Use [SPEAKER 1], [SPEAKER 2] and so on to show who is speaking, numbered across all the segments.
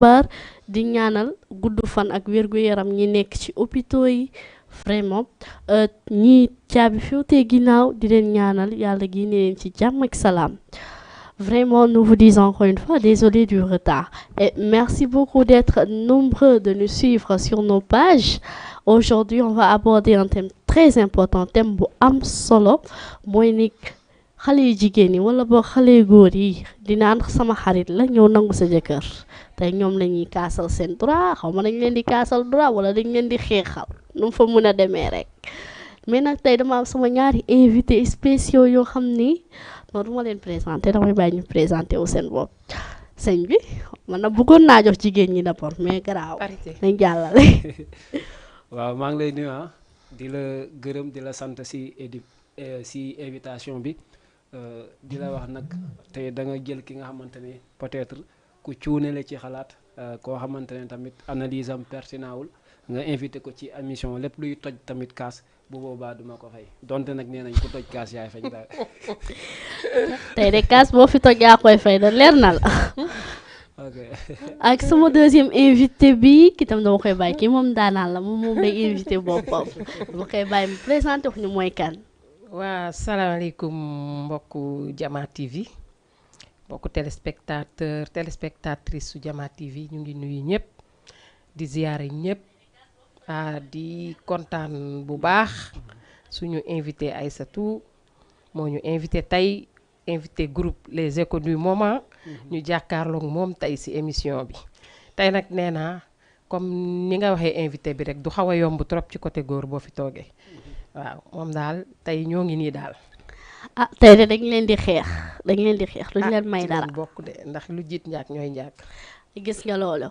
[SPEAKER 1] bar di ñaanal gudd fan ak wérgu yaram ñi nekk ci hôpitaux yi vraiment ñi caabi féwtee ginnaaw di leen ñaanal yàlla gi ne leen ci jàmm ak salaam. Vraiment, nous vous disons encore une fois, désolé du retard. Et merci beaucoup d'être nombreux de nous suivre sur nos pages. Aujourd'hui, on va aborder un thème très important, thème bu am solo mooy ni xale yu jigéen yi wala boo xale yu góor yi dinaan sama xarit la ñëw nangu sa jëkkër tey ñoom la ñuy kaasal seen droit xaw ma dañ leen di kaasal droit wala dañ leen di xeexal nu mu fa mun a demee rek mais nag tey dama am sama ñaari invité spéciaux yoo xam ni non du ma leen présenté damay bàyyi ñu présenté wu seen bopp sëñ bi man na bëggoon naa jox jigéen ñi d'abord mais garaaw nañ jàllale.
[SPEAKER 2] waaw maa ngi lay nuyu di la gërëm di la sant si invitation bi di la wax nag tey da nga jël ki nga xamante ne peut-être ku cuune la ci xalaat koo xamante ne tamit analyse am pertinent wul nga invité ko ci émission lépp luy toj tamit kaas bu boobaa duma ko fay donte nag nee nañ ku toj kaas yaay fañ daal.
[SPEAKER 1] tey de kaas boo fi toj yaa koy fay da leer na la.
[SPEAKER 2] ok
[SPEAKER 1] ak sama deuxième invité bi ki tam dama koy bàyyi kii moom daanaan la moom day invité boppam dama koy bàyyi mu présenté wax ñu mooy kan.
[SPEAKER 3] waa salaamaaleykum mbokku Jama TV mbokku téléspectatrice su Jama TV ñu ngi nuyu ñëpp di ziyaare ñëpp di kontaan bu baax suñu invité Aïssatou moo ñu invité tey invité groupe les échos du moment ñu jàkkaarloog moom tey ci émission bi tey nag nee naa comme ni nga waxee invité bi rek du xaw a yomb trop ci côté góor boo fi toogee waaw moom daal tey ñoo ngi nii daal.
[SPEAKER 1] tey de dañ leen di xeex duñ leen may dara
[SPEAKER 3] bokk de ndax lu jiit njaak ñooy njaak.
[SPEAKER 1] gis nga loolu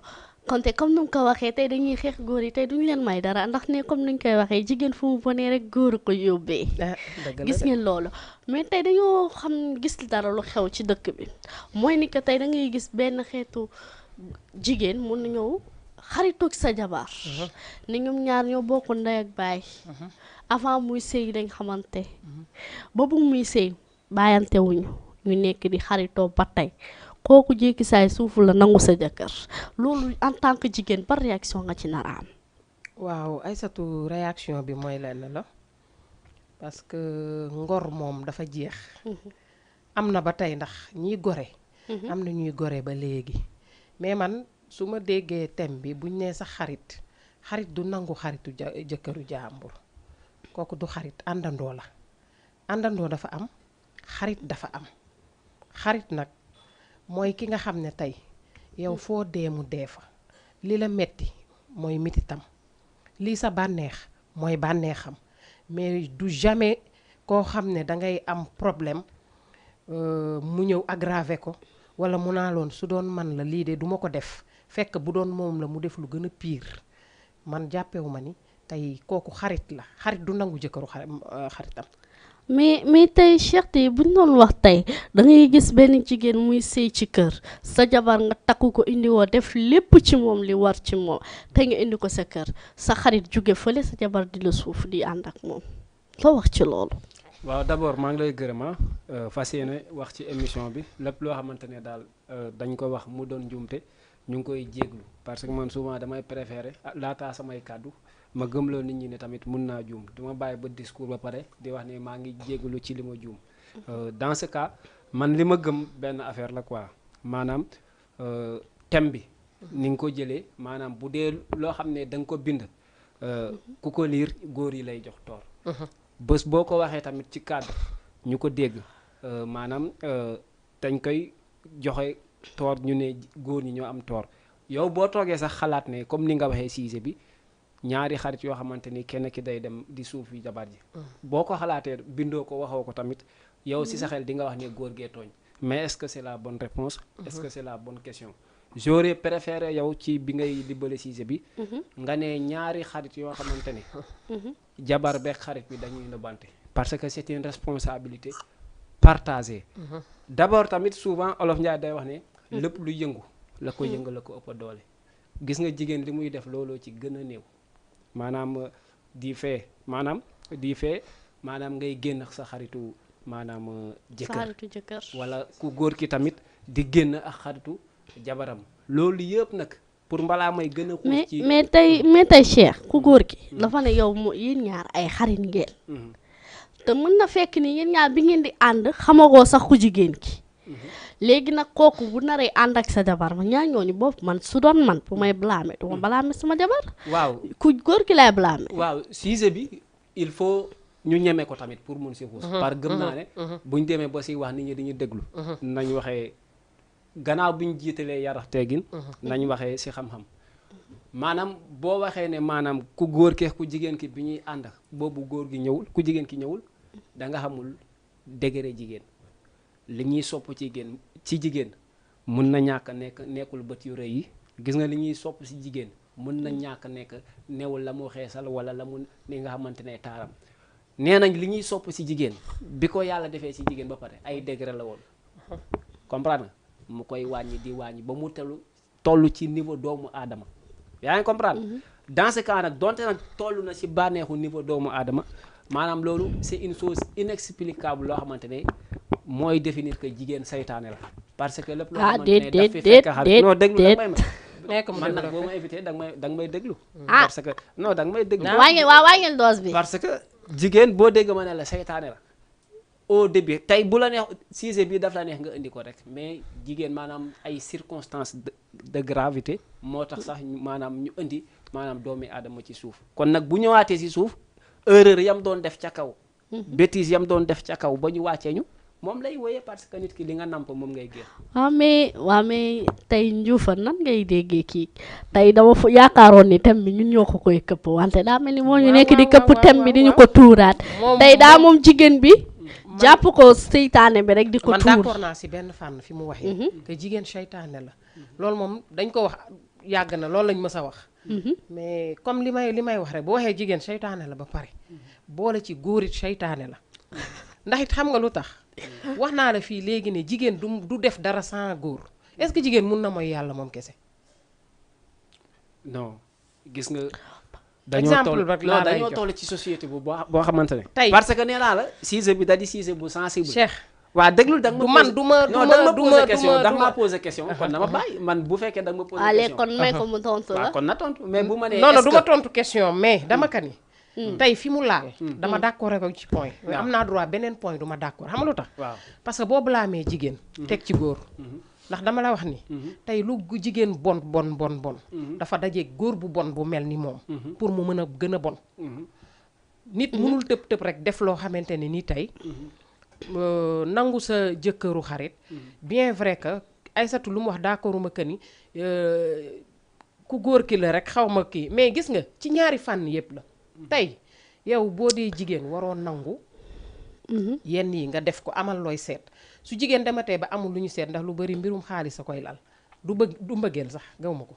[SPEAKER 1] kon te comme nu mu ko waxee tey dañuy xeex góor yi tey duñ leen may dara ndax ne comme nuñ koy waxee jigéen fu mu bonee rek góor ko yóbbee. gis ngeen loolu mais tey dañoo xam gis dara lu xew ci dëkk bi mooy ni que tey da ngay gis benn xeetu jigéen mun na ñëw xaritoog sa jabar ni ñoom ñaar ñoo bokk ndey ak baay. avant muy sëy lañ xamante ba bu muy sëy bàyyante wuñu ñu nekk di xaritoo ba tey kooku jékki saay suufu la nangu sa jëkkër loolu en tant que jigéen par réaction nga ci nar a am.
[SPEAKER 3] waaw Aïssatou réaction bi mooy lenn la parce que ngor moom dafa jeex. am na ba tey ndax ñiy gore. am na ñuy gore ba léegi mais man su ma déggee thème bi buñ nee sax xarit du nangu xaritu jëkkëru jàmbur. kooku du xarit àndandoo la àndandoo dafa am xarit dafa am xarit nag mooy ki nga xam ne tey yow foo dee mu dee fa li la metti mooy metitam lii sa bànneex mooy bànneexam mais du jamais koo xam ne dangay am problème mu ñëw aggravé ko wala mu naa loon su doon man la lii de duma ko def fekk bu doon moom la mu def lu gën a pire man jàppewu ma ni tey kooku xarit la xarit du nangu jëkkëru xaritam.
[SPEAKER 1] mais tey Cheikh tey buñ doon wax tey da ngay gis benn jigéen muy sëy ci kër sa jabar nga takku ko indi woo def lépp ci moom li war ci moom tey nga indi ko sa kër sa xarit jóge fële sa jabar di la suuf di ànd ak moom loo wax ci loolu.
[SPEAKER 2] waaw d'abord maa ngi lay gërëm fas yéene wax ci émission bi lépp loo xamante ne daal dañ ko wax mu doon njuumte ñu ngi koy jéeglu parce que man souvent damay préféré laataa samay kàddu ma gëmloo nit ñi ne tamit mun naa juum duma bàyyi ba discours ba pare di wax ne maa ngi jégalu ci li ma juum dans ce cas man li ma gëm benn affaire la quoi maanaam thème bi ni nga ko jëlee maanaam bu dee loo xam ne da nga ko bind ku ko liir góor yi lay jox toor bés boo ko waxee tamit ci cadre ñu ko dégg maanaam dañ koy joxe toor ñu ne góor ñi ñoo am toor yow boo toogee sax xalaat ne comme ni nga waxee sujet bi ñaari xarit yoo xamante ni kenn ki day dem di suuf yi jabar ji boo ko xalaatee bindoo ko waxoo ko tamit yow si sa xel di nga wax ne góor gee tooñ mais est-ce que c'est la bonne réponse est-ce que c'est la bonne question j'aurais préféré yow ci bi ngay libbale sujet bi nga ne ñaari xarit yoo xamante ne jabar beeg xarit bi dañuy nëbbante parce que c'est une responsabilité partagée d'abord tamit souvent Olof Njaay day wax ne lépp lu yëngu la ko yëngu la ko ëpp doole gis nga jigéen li muy def looloo ci gën a néew maanaam di fee maanaam ngay génn ak sa xaritu maanaam jëkkër wala ku góor ki tamit di génn ak xaritu jabaram loolu yëpp nag pour mbalaa may gën a xuus ci
[SPEAKER 1] mais tey Cheikh ku góor ki dafa ne yow yéen ñaar ay xarit ngeen te mën na fekk ni yéen ñaar bi ngeen di ànd xamagoo sax ku jigéen ki léegi nag kooku bu naree ànd ak sa jabar ma ñaar ñooñu bopp man su doon man bu may blâmer du ma blâmer sama jabar
[SPEAKER 2] waaw
[SPEAKER 1] ku góor ki lay blâmer
[SPEAKER 2] waaw sujet bi il faut ñu ñeme ko tamit pour mun si xuus par gëm naa ne buñ demee ba si wax nit ñi dañuy déglu nañ waxee gannaaw bi ñu jiitalee yarax teggin nañ waxee si xam-xam maanaam boo waxee ne maanaam ku góor ki ku jigéen ki bi ñuy ànd boobu góor gi ñëwul ku jigéen ki ñëwul da nga xamul degré jigéen li ñuy sopp ci jigéen mun na ñàkk nekkul bët yu rëy yi gis nga li ñuy sopp si jigéen mun na ñàkk nekk newul la mu xeesal wala la mu li nga xamante ne taaram nee nañ li ñuy sopp si jigéen bi ko yàlla defee si jigéen ba pare ay degré la woon comprendre nga mu koy wàññi di wàññi ba mu toll ci niveau doomu aadama yaa ngi comprendre dans ce cas nag donte nag toll na si bànneexu niveau doomu aadama maanaam loolu c'est une chose inexplicable loo xamante ne mooy définir que jigéen saytaane la parce que lépp loo xamante ne daf fi fekk xarit non déglu danga may man nag boo ma invité danga may déglu parce que non danga may déglu
[SPEAKER 1] wàññil dose bi
[SPEAKER 2] parce que jigéen boo dégg ma ne la saytaane la au début tey bu la neex sujet bi daf la neex nga indi ko rek mais jigéen maanaam ay circonstances de gravité moo tax sax maanaam ñu indi maanaam doomi aadama ci suuf kon nag bu ñëwaatee ci suuf erreur yam doon def ca kaw bêtise yam doon def ca kaw ba ñu wàccee ñu moom lay woyee parce que nit ki li nga namp moom ngay génn
[SPEAKER 1] waaw mais tey Njuufa nan ngay déggee kii tey dama yaakaaroon ni thème bi ñun ñoo ko koy këpp wante daa mel ni moo ñu nekk di këpp thème bi di ñu ko tuuraat tey daa moom jigéen bi jàpp ko seytaane bi rek di ko tuur
[SPEAKER 3] man d'accord naa si benn fànn fi mu waxee que jigéen seytaane la loolu moom dañ ko wax yàgg na loolu lañ mës a wax mais comme li may wax rek boo waxee jigéen seytaane la ba pare boole ci góor it seytaane la ndax it xam nga lu tax wax naa la fii léegi ne jigéen du def dara sans góor est-ce que jigéen mun na mooy yàlla moom kese
[SPEAKER 2] non gis nga dañoo toll ci société bu boo xamante ne
[SPEAKER 3] tey
[SPEAKER 2] parce que nee naa la sujet bi da di sujet bu sensible
[SPEAKER 3] Cheikh
[SPEAKER 2] waaw déglul da nga ma posé question kon dama bàyyi man bu fekkee da nga ma posé question
[SPEAKER 1] kon may ko mu tontu la
[SPEAKER 2] waaw kon na tontu mais bu ma nee
[SPEAKER 3] non du ma tontu question mais dama kan ni tey fi mu laal dama d'accord rek ci point mais am naa droit beneen point du ma d'accord xam nga lu tax
[SPEAKER 2] waaw
[SPEAKER 3] parce que boo blâmee jigéen teg ci góor ndax dama la wax ni tey lu jigéen bon dafa dajeeg góor bu bon bu mel ni moom pour mu mën a gën a bon nit mënul tëb rek def loo xamante ne ni tey nangu sa jëkkëru xarit bien vrai que Aïssatou lu mu wax d'accorduma que ni ku góor ki la rek xaw ma kii mais gis nga ci ñaari fànn yépp la tey yow boo dee jigéen waroo nangu yenn yi nga def ko amal looy seet su jigéen dematee ba amul lu ñu seet ndax lu bari mbirum xaalis a koy lal du mbëggeel sax gaw ma ko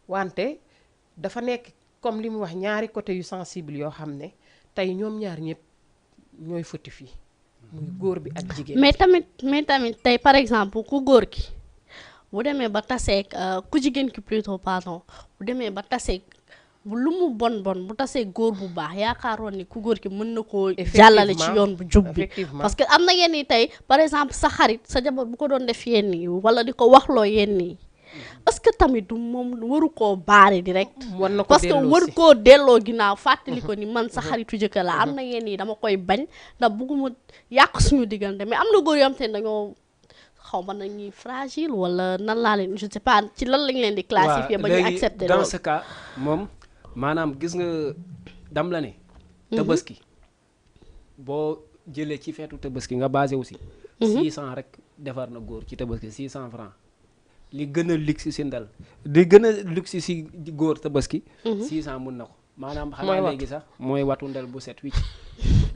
[SPEAKER 3] wante dafa nekk comme li mu wax ñaari côté yu sensible yoo xam ne tey ñoom ñaar ñëpp ñooy fëtti fii muy góor bi ak jigéen
[SPEAKER 1] mais tamit tey par exemple ku góor ki bu demee ba taseeg ku jigéen ki plutôt pardon bu demee ba taseeg lu mu bon bu tasee góor bu baax yaakaaroon ni ku góor ki mën na koo jàllale ci yoon bu jub bi parce que am na yenn yi tey par exemple sa xarit sa jabar bu ko doon def yenn yi wala di ko waxloo yenn yi parce que tamit moom waru koo baare direct parce que war koo delloo ginnaaw fàttali ko ni man sa xaritu jëkkër la am na yenn yi dama koy bañ ndax bugguma yàq suñu diggante mais am na góor yoo xam te ne dañoo xaw ma nañuy fragile wala nan laa leen je sais pas ci lan lañ leen di classifier ba ñu accepter
[SPEAKER 2] dans ce cas moom maanaam gis nga dam la ne tabaski boo jëlee ci feetu tabaski nga basé aussi 600 rek defar na góor ci tabaski 600 francs li gën a luxe si ndal li gën a luxe si góor tabaski 600 mun na ko maanaam xanaa léegi sax mooy watu ndel bu set wicc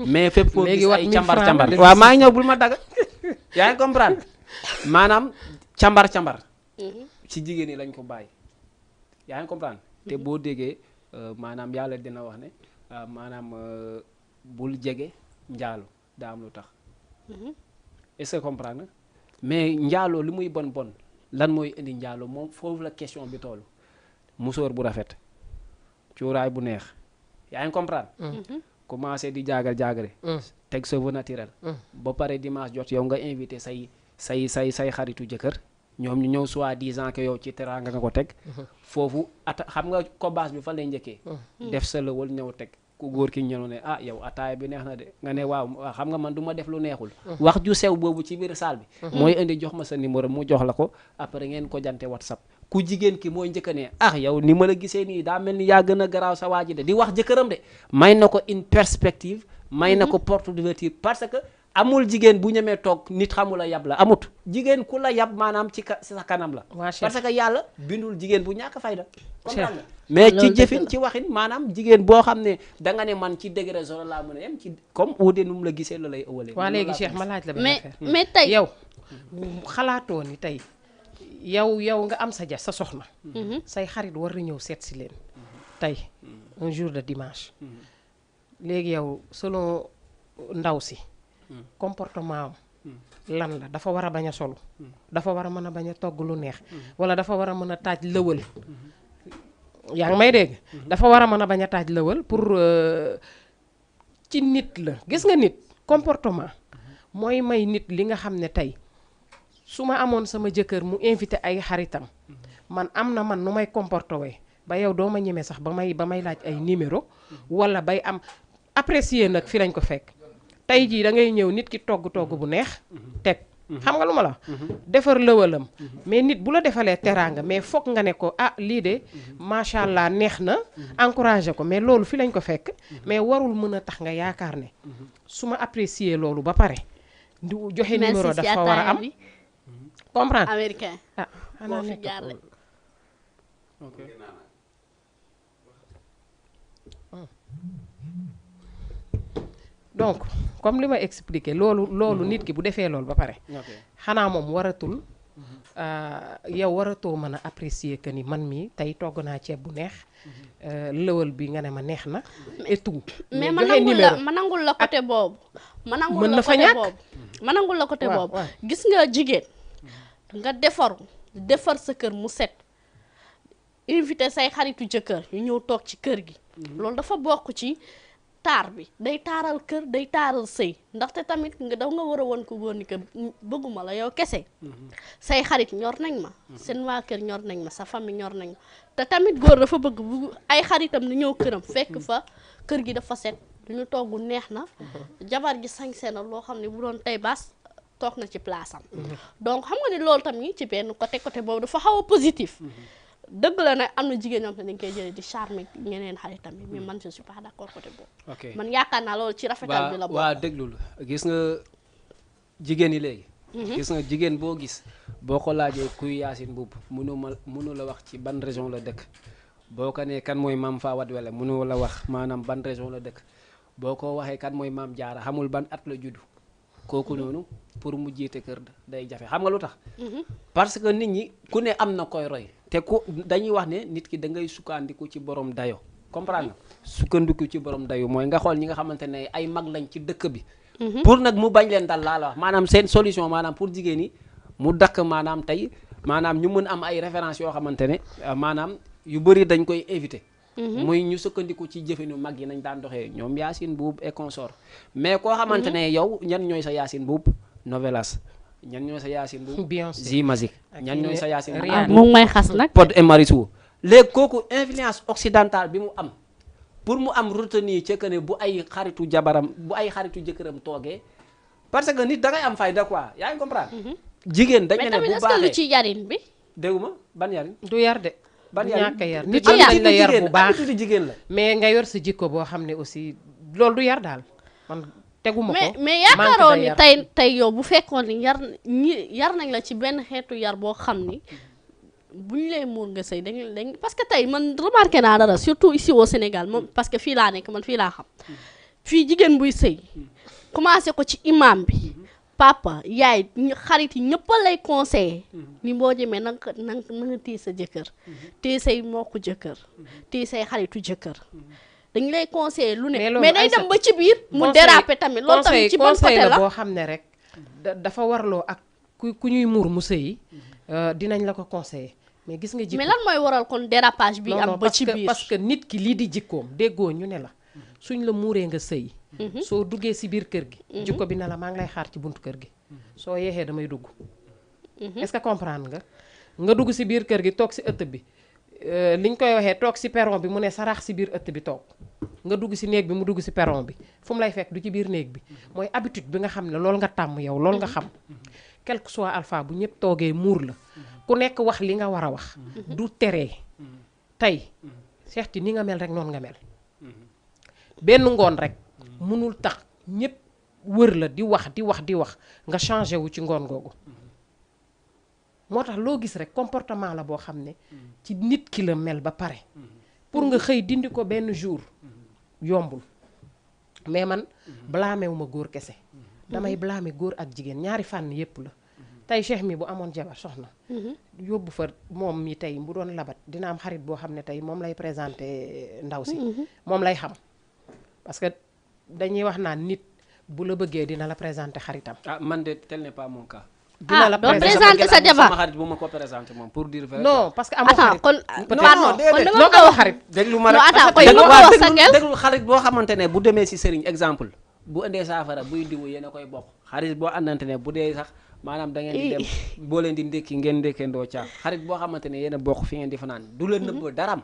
[SPEAKER 2] mais fépp foo gis ay cambar waaw maa ngi ñëw bul ma daga yaa ngi comprendre maanaam cambar ci jigéen ñi lañ ko bàyyi yaa ngi comprendre te boo déggee maanaam yàlla dina wax ne maanaam bul jege njaalo daa am lu tax est-ce que comprendre mais njaaloo li muy bon lan mooy indi njaaloo moom foofu la question bi toll musóor bu rafet cuuraay bu neex yaa ngi comprendre commencé di jaagale teg cheveux naturel ba pare dimanche jot yow nga invité say xaritu jëkkër ñoom ñu ñëw soi-disant que yow ci teraanga nga ko teg foofu xam nga kobaas bi fa lay njëkkee def sa lëwal ñëw teg ku góor ki ñëw ne ah yow ataaya bi neex na de nga ne waaw xam nga man du ma def lu neexul wax ju sew boobu ci biir salle bi mooy indi jox ma sa numéro mu jox la ko après ngeen ko jante WhatsApp ku jigéen ki mooy njëkk ne ah yow ni ma la gisee nii daa mel ni yaa gën a garaaw sa waa ji de di wax jëkkëram de may na ko une perspective may na ko porte d'ouverture parce que amul jigéen bu ñemee toog nit xamula yab la amut jigéen ku la yab maanaam ci sa kanam la parce que yàlla bindul jigéen bu ñàkk fayda comprendre mais ci jëfin ci waxin maanaam jigéen boo xam ne da nga ne man ci degré zéro laa mën a yem ci comme uude nu mu la gisee la lay ëwalee
[SPEAKER 3] waa léegi Cheikh ma laaj la benn affaire
[SPEAKER 1] mais tey
[SPEAKER 3] yow xalaatoo ni tey yow nga am sa soxna say xarit war na ñëw seet si leen tey un jour de dimanche léegi yow selon ndaw si comportement am lan la dafa war a bañ a solu dafa war a mën a bañ a togg lu neex wala dafa war a mën a taaj lëwal yaa ngi may dégg dafa war a mën a bañ a taaj lëwal pour ci nit la gis nga nit comportement mooy may nit li nga xam ne tey su ma amoon sama jëkkër mu invité ay xaritam man am na man nu may comporté wee ba yow doo ma ñemee sax ba may laaj ay numéro wala bay am apprécier nag fi lañ ko fekk tey jii da ngay ñëw nit ki togg bu neex teg xam nga lu ma la defar lëwalam mais nit bu la defalee teraanga mais foog nga ne ko ah lii de macha allah neex na encouragé ko mais loolu fi lañ ko fekk mais warul mën a tax nga yaakaar ne su ma apprécier loolu ba pare du joxe numéro dafa war a am comprendre
[SPEAKER 1] américain
[SPEAKER 3] ah xanaa nekk donc comme li ma expliqué loolu nit ki bu defee loolu ba pare xanaa moom waratul yow waratoo mën a apprécier que ni man mii tey togg naa ceeb bu neex lëwal bi nga ne ma neex na et tout
[SPEAKER 1] mais ma nangul la côté boobu ma nangul la côté boobu gis nga jigéen nga defar sa kër mu set invité say xaritu jëkkër ñu ñëw toog ci kër gi loolu dafa bokk ci taar bi day taaral kër day taaral sëy ndaxte tamit nga war a woon ko góor ni que bëgguma la yow kese say xarit ñor nañ ma seen waa kër ñor nañ ma sa famille ñor nañ ma te tamit góor dafa bëgg bu ay xaritam ni ñëw këram fekk fa kër gi dafa set lu ñu togg neex na jabar gi sañse na loo xam ne bu doon tey baas toog na ci place am donc xam nga ni loolu tamit ci benn côté boobu dafa xaw a positif dëgg la nag am na jigéen ñoom te dañ koy jëlee di charmer ñeneen xaritam yi mais man je suis pas d'accord côté boobu
[SPEAKER 2] ok
[SPEAKER 1] man yaakaar naa loolu ci rafetal bi la bokk
[SPEAKER 2] waa déglul gis nga jigéen yi léegi gis nga jigéen boo gis boo ko laajee kuy Yacine Mboup mënu la wax ci ban région la dëkk boo ko nee kan mooy maam Fawad Wele mënu la wax maanaam ban région la dëkk boo ko waxee kan mooy maam Jaara xamul ban at la juddu kooku noonu pour mu jiite kër day jafe xam nga lu tax parce que nit ñi ku ne am na koy roy te ku dañuy wax ne nit ki da ngay sukkandiku ci borom dayo comprendre nga sukkandiku ci borom dayo mooy nga xool ñi nga xamante ne ay mag lañ ci dëkk bi pour nag mu bañ leen dal laa la wax maanaam seen solution maanaam pour jigéen ñi mu dakk maanaam tey maanaam ñu mën am ay références yoo xamante ne maanaam yu bëri dañ koy éviter muy ñu sukkandiku ci jëfinu mag yi nañ daan doxee ñoom Yacine Mboup et consort mais koo xamante ne yow ñan ñooy sa Yacine Mboup Novelas ñan ñooy sa Yacine Mboup Zi Magique ñan ñooy sa Yacine Mboup
[SPEAKER 1] moom may xas nag
[SPEAKER 2] Pod et Marichou léegi kooku influence occidentale bi mu am pour mu am retenue ci que ne bu ay xaritu jëkkëram toogee parce que nit da ngay am fayda quoi yaa ngi comprendre jigéen dañ ne bu
[SPEAKER 1] baaxee mais tamit est-ce que lu ci yarin bi
[SPEAKER 2] dégguma ban yarin
[SPEAKER 3] du yar de
[SPEAKER 2] ban
[SPEAKER 3] ñàkk a yar nit
[SPEAKER 1] ci
[SPEAKER 3] dañ la yar bu baax
[SPEAKER 2] jigéen la
[SPEAKER 3] mais nga yor sa jikko boo xam ne aussi loolu du yar daal man teguma ko
[SPEAKER 1] mais yaakaaroon ni tey yow bu fekkoon ni yar nañ la ci benn xeetu yar boo xam ni bu ñu lay muur nga sëy dañ parce que tey man remarqué naa dara surtout ici au Sénégal moom parce que fii laa nekk man fii laa xam fii jigéen buy sëy commencé ko ci imam bi papa yaay xarit yi ñëpp lay conseillé ni boo jëmee na nga téye sa jëkkër téye say mbokku jëkkër téye say xaritu jëkkër dañ lay conseillé lu ne mais day dem ba ci biir mu déraper tamit loolu tamit ci bon côté la
[SPEAKER 3] boo xam ne rek dafa warloo ak ku ñuy muur mu sëyi dinañ la ko conseillé mais gis nga jikko
[SPEAKER 1] mais lan mooy waral kon dérapage bi am ba ci biir
[SPEAKER 3] parce que nit ki lii di jikkoom déggoo ñu ne la suñ la muuree nga sëyi soo duggee si biir kër gi jikko bi na la maa ngi lay xaar ci buntu kër gi soo yeexee damay dugg est-ce que comprendre nga dugg si biir kër gi toog si ëtt bi liñ koy waxee toog si perron bi mu ne sarax si biir ëtt bi toog nga dugg si néeg bi mu dugg si perron bi fu mu lay fekk du ci biir néeg bi mooy habitude bi nga xam ne loolu nga tàmm yow loolu nga xam quel que soit alpha bu ñëpp toogee muur la ku nekk wax li nga war a wax du teree tey Cheikh Ty ni nga mel rek noonu nga mel benn ngoon rek mënul tax ñëpp wër la di wax nga changé wu ci ngoon googu moo tax loo gis rek comportement la boo xam ne ci nit ki la mel ba pare pour nga xëy dindi ko benn jour yombul mais man blâmé wu ma góor kese damay blâmé góor ak jigéen ñaari fànn yépp la tey Cheikh mi bu amoon jabar soxna yóbbu fa moom mi tey bu doon labat dina am xarit boo xam ne tey moom lay présenté ndaw si moom lay xam parce que dañuy wax naan nit bu la bëggee dina la présenté xaritam
[SPEAKER 2] man de tel n'est pas mon cas
[SPEAKER 3] dina la
[SPEAKER 1] présenté sa jabar
[SPEAKER 2] sama xarit bu ma ko présenté moom pour dire vrai
[SPEAKER 3] non parce que amoo xarit
[SPEAKER 1] kon
[SPEAKER 3] non amoo xarit
[SPEAKER 2] déglu ma rek déglu xarit boo xamante ne bu demee si sëriñ exemple bu indee saafara buy diwu yéen a koy bokk xarit boo àndante ne bu dee sax maanaam da ngeen di dem boo leen di ndékki ngeen ndékkeendoo caaf xarit boo xamante ne yéen a bokk fi ngeen di fanaan du la nëbb daram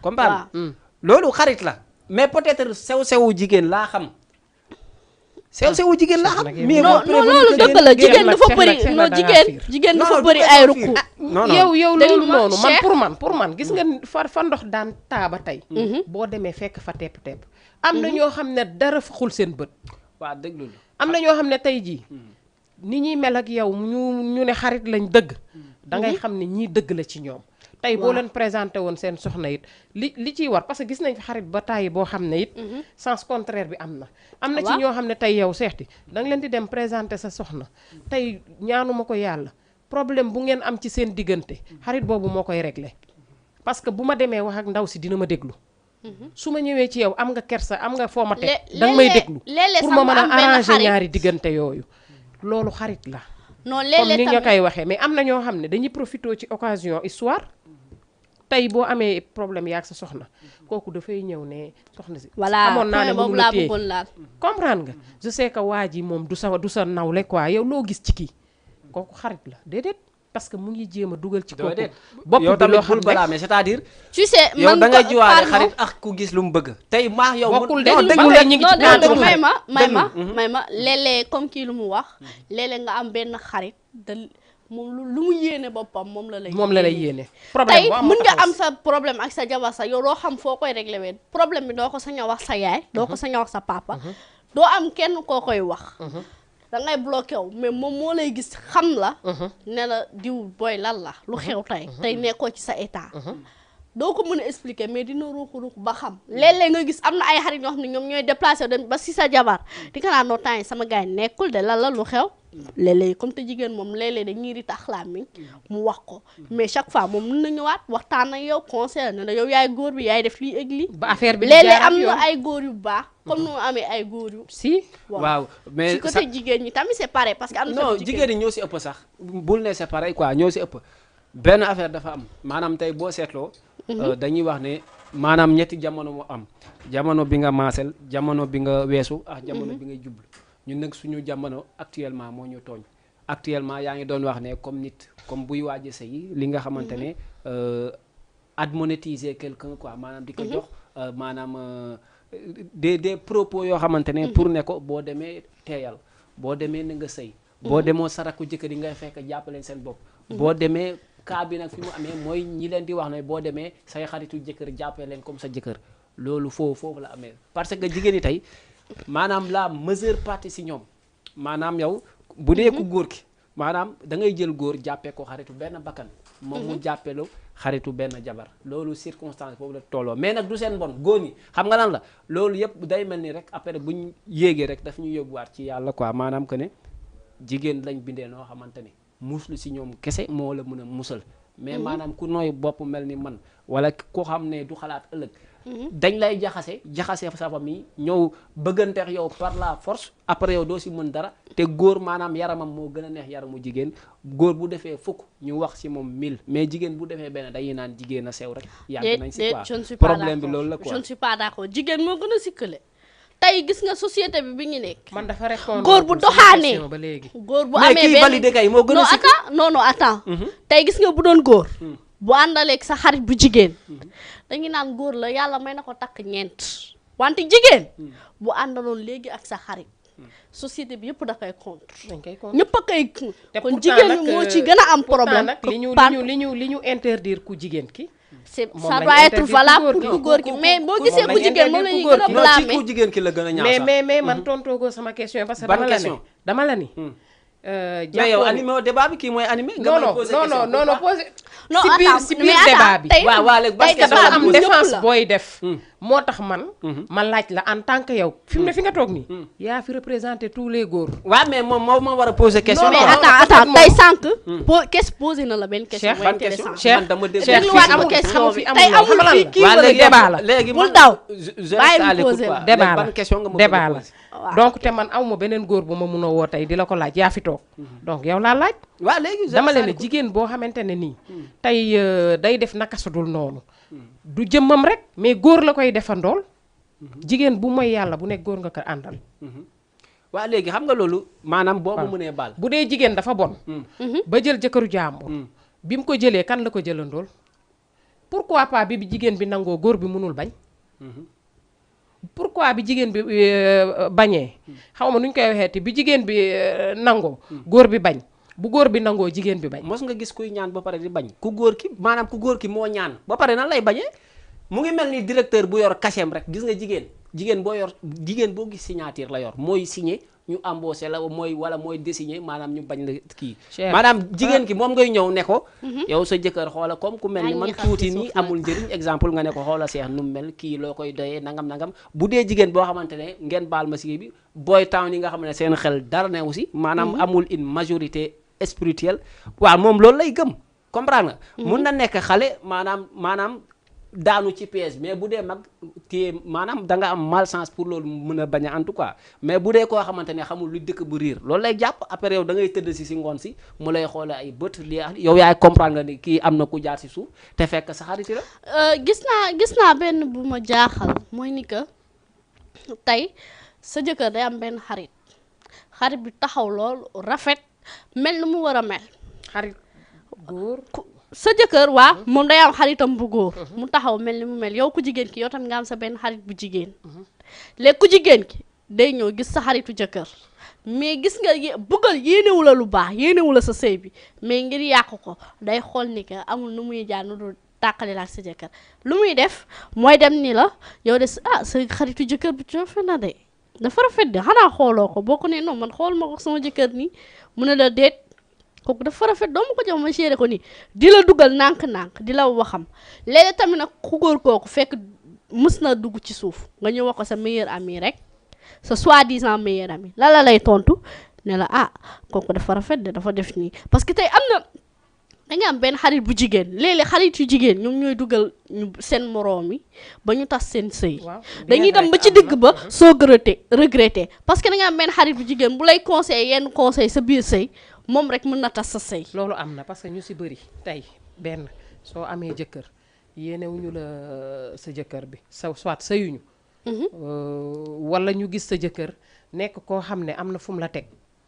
[SPEAKER 2] comprendre loolu xarit la mais peut-être sew-sewu jigéen laa xam sew-sewu jigéen laa xam mais
[SPEAKER 1] non loolu dëgg la jigéen dafa bëri non jigéen dafa bëri ay ruku
[SPEAKER 3] yow loolu noonu man pour man gis nga fa ndox daan taaba tey boo demee fekk fa tepp am na ñoo xam ne dara faxul seen bët
[SPEAKER 2] waaw déglu
[SPEAKER 3] am na ñoo xam ne tey jii ni ñuy mel ak yow ñu ne xarit lañ dëgg da ngay xam ne ñii dëgg la ci ñoom tey boo leen présenté woon seen soxna it li ciy war parce que gis nañ fi xarit ba tàyyi boo xam ne it sens contraire bi am na ci ñoo xam ne tey yow Cheikh Ty da nga leen di dem présenté sa soxna tey ñaanuma ko yàlla problème bu ngeen am ci seen diggante xarit boobu moo koy réglé parce que bu ma demee wax ak ndaw si dina ma déglu su ma ñëwee ci yow am nga kersa am nga foo ma teg danga may déglu pour ma mën a arranger ñaari diggante yooyu loolu xarit la
[SPEAKER 1] non
[SPEAKER 3] comme ni nga koy waxee mais am na ñoo xam ne dañuy profité ci occasion histoire tey boo amee problème yaag sa soxna kooku dafay ñëw ne soxna si xamoon naa ne mënu la téye comprendre nga je sais que waa ji moom du sa nawle quoi yow loo gis ci kii kooku xarit la déedéet parce que mu ngi jéem a dugal ci kooku bopp
[SPEAKER 2] yow
[SPEAKER 3] bi
[SPEAKER 2] tamit
[SPEAKER 3] loo xam
[SPEAKER 2] bul balaa c'est-à-dire
[SPEAKER 1] tu sais
[SPEAKER 2] yow
[SPEAKER 1] man
[SPEAKER 2] da ngay jiwaale xarit ak ku gis lu mu bëgg tey maa yow
[SPEAKER 3] bokkul de
[SPEAKER 2] déglu
[SPEAKER 3] ba tey ñu ngi ci
[SPEAKER 1] non
[SPEAKER 3] xarit
[SPEAKER 1] may ma léeg-léeg comme kii lu mu wax léeg-léeg nga am benn xarit da moom lu mu yéene boppam moom la lay
[SPEAKER 3] yéene
[SPEAKER 1] tey mën nga am sa problème ak sa jabar sa yow doo xam foo koy réglé ween problème bi doo ko sañ a wax sa yaay doo ko sañ a wax sa papa doo am kenn koo koy wax da ngay bloqué wu mais moom moo lay gis xam la ne la diw booy lan la lu xew tey nekkoo ci sa état doo ko mën a expliquer mais dina ruux ba xam léeg-léeg nga gis am na ay xarit ñoo xam ne ñoom ñooy déplacé dem ba si sa jabar di nga naan noo temps yi sama gars yi nekkul de lan la lu xew léeg-léeg comme te jigéen moom léeg-léeg dañuy di tax làmmiñ mu wax ko mais chaque fois moom mën na ñëwaat waxtaan ak yow conseil ne la yow yaay góor bi yaay def lii ak lii
[SPEAKER 3] ba affaire bi
[SPEAKER 1] léeg-léeg am na ay góor yu baax comme nu amee ay góor yu
[SPEAKER 3] si
[SPEAKER 2] waaw mais
[SPEAKER 1] si côté jigéen ñi tamit c'est pareil parce que am na
[SPEAKER 2] non jigéen ñi ñoo si ëpp sax bul ne c'est pareil quoi ñoo si ëpp benn affaire dafa am maanaam tey boo seetloo dañuy wax ne maanaam ñetti jamono mu am jamono bi nga maasel jamono bi nga weesu ak jamono bi ngay jublu ñun nag suñu jamono actuellement moo ñu tooñ actuellement yaa ngi doon wax ne comme nit comme buy waaje sëy li nga xamante ne admonétiser quelqu'un quoi maanaam di ko jox maanaam des propos yoo xamante ne pour ne ko boo demee teeyal boo demee na nga sëy boo demoo saraku jëkkër yi ngay fekk jàppaleen seen bopp boo demee cas bi nag fi mu amee mooy ñi leen di wax ne boo demee say xaritu jëkkër jàppee leen comme sa jëkkër loolu foofu la amee parce que jigéen ñi tey maanaam la majeure partie si ñoom maanaam yow bu dee ku góor ki maanaam da ngay jël góor jàppee ko xaritu benn bakkan moom mu jàppeelu xaritu benn jabar loolu circonstance boobu la tolloo mais nag du seen bon góor ñi xam nga lan la loolu yëpp day mel ni rek après buñ yéegee rek daf ñu yóbbuwaat ci yàlla quoi maanaam que ne jigéen lañ bindee noo xamante ni muslu si ñoom kese moo la mën a musal mais maanaam ku nooy bopp mel ni man wala ko xam ne du xalaat ëllëg dañ lay jaxase sa famille ñëw bëgganteex yow par la force après yow doo si mën dara te góor maanaam yaramam moo gën a neex yaramu jigéen góor bu defee fukk ñu wax si moom 1000 mais jigéen bu defee benn dañuy naan jigéen a sew rek yàgg nañ si quoi problème bi loolu la quoi
[SPEAKER 1] je ne suis pas d'accord jigéen moo gën a sikkale tey gis nga société bi ñu nekk.
[SPEAKER 3] man dafa répondre
[SPEAKER 1] góor bu doxaanee
[SPEAKER 3] ba léegi.
[SPEAKER 1] góor bu
[SPEAKER 2] mais
[SPEAKER 1] amee
[SPEAKER 2] kii
[SPEAKER 1] benn
[SPEAKER 2] validé kay moo gën a sikk.
[SPEAKER 1] non attends tey gis nga bu doon góor. bu àndaleeg sa xarit bu jigéen. dañuy naan góor la yàlla may na ko takk ñeent. wante jigéen. bu àndaloon léegi ak sa xarit. société bi yëpp da koy contre.
[SPEAKER 3] dañ koy contre
[SPEAKER 1] ñëpp a koy.
[SPEAKER 3] te
[SPEAKER 1] kon jigéen ñi moo ci gën a am problème.
[SPEAKER 3] nag li ñu interdire ku jigéen ki.
[SPEAKER 1] c'est
[SPEAKER 3] moom
[SPEAKER 1] ça
[SPEAKER 3] lañ
[SPEAKER 1] doit être
[SPEAKER 3] interdire
[SPEAKER 1] valable
[SPEAKER 3] ku
[SPEAKER 1] pour
[SPEAKER 3] góor
[SPEAKER 1] ku góor
[SPEAKER 3] ki.
[SPEAKER 1] ki mais boo
[SPEAKER 3] moom
[SPEAKER 1] gisee
[SPEAKER 3] lañ
[SPEAKER 1] ku jigéen moom la ñuy gën a
[SPEAKER 3] interdire ku
[SPEAKER 2] non ci
[SPEAKER 1] blâmer.
[SPEAKER 2] ku jigéen ki la gën a ñaaw sax.
[SPEAKER 3] mais man tontoogoo sama question parce que
[SPEAKER 2] Ban
[SPEAKER 3] dama la
[SPEAKER 2] question?
[SPEAKER 3] ni dama la ni.
[SPEAKER 2] mais yow animé au débat bi kii mooy animé. nga may posé question
[SPEAKER 3] non posé.
[SPEAKER 1] non
[SPEAKER 3] si biir
[SPEAKER 1] attends
[SPEAKER 3] si
[SPEAKER 1] mais
[SPEAKER 3] biir
[SPEAKER 1] attends,
[SPEAKER 3] débat bi.
[SPEAKER 1] tey
[SPEAKER 2] waaw waaw léegi
[SPEAKER 3] parce que
[SPEAKER 2] question
[SPEAKER 3] dafa
[SPEAKER 2] la
[SPEAKER 3] am
[SPEAKER 2] posé.
[SPEAKER 3] défense
[SPEAKER 1] la.
[SPEAKER 3] booy def. moo tax man. ma laaj la en tant que yow. fi mu ne fi nga toog nii. yaa fi représenté tous les góor.
[SPEAKER 2] waaw mais moom moo ma war a posé question.
[SPEAKER 3] Non,
[SPEAKER 1] mais
[SPEAKER 3] non,
[SPEAKER 1] attends
[SPEAKER 3] moom-
[SPEAKER 1] tey sànq. qu'est-ce posé na la benn question.
[SPEAKER 3] Cheikh,
[SPEAKER 1] bu
[SPEAKER 2] ban question
[SPEAKER 1] intéressant.
[SPEAKER 3] Cheikh
[SPEAKER 2] man dama dégg.
[SPEAKER 3] Cheikh
[SPEAKER 1] dégluwaat
[SPEAKER 3] fii
[SPEAKER 1] ma
[SPEAKER 3] amul
[SPEAKER 1] question
[SPEAKER 3] fi
[SPEAKER 1] bi
[SPEAKER 3] amul
[SPEAKER 1] tey
[SPEAKER 3] loolu. Xam nga
[SPEAKER 1] amul
[SPEAKER 3] lan
[SPEAKER 1] fii
[SPEAKER 3] la?
[SPEAKER 1] kii
[SPEAKER 3] Waa
[SPEAKER 1] wala
[SPEAKER 3] léegi débat la.
[SPEAKER 2] léegi
[SPEAKER 1] bul
[SPEAKER 2] man
[SPEAKER 1] daw.
[SPEAKER 2] je
[SPEAKER 1] Bàyyi
[SPEAKER 2] reste
[SPEAKER 1] mu
[SPEAKER 2] à l'écoute
[SPEAKER 1] posé
[SPEAKER 2] quoi.
[SPEAKER 1] la.
[SPEAKER 3] débat
[SPEAKER 2] Léegi
[SPEAKER 3] la
[SPEAKER 2] ban question nga ma
[SPEAKER 3] débat
[SPEAKER 2] bëgg a
[SPEAKER 3] la
[SPEAKER 2] posé.
[SPEAKER 1] waaw.
[SPEAKER 3] donc te man awma beneen góor bu ma mun a woo tey di la ko laaj yaa fi toog donc yow laa laaj
[SPEAKER 2] waaw léegi je
[SPEAKER 3] dama
[SPEAKER 2] reste à
[SPEAKER 3] leen ne
[SPEAKER 2] l'écoute.
[SPEAKER 3] jigéen boo xamante ne nii tey day def naka su dul noonu du jëmmam rek mais góor la koy defandool jigéen bu mooy yàlla bu nekk góor nga ko àndal
[SPEAKER 2] waaw léegi xam nga loolu maanaam boo ma
[SPEAKER 3] waaw.
[SPEAKER 2] mënee baal.
[SPEAKER 3] bu dee jigéen dafa bon ba jël jëkkëru jàmbur bi mu ko jëlee kan la ko jëlandool pourquoi pas bi jigéen bi nangoo góor bi mënul bañ pourquoi bi jigéen bi bañee xaw ma nu ñu koy waxee te bi jigéen bi nangoo góor bi bañ bu góor bi nangoo jigéen bi bañ
[SPEAKER 2] mos nga gis kuy ñaan ba pare di bañ ku góor ki maanaam ku góor ki moo ñaan ba pare nan lay bañee mu ngi mel ni directeur bu yor cachet rek gis nga jigéen boo gis signature la yor mooy signé ñu embauché la mooy wala mooy désigné maanaam ñu bañ la kii
[SPEAKER 3] Cher.
[SPEAKER 2] maanaam jigéen ki moom ngay ñëw ne ko yow sa jëkkër xoola comme ku mel ni
[SPEAKER 1] Yaa
[SPEAKER 2] man
[SPEAKER 1] ngi xas
[SPEAKER 2] tuuti
[SPEAKER 1] ci
[SPEAKER 2] nii
[SPEAKER 1] suuf nag.
[SPEAKER 2] amul njëriñ exemple nga ne ko xoola seex nu mu mel kii loo koy doyee nangam bu dee jigéen boo xamante ne ngeen baal ma si bi boy town yi nga xam ne seen xel dara ne aussi maanaam amul une majorité spirituelle waaw moom loolu lay gëm comprendre nga mun na nekk xale maanaam daanu ci piège mais bu dee mag téye maanaam da nga am malchance pour loolu mën a bañ a en tout cas mais bu dee koo xamante ne xamul lu dëkk bu riir loolu lay jàpp après yow da ngay tëdd si ngoon si mu lay xoole ay bët lii yow yaay comprendre nga ni kii am na ku jaar si suuf te fekk sa xarit la.
[SPEAKER 1] gis naa benn bu ma jaaxal mooy ni que tey sa jëkkër day am benn xarit bi taxaw lool rafet mel ni mu war a mel.
[SPEAKER 3] xarit góor
[SPEAKER 1] sa jëkkër waa moom day am xaritam bu góor mu taxaw mel ni mu mel yow ku jigéen ki yow tam nga am sa benn xarit bu jigéen léegi ku jigéen ki day ñëw gis sa xaritu jëkkër mais gis nga bëggal yéenewu la lu baax yéenewu la sa sëy bi mais ngir yàq ko day xool ni que amul nu muy jaar nu dul tàqali la ak sa jëkkër lu muy def mooy dem ni la yow de sa xaritu jëkkër bi coofe na de dafa rafet de xanaa xooloo ko boo ko ne non man xool ma ko sama jëkkër nii mu ne la déet kooku dafa rafet doo ma ko jox ma géré ko nii di la dugal nànk-nànk di la waxam léegi tamit nag ku góor kooku fekk mës na dugg ci suuf nga ñëw wax ko sa meilleur ami rek sa soi-disant meilleur ami la lay tontu ne la kooku dafa rafet de dafa def nii parce que tey am na da nga am benn xarit bu jigéen léeg-léeg xarit yu jigéen ñoom ñooy dugal ñu seen moroom yi ba ñu tas seen sëy dañuy dem ba ci digg ba soo regretté parce que da nga am benn xarit bu jigéen bu lay conseil yenn conseil sa biir sëy moom rek mën na tas sa sëy
[SPEAKER 3] loolu am na parce que ñu si bëri tey benn soo amee jëkkër yéenewuñu la sa jëkkër bi soit sëyuñu wala ñu gis sa jëkkër nekk koo xam ne am na fu mu la teg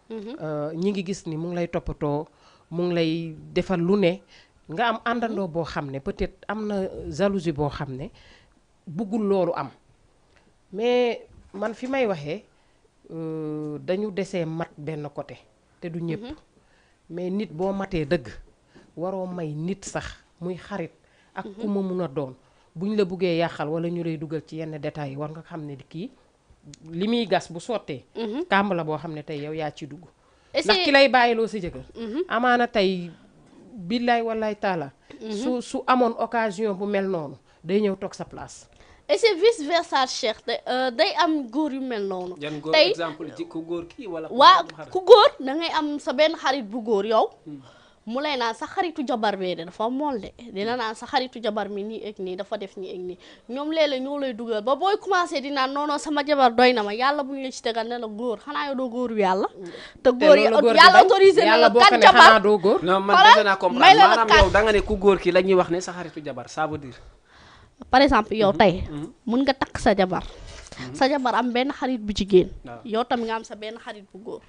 [SPEAKER 3] ñi ngi gis ni mu ngi lay toppatoo mu ngi lay defal lu ne nga am àndandoo boo xam ne peut-être am na jalousie boo xam ne buggul loolu am mais man fi may waxee dañu desee mat benn côté te du ñëpp mais nit boo matee dëgg waroo may nit sax muy xarit ak ku ma mun a doon buñ la buggee yàqal wala ñu lay dugal ci yenn détails yi war nga xam ne kii li muy gas bu sottee kàmb la boo xam ne tey yow yaa ci dugg ndax ki lay bàyyiloo sa jëkkër amaana tey billaay wallaay taala su amoon occasion bu mel noonu day ñëw toog sa place
[SPEAKER 1] et c'est vice versa Cheikh day am góor yu mel noonu
[SPEAKER 2] tey exemple ci ku góor kii wala
[SPEAKER 1] waa ku góor da ngay am sa benn xarit bu góor yow mu lay naan sa xaritu jabar bee de dafa mool de dina naan sa xaritu jabar mi nii ak nii dafa def nii ak nii ñoom léeg-léeg ñoo lay dugal ba booy commencé di naan non sama jabar doy na ma yàlla bu ñu la ci tegal ne la góor xanaa yow doo góoru yàlla te góor yi yàlla autorisé na la kan jabar
[SPEAKER 3] doo góor
[SPEAKER 2] non man defe naa comprendre maanaam yow da nga ne ku góor ki la ñuy wax ne sa xaritu jabar ça veut dire
[SPEAKER 1] par exemple yow tey mun nga takk sa jabar sa jabar am benn xarit bu jigéen
[SPEAKER 2] waaw.
[SPEAKER 1] yow tam nga am sa benn xarit bu góor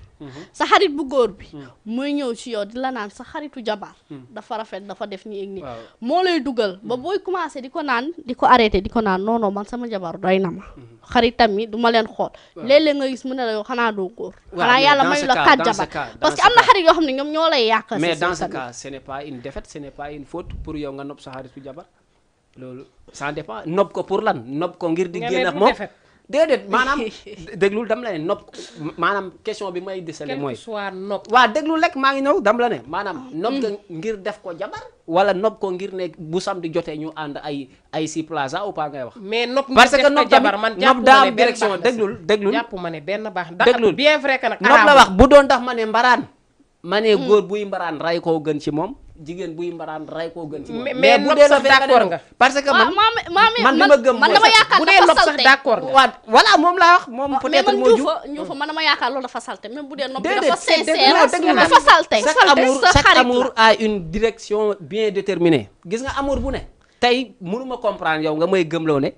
[SPEAKER 1] sa xarit bu góor bi muy ñëw ci yow di la naan sa xaritu jabar dafa rafet dafa def nii ak nii
[SPEAKER 2] waaw.
[SPEAKER 1] moo lay dugal ba booy commencé di ko naan di ko arrêté di ko naan non non man sama jabar doy na ma xaritam yi du ma leen xool léeg-léeg nga gis mu ne la yow xanaa doo góor
[SPEAKER 2] waaw,
[SPEAKER 1] xanaa
[SPEAKER 2] mais
[SPEAKER 1] yàlla
[SPEAKER 2] dans
[SPEAKER 1] mayu
[SPEAKER 2] ce
[SPEAKER 1] la
[SPEAKER 2] cas,
[SPEAKER 1] 4
[SPEAKER 2] dans ce
[SPEAKER 1] jabar
[SPEAKER 2] cas,
[SPEAKER 1] parce que
[SPEAKER 2] dans
[SPEAKER 1] am
[SPEAKER 2] ce
[SPEAKER 1] na
[SPEAKER 2] cas.
[SPEAKER 1] xarit yoo xam ne ñoom ñoo lay yàq
[SPEAKER 2] mais
[SPEAKER 1] si
[SPEAKER 2] dans ce
[SPEAKER 1] tamit.
[SPEAKER 2] cas ce n'est pas une défaite ce n'est pas une faute pour yow nga nopp sa xaritu jabar loolu ça dépend nopp ko pour lan nopp ko ngir di
[SPEAKER 3] Nga
[SPEAKER 2] génn
[SPEAKER 3] ne
[SPEAKER 2] ak
[SPEAKER 3] du
[SPEAKER 2] moom
[SPEAKER 3] defet.
[SPEAKER 2] déedéet maanaam déglul dam la ne nopp maanaam question bi may disale
[SPEAKER 3] quel
[SPEAKER 2] mooy
[SPEAKER 3] que soit nopp.
[SPEAKER 2] waa déglul rek maa ngi ñëw dam la ne maanaam nopp ko ngir def ko jabar wala nopp ko ngir ne bu samedi jotee ñu ànd ay si plaza ou pas ngay wax
[SPEAKER 3] mais nopp
[SPEAKER 2] parce que
[SPEAKER 3] ngir def
[SPEAKER 2] nopp
[SPEAKER 3] ko jabar man
[SPEAKER 2] tamit nopp daa am
[SPEAKER 3] benn
[SPEAKER 2] direction
[SPEAKER 3] baax na si.
[SPEAKER 2] déglul
[SPEAKER 3] jàpp ma ne benn baax
[SPEAKER 2] déglul.
[SPEAKER 3] bien vrai que nag
[SPEAKER 2] nopp la
[SPEAKER 3] araamul.
[SPEAKER 2] wax bu doon tax ma ne mbaraan ma ne góor buy mbaraan ray koo gën ci moom jigéen buy mbaraan ray koo gën ci moom
[SPEAKER 3] mais
[SPEAKER 2] bu
[SPEAKER 3] nopp
[SPEAKER 2] dee
[SPEAKER 3] sax
[SPEAKER 2] la fekk
[SPEAKER 3] d'accord
[SPEAKER 2] ne
[SPEAKER 3] nga.
[SPEAKER 2] parce que man man li ma gëm
[SPEAKER 1] man
[SPEAKER 2] mooy
[SPEAKER 1] dama
[SPEAKER 2] sax-
[SPEAKER 1] yaakaar
[SPEAKER 3] bu dee
[SPEAKER 1] dafa
[SPEAKER 3] nopp sax
[SPEAKER 1] salte
[SPEAKER 3] d'accord nga.
[SPEAKER 2] waa voilà moom laa wax moom
[SPEAKER 1] mais
[SPEAKER 2] peut-être
[SPEAKER 1] man
[SPEAKER 2] moo ju
[SPEAKER 1] Ndioufa man dama yaakaar loolu dafa salte même bu dee nopp bi
[SPEAKER 2] déedéet
[SPEAKER 1] dafa
[SPEAKER 2] c'est
[SPEAKER 1] sincère
[SPEAKER 2] déglu
[SPEAKER 1] dafa salte sa
[SPEAKER 2] chaque
[SPEAKER 1] xarit
[SPEAKER 2] amour
[SPEAKER 1] la
[SPEAKER 2] a une direction bien déterminée gis nga amour bu ne tey mënuma comprendre yow nga may gëmloo ne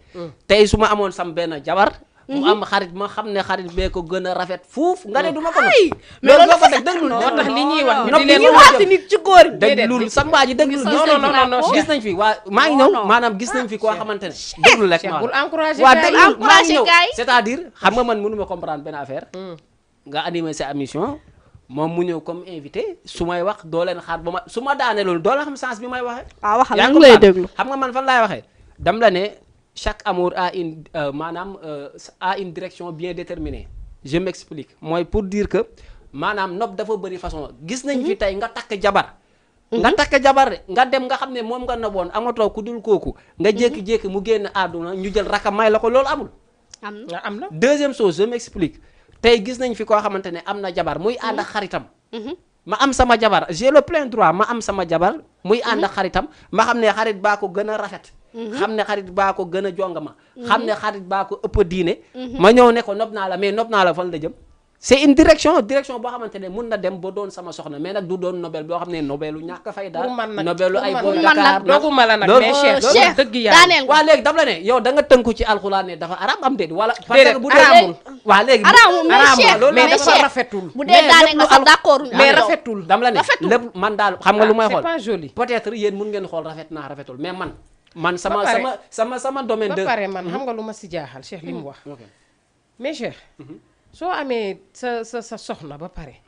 [SPEAKER 2] tey su ma amoon sam benn jabar mu am xarit ma xam ne xarit bee ko gën a rafet fuuf nga ne du ma ko
[SPEAKER 1] ay
[SPEAKER 2] nopp loolu boo ko teg déglul
[SPEAKER 3] moo tax li ñuy wax
[SPEAKER 2] nopp
[SPEAKER 3] di
[SPEAKER 2] li
[SPEAKER 3] leen
[SPEAKER 2] ñuy
[SPEAKER 3] wax
[SPEAKER 2] wax
[SPEAKER 1] nit ci góor yi
[SPEAKER 2] déglul sa mbaa ji déglul
[SPEAKER 1] Non,
[SPEAKER 2] gis nañ
[SPEAKER 3] non, non, non,
[SPEAKER 2] fi gis nañ fi waa maa ngi
[SPEAKER 1] Non,
[SPEAKER 2] ñëw
[SPEAKER 1] non.
[SPEAKER 2] maanaam gis nañ fi koo xamante ne déglul rek
[SPEAKER 3] Cheikh
[SPEAKER 2] ma
[SPEAKER 3] bul
[SPEAKER 2] wax
[SPEAKER 3] encouragé
[SPEAKER 2] waa
[SPEAKER 3] gars yi.
[SPEAKER 2] déglul maa ngi
[SPEAKER 1] encouragé
[SPEAKER 2] ñëw
[SPEAKER 1] gars yi.
[SPEAKER 2] c'est-à-dire xam nga man mënuma comprendre benn affaire nga animé sa émission moom mu ñëw comme invité su may wax doo leen xaar ba ma su ma daane loolu doo leen xam sens bi may waxee
[SPEAKER 1] waaw waxal
[SPEAKER 2] yaa
[SPEAKER 1] ñu
[SPEAKER 2] ngi
[SPEAKER 1] ngi lay
[SPEAKER 2] comprendre?
[SPEAKER 1] déglu
[SPEAKER 2] xam nga man fan laay waxee dam la ne chaque amour a une maanaam a une direction bien déterminée je m'explique mooy pour dire que maanaam nopp dafa bëri façon gis nañ fi tey nga takk jabar nga takk jabar de nga dem nga xam ne moom nga noboon amatoo ku dul kooku nga jékki-jékki mu génn àdduna ñu jël rakam may la ko loolu amul
[SPEAKER 1] am na
[SPEAKER 3] nga am na.
[SPEAKER 2] deuxième chose je m'explique tey gis nañ fi koo xamante ne am na jabar muy ànd ak xaritam ma am sama jabar j'ai le plein droit ma am sama jabar muy ànd ak xaritam ma xam ne xarit baa ko gën a rafet xam ne xarit baa ko gën a jongama xam ne xarit baa ko ëpp diine ma ñëw ne ko nopp naa la mais nopp naa la fan la jëm c'est une direction boo xamante ne mun na dem ba doon sama soxna mais nag du doon nobel boo xam ne nobelu ñàkk fay daal
[SPEAKER 3] pour man nag
[SPEAKER 2] nobelu ay
[SPEAKER 3] pour
[SPEAKER 2] booy
[SPEAKER 1] man
[SPEAKER 2] Dakar
[SPEAKER 1] nag
[SPEAKER 3] dooguma la nag
[SPEAKER 2] loolu-
[SPEAKER 3] mais Cheikh
[SPEAKER 2] loolu-
[SPEAKER 1] Cheikh
[SPEAKER 3] dëgg yàlla.
[SPEAKER 1] daaneel
[SPEAKER 2] waa léegi dam la ne yow da nga tënku ci alxuraan ne dafa aram am déet wala parce
[SPEAKER 3] Déedéet,
[SPEAKER 2] que bu dee
[SPEAKER 3] araamul.
[SPEAKER 2] waa léegi
[SPEAKER 1] araamul mais
[SPEAKER 3] araamul,
[SPEAKER 1] Cheikh
[SPEAKER 2] loolu
[SPEAKER 3] mais
[SPEAKER 1] mais
[SPEAKER 3] dafa
[SPEAKER 1] Cheikh
[SPEAKER 3] rafetul.
[SPEAKER 1] bu
[SPEAKER 2] mais
[SPEAKER 1] dee daane
[SPEAKER 2] lépp
[SPEAKER 1] nga
[SPEAKER 2] lu
[SPEAKER 1] sax
[SPEAKER 2] al-
[SPEAKER 1] d'accord
[SPEAKER 3] mais
[SPEAKER 1] yow.
[SPEAKER 3] rafetul.
[SPEAKER 2] dam la ne
[SPEAKER 1] Rafetul.
[SPEAKER 2] lépp man daal xam nga lu may
[SPEAKER 3] c'est
[SPEAKER 2] xool
[SPEAKER 3] pas joli.
[SPEAKER 2] peut-être yéen mun ngeen xool rafet naa rafetul mais man sama
[SPEAKER 3] Ba pare-
[SPEAKER 2] sama domaine
[SPEAKER 3] ba
[SPEAKER 2] de
[SPEAKER 3] pare man xam nga lu ma si jaaxal Cheikh li mu wax.
[SPEAKER 2] ok
[SPEAKER 3] mais Cheikh soo amee sa soxna ba pare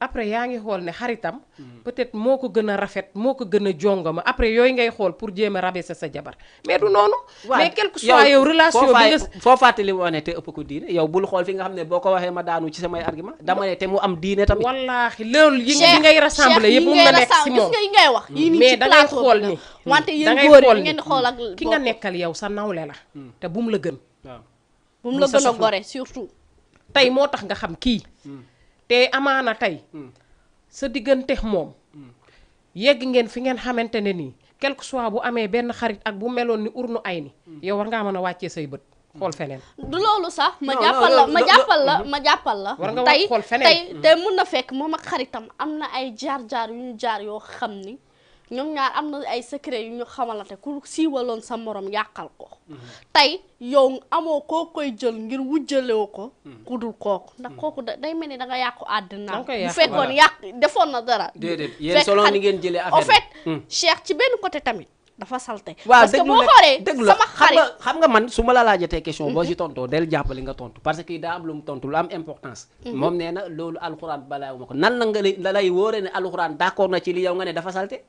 [SPEAKER 3] après yaa ngi xool ne xaritam peut-être moo ko gën a rafet moo ko gën a jongama après yooyu ngay xool pour jéem a rabaisser sa jabar mais du noonu. mais quel que soit yow relation bi nga.
[SPEAKER 2] foo fàttali moo ne te ëpp ko diine yow bul xool fi nga xam ne boo ko waxee ma daanu ci samay argument dama ne te mu am diine tamit
[SPEAKER 3] wallaahi loolu yi ngay rassembler yëpp mun na nekk si moom.
[SPEAKER 1] gis nga yi ngay wax yii nii
[SPEAKER 3] mais
[SPEAKER 1] ci
[SPEAKER 3] da ngay
[SPEAKER 1] plateau
[SPEAKER 3] xool
[SPEAKER 1] bi
[SPEAKER 3] ni.
[SPEAKER 1] la. wante
[SPEAKER 3] da
[SPEAKER 1] yéen
[SPEAKER 3] ngay
[SPEAKER 1] góor
[SPEAKER 3] xool
[SPEAKER 1] yi ngeen di xool ak
[SPEAKER 3] ki nga nekkal yow sa nawle la. te bu mu la gën.
[SPEAKER 2] waaw
[SPEAKER 1] bu mu la
[SPEAKER 3] sa
[SPEAKER 1] gën a
[SPEAKER 3] soxna.
[SPEAKER 1] gore surtout
[SPEAKER 3] tey moo tax nga xam kii. te amaana tey. sa diggante moom. yegg ngeen fi ngeen xamante ne nii quel que soit bu amee benn xarit ak bu meloon ni urnu ay ni yow war ngaa mën a wàccee say bët xool feneen.
[SPEAKER 1] du loolu sax ma
[SPEAKER 2] Non,
[SPEAKER 1] jàppal
[SPEAKER 2] non,
[SPEAKER 1] la
[SPEAKER 2] non,
[SPEAKER 1] ma
[SPEAKER 2] non,
[SPEAKER 1] jàppal la ma jàppal la
[SPEAKER 3] War nga
[SPEAKER 1] tey
[SPEAKER 3] xool feneen.
[SPEAKER 1] tey mun na fekk moom ak xaritam am na ay jaar-jaar yu ñu jaar yoo xam ni ñoom ñaar am na ay secret yu ñu xamalante ku siiwaloon sa morom yàqal ko tey yow amoo koo koy jël ngir wujjalewu ko ku dul kooku ndax kooku day mel ni da nga yàqu àddina
[SPEAKER 3] danga koy
[SPEAKER 1] bu
[SPEAKER 3] yàq,
[SPEAKER 1] fekkoon
[SPEAKER 2] voilà.
[SPEAKER 1] yàq defoon na dara
[SPEAKER 2] déedéet yéen
[SPEAKER 1] fekk
[SPEAKER 2] selon
[SPEAKER 1] xarit-
[SPEAKER 2] ni ngeen jëlee
[SPEAKER 1] au
[SPEAKER 2] affaire
[SPEAKER 1] fait Cheikh ci benn côté tamit dafa salte
[SPEAKER 2] waaw
[SPEAKER 1] parce que
[SPEAKER 2] déglu
[SPEAKER 1] boo
[SPEAKER 2] rek
[SPEAKER 1] xoolee
[SPEAKER 2] déglu la
[SPEAKER 1] sama
[SPEAKER 2] xam
[SPEAKER 1] xarit
[SPEAKER 2] nga xam nga man su ma la laajatee question boo si tontoo del jàppale nga tontu parce que daa am lu mu tontu lu am importance moom nee na loolu alxuraan balaa ma ko nan la nga la lay wóore ne alxuraan d'accord na ci li yow nga ne dafa salte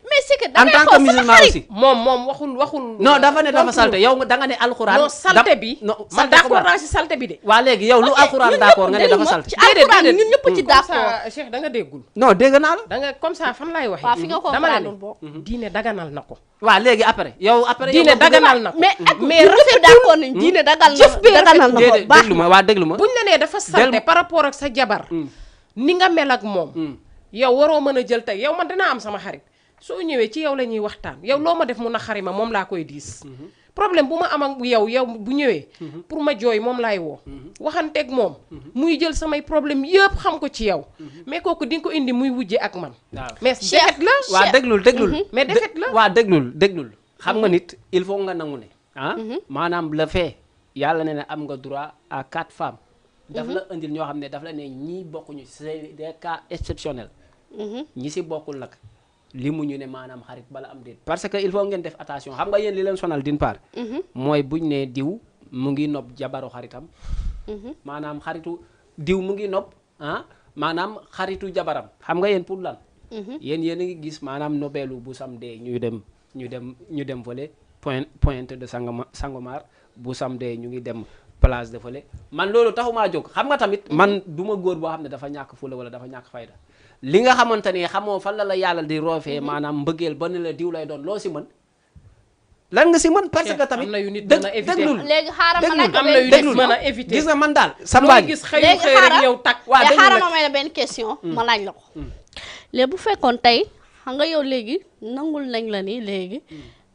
[SPEAKER 1] mais c'est que da
[SPEAKER 2] en
[SPEAKER 1] ngay
[SPEAKER 2] tant que
[SPEAKER 1] xool sama
[SPEAKER 2] musulman
[SPEAKER 1] xarit
[SPEAKER 2] aussi
[SPEAKER 3] moom waxul.
[SPEAKER 2] non dafa ne dafa
[SPEAKER 3] tontu.
[SPEAKER 2] salte yow da nga ne alxuraan
[SPEAKER 3] non salte bi.
[SPEAKER 2] non
[SPEAKER 3] man
[SPEAKER 2] salte
[SPEAKER 3] d'accord
[SPEAKER 2] comment
[SPEAKER 3] naa si salte bi de.
[SPEAKER 2] waa léegi yow lu alxuraan d'accord nga ne dafa salte
[SPEAKER 1] ci alxuraan ñun ñëpp ci
[SPEAKER 3] comme
[SPEAKER 1] d'accord
[SPEAKER 3] ça Cheikh da nga déggul.
[SPEAKER 2] non dégg naa la
[SPEAKER 3] da nga comme ça fan laay waxee.
[SPEAKER 1] waaw fi nga ko
[SPEAKER 3] dama la
[SPEAKER 1] comprendre
[SPEAKER 3] ne
[SPEAKER 1] boo
[SPEAKER 3] diine daganal na ko.
[SPEAKER 2] waa léegi après yow après yow
[SPEAKER 3] diine
[SPEAKER 2] nga bëgg-
[SPEAKER 3] daganal na ko.
[SPEAKER 1] mais ak
[SPEAKER 3] mais
[SPEAKER 1] ñun ñëpp
[SPEAKER 3] rafetul.
[SPEAKER 1] d'accord nañ diine
[SPEAKER 3] jëf bi
[SPEAKER 1] daganal na ko
[SPEAKER 2] déedéet
[SPEAKER 1] baax
[SPEAKER 2] déglu ma waa déglu ma
[SPEAKER 3] buñ la nee dafa salte par rapport ak sa jabar. ni nga mel ak moom. yow waroo mën a jël tey yow man dinaa am sama xarit. soo ñëwee ci yow la ñuy waxtaan yow loo ma def mu naqari ma moom laa koy diis. problème bu ma am ak yow bu ñëwee. pour ma jooy moom laay woo. waxanteeg moom. muy jël samay problème yëpp xam ko ci yow. mais kooku di nga ko indi muy wujje ak man.
[SPEAKER 2] waaw
[SPEAKER 3] mais
[SPEAKER 1] Cheikh,
[SPEAKER 3] defet la.
[SPEAKER 2] waa déglul
[SPEAKER 3] mais defet la.
[SPEAKER 2] waa déglul xam nga nit il faut nga nangu ne maanaam le fait yàlla ne am nga droit à 4 femmes. daf la indil ñoo xam ne daf la ne ñii bokkuñu c'est des cas exceptionnels. ñi si bokkul nag li mu ñu ne maanaam xarit bala am déet parce que il faut ngeen def attention xam nga yéen li leen sonal d'une part. mooy buñ ne diw mu ngi nopp jabaru xaritam. maanaam xaritu diw mu ngi nopp maanaam xaritu jabaram xam nga yéen pour lan. yéen a ngi gis maanaam nobeelu bu samedi ñu dem fële Pointe de Sangomar bu samedi ñu ngi dem place de fële man loolu taxumaa jóg xam nga tamit man du ma góor boo xam ne dafa ñàkk fula wala dafa ñàkk fayda li nga xamante ne xamoo fan la yàlla di roofee maanaam mbëggeel ba ne la diw lay doon loo si mën lan nga si mën parce que tamit déglul
[SPEAKER 1] léegi xaaral ma nag
[SPEAKER 3] am na yu nit mën a éviter
[SPEAKER 2] gis nga man daal samba
[SPEAKER 3] gis xëy rek yow takk
[SPEAKER 1] léegi xaaral ma may la benn question ma laaj la ko léegi bu fekkoon tey xam nga yow léegi nangul nañ la ni léegi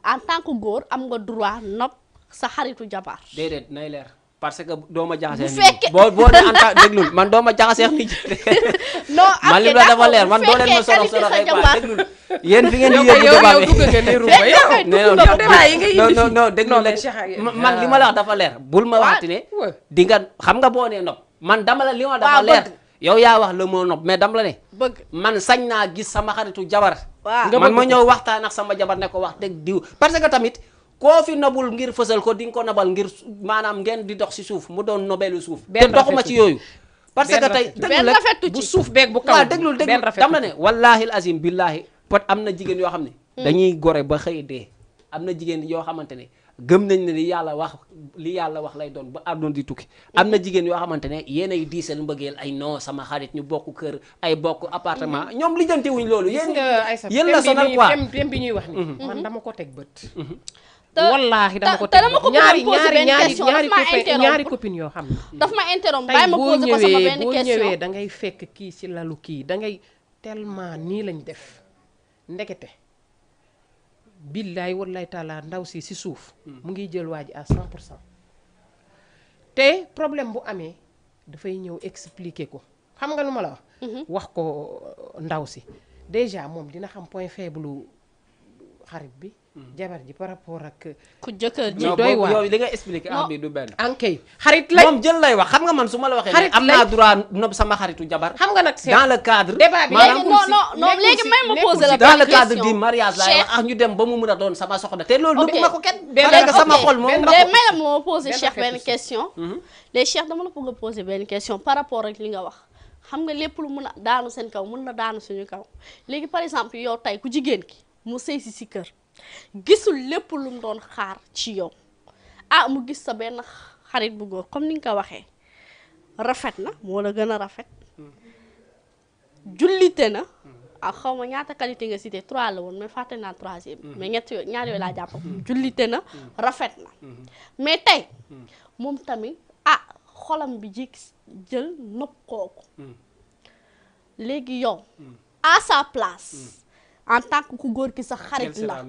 [SPEAKER 1] en tant que góor am nga droit nopp sa xaritu jabar
[SPEAKER 2] déedéet nay leer parce que doo ma jaxasee
[SPEAKER 1] bu fekkee
[SPEAKER 2] boo ne en tant déglul man doo ma jaxasee nit
[SPEAKER 1] non
[SPEAKER 2] man li la dafa leer man doo leen ma sorox soroxee quoi déglul yéen fi ngeen di yóbbu débat bi
[SPEAKER 3] dugg nga ne rumba yow débat yi nga indi
[SPEAKER 2] non déglul rek man li ma la wax dafa leer bul ma waxati ne di nga xam nga boo nee nopp man dama la li ma dafa leer yow yaa wax le mot nopp mais dama la ne
[SPEAKER 1] bëgg
[SPEAKER 2] man sañ naa gis sama xaritu jabar
[SPEAKER 1] waaw
[SPEAKER 2] man ma ñëw waxtaan ak sama jabar ne ko wax dëgg diw parce que tamit koo fi nobul ngir fësal ko di nga ko nobal ngir maanaam ngeen di dox si suuf mu doon nobeelu suuf te doxuma ci yooyu parce que tey déglu rek
[SPEAKER 3] bu suuf beeg bu kaw
[SPEAKER 2] waaw déglul dama ne wallahi azim billahi pot am na jigéen yoo xam ne dañuy gore ba xëy dee am na jigéen yoo xamante ne gëm nañ ne li yàlla wax lay doon ba àdduna di tukki am na jigéen yoo xamante ne yéen ay diisal mbëggeel ay non sama xarit ñu bokk kër ay bokk appartement ñoom lijjanti wuñ loolu yéen la sonal quoi
[SPEAKER 3] thème bi ñuy wax ni man dama ko teg bët
[SPEAKER 1] wallaahi
[SPEAKER 3] dama ko teg bët ñaari copine yoo xam ne
[SPEAKER 1] daf ma interrompre bàyyi ma posé ko sama benn
[SPEAKER 3] boo
[SPEAKER 1] question
[SPEAKER 3] ñëwee da ngay fekk kii ci lalu kii da ngay tellement nii lañ def ndekete billaay wallaay taala ndaw si suuf mu ngi jël waa ji à 100% te problème bu amee dafay ñëw expliquer ko xam nga lu ma la wax ko ndaw si déjà moom dina xam point faible xarit bi jabar ji par rapport ak
[SPEAKER 1] ku jëkkër ji
[SPEAKER 3] doy waar
[SPEAKER 2] yow li nga expliquer am bi du benn
[SPEAKER 3] ankay xarit lay
[SPEAKER 2] moom jël lay wax xam nga man su ma la waxee ne am naa droit nob sama xaritu jabar
[SPEAKER 3] xam nga nag
[SPEAKER 2] dans le cadre
[SPEAKER 3] débat bi
[SPEAKER 1] non léegi may ma poser la
[SPEAKER 2] dans le cadre du mariage laay wax ak ñu dem ba mu mën a doon sama soxna te loolu nëbbu ma ko kenn parce que sama xol moom
[SPEAKER 1] léegi may la ma poser Cheikh benn question léegi Cheikh dama la bëgg a poser benn question par rapport ak li nga wax xam nga lépp lu mën a daanu seen kaw mën na daanu suñu kaw léegi par exemple yow tey ku jigéen ki mu sëy si kër gisul lépp lu mu doon xaar ci yow mu gis sa benn xarit bu góor comme ni nga ko waxee rafet na moo la gën a rafet jullite na ak xaw ma ñaata qualité nga cité 3 la woon mais fàtte naa 3e mais ñaar yooyu laa jàpp jullite na rafet na mais tey moom tamit xolam bi jël nopp kooku léegi yow à sa place en tant que ku góor ki sa xarit la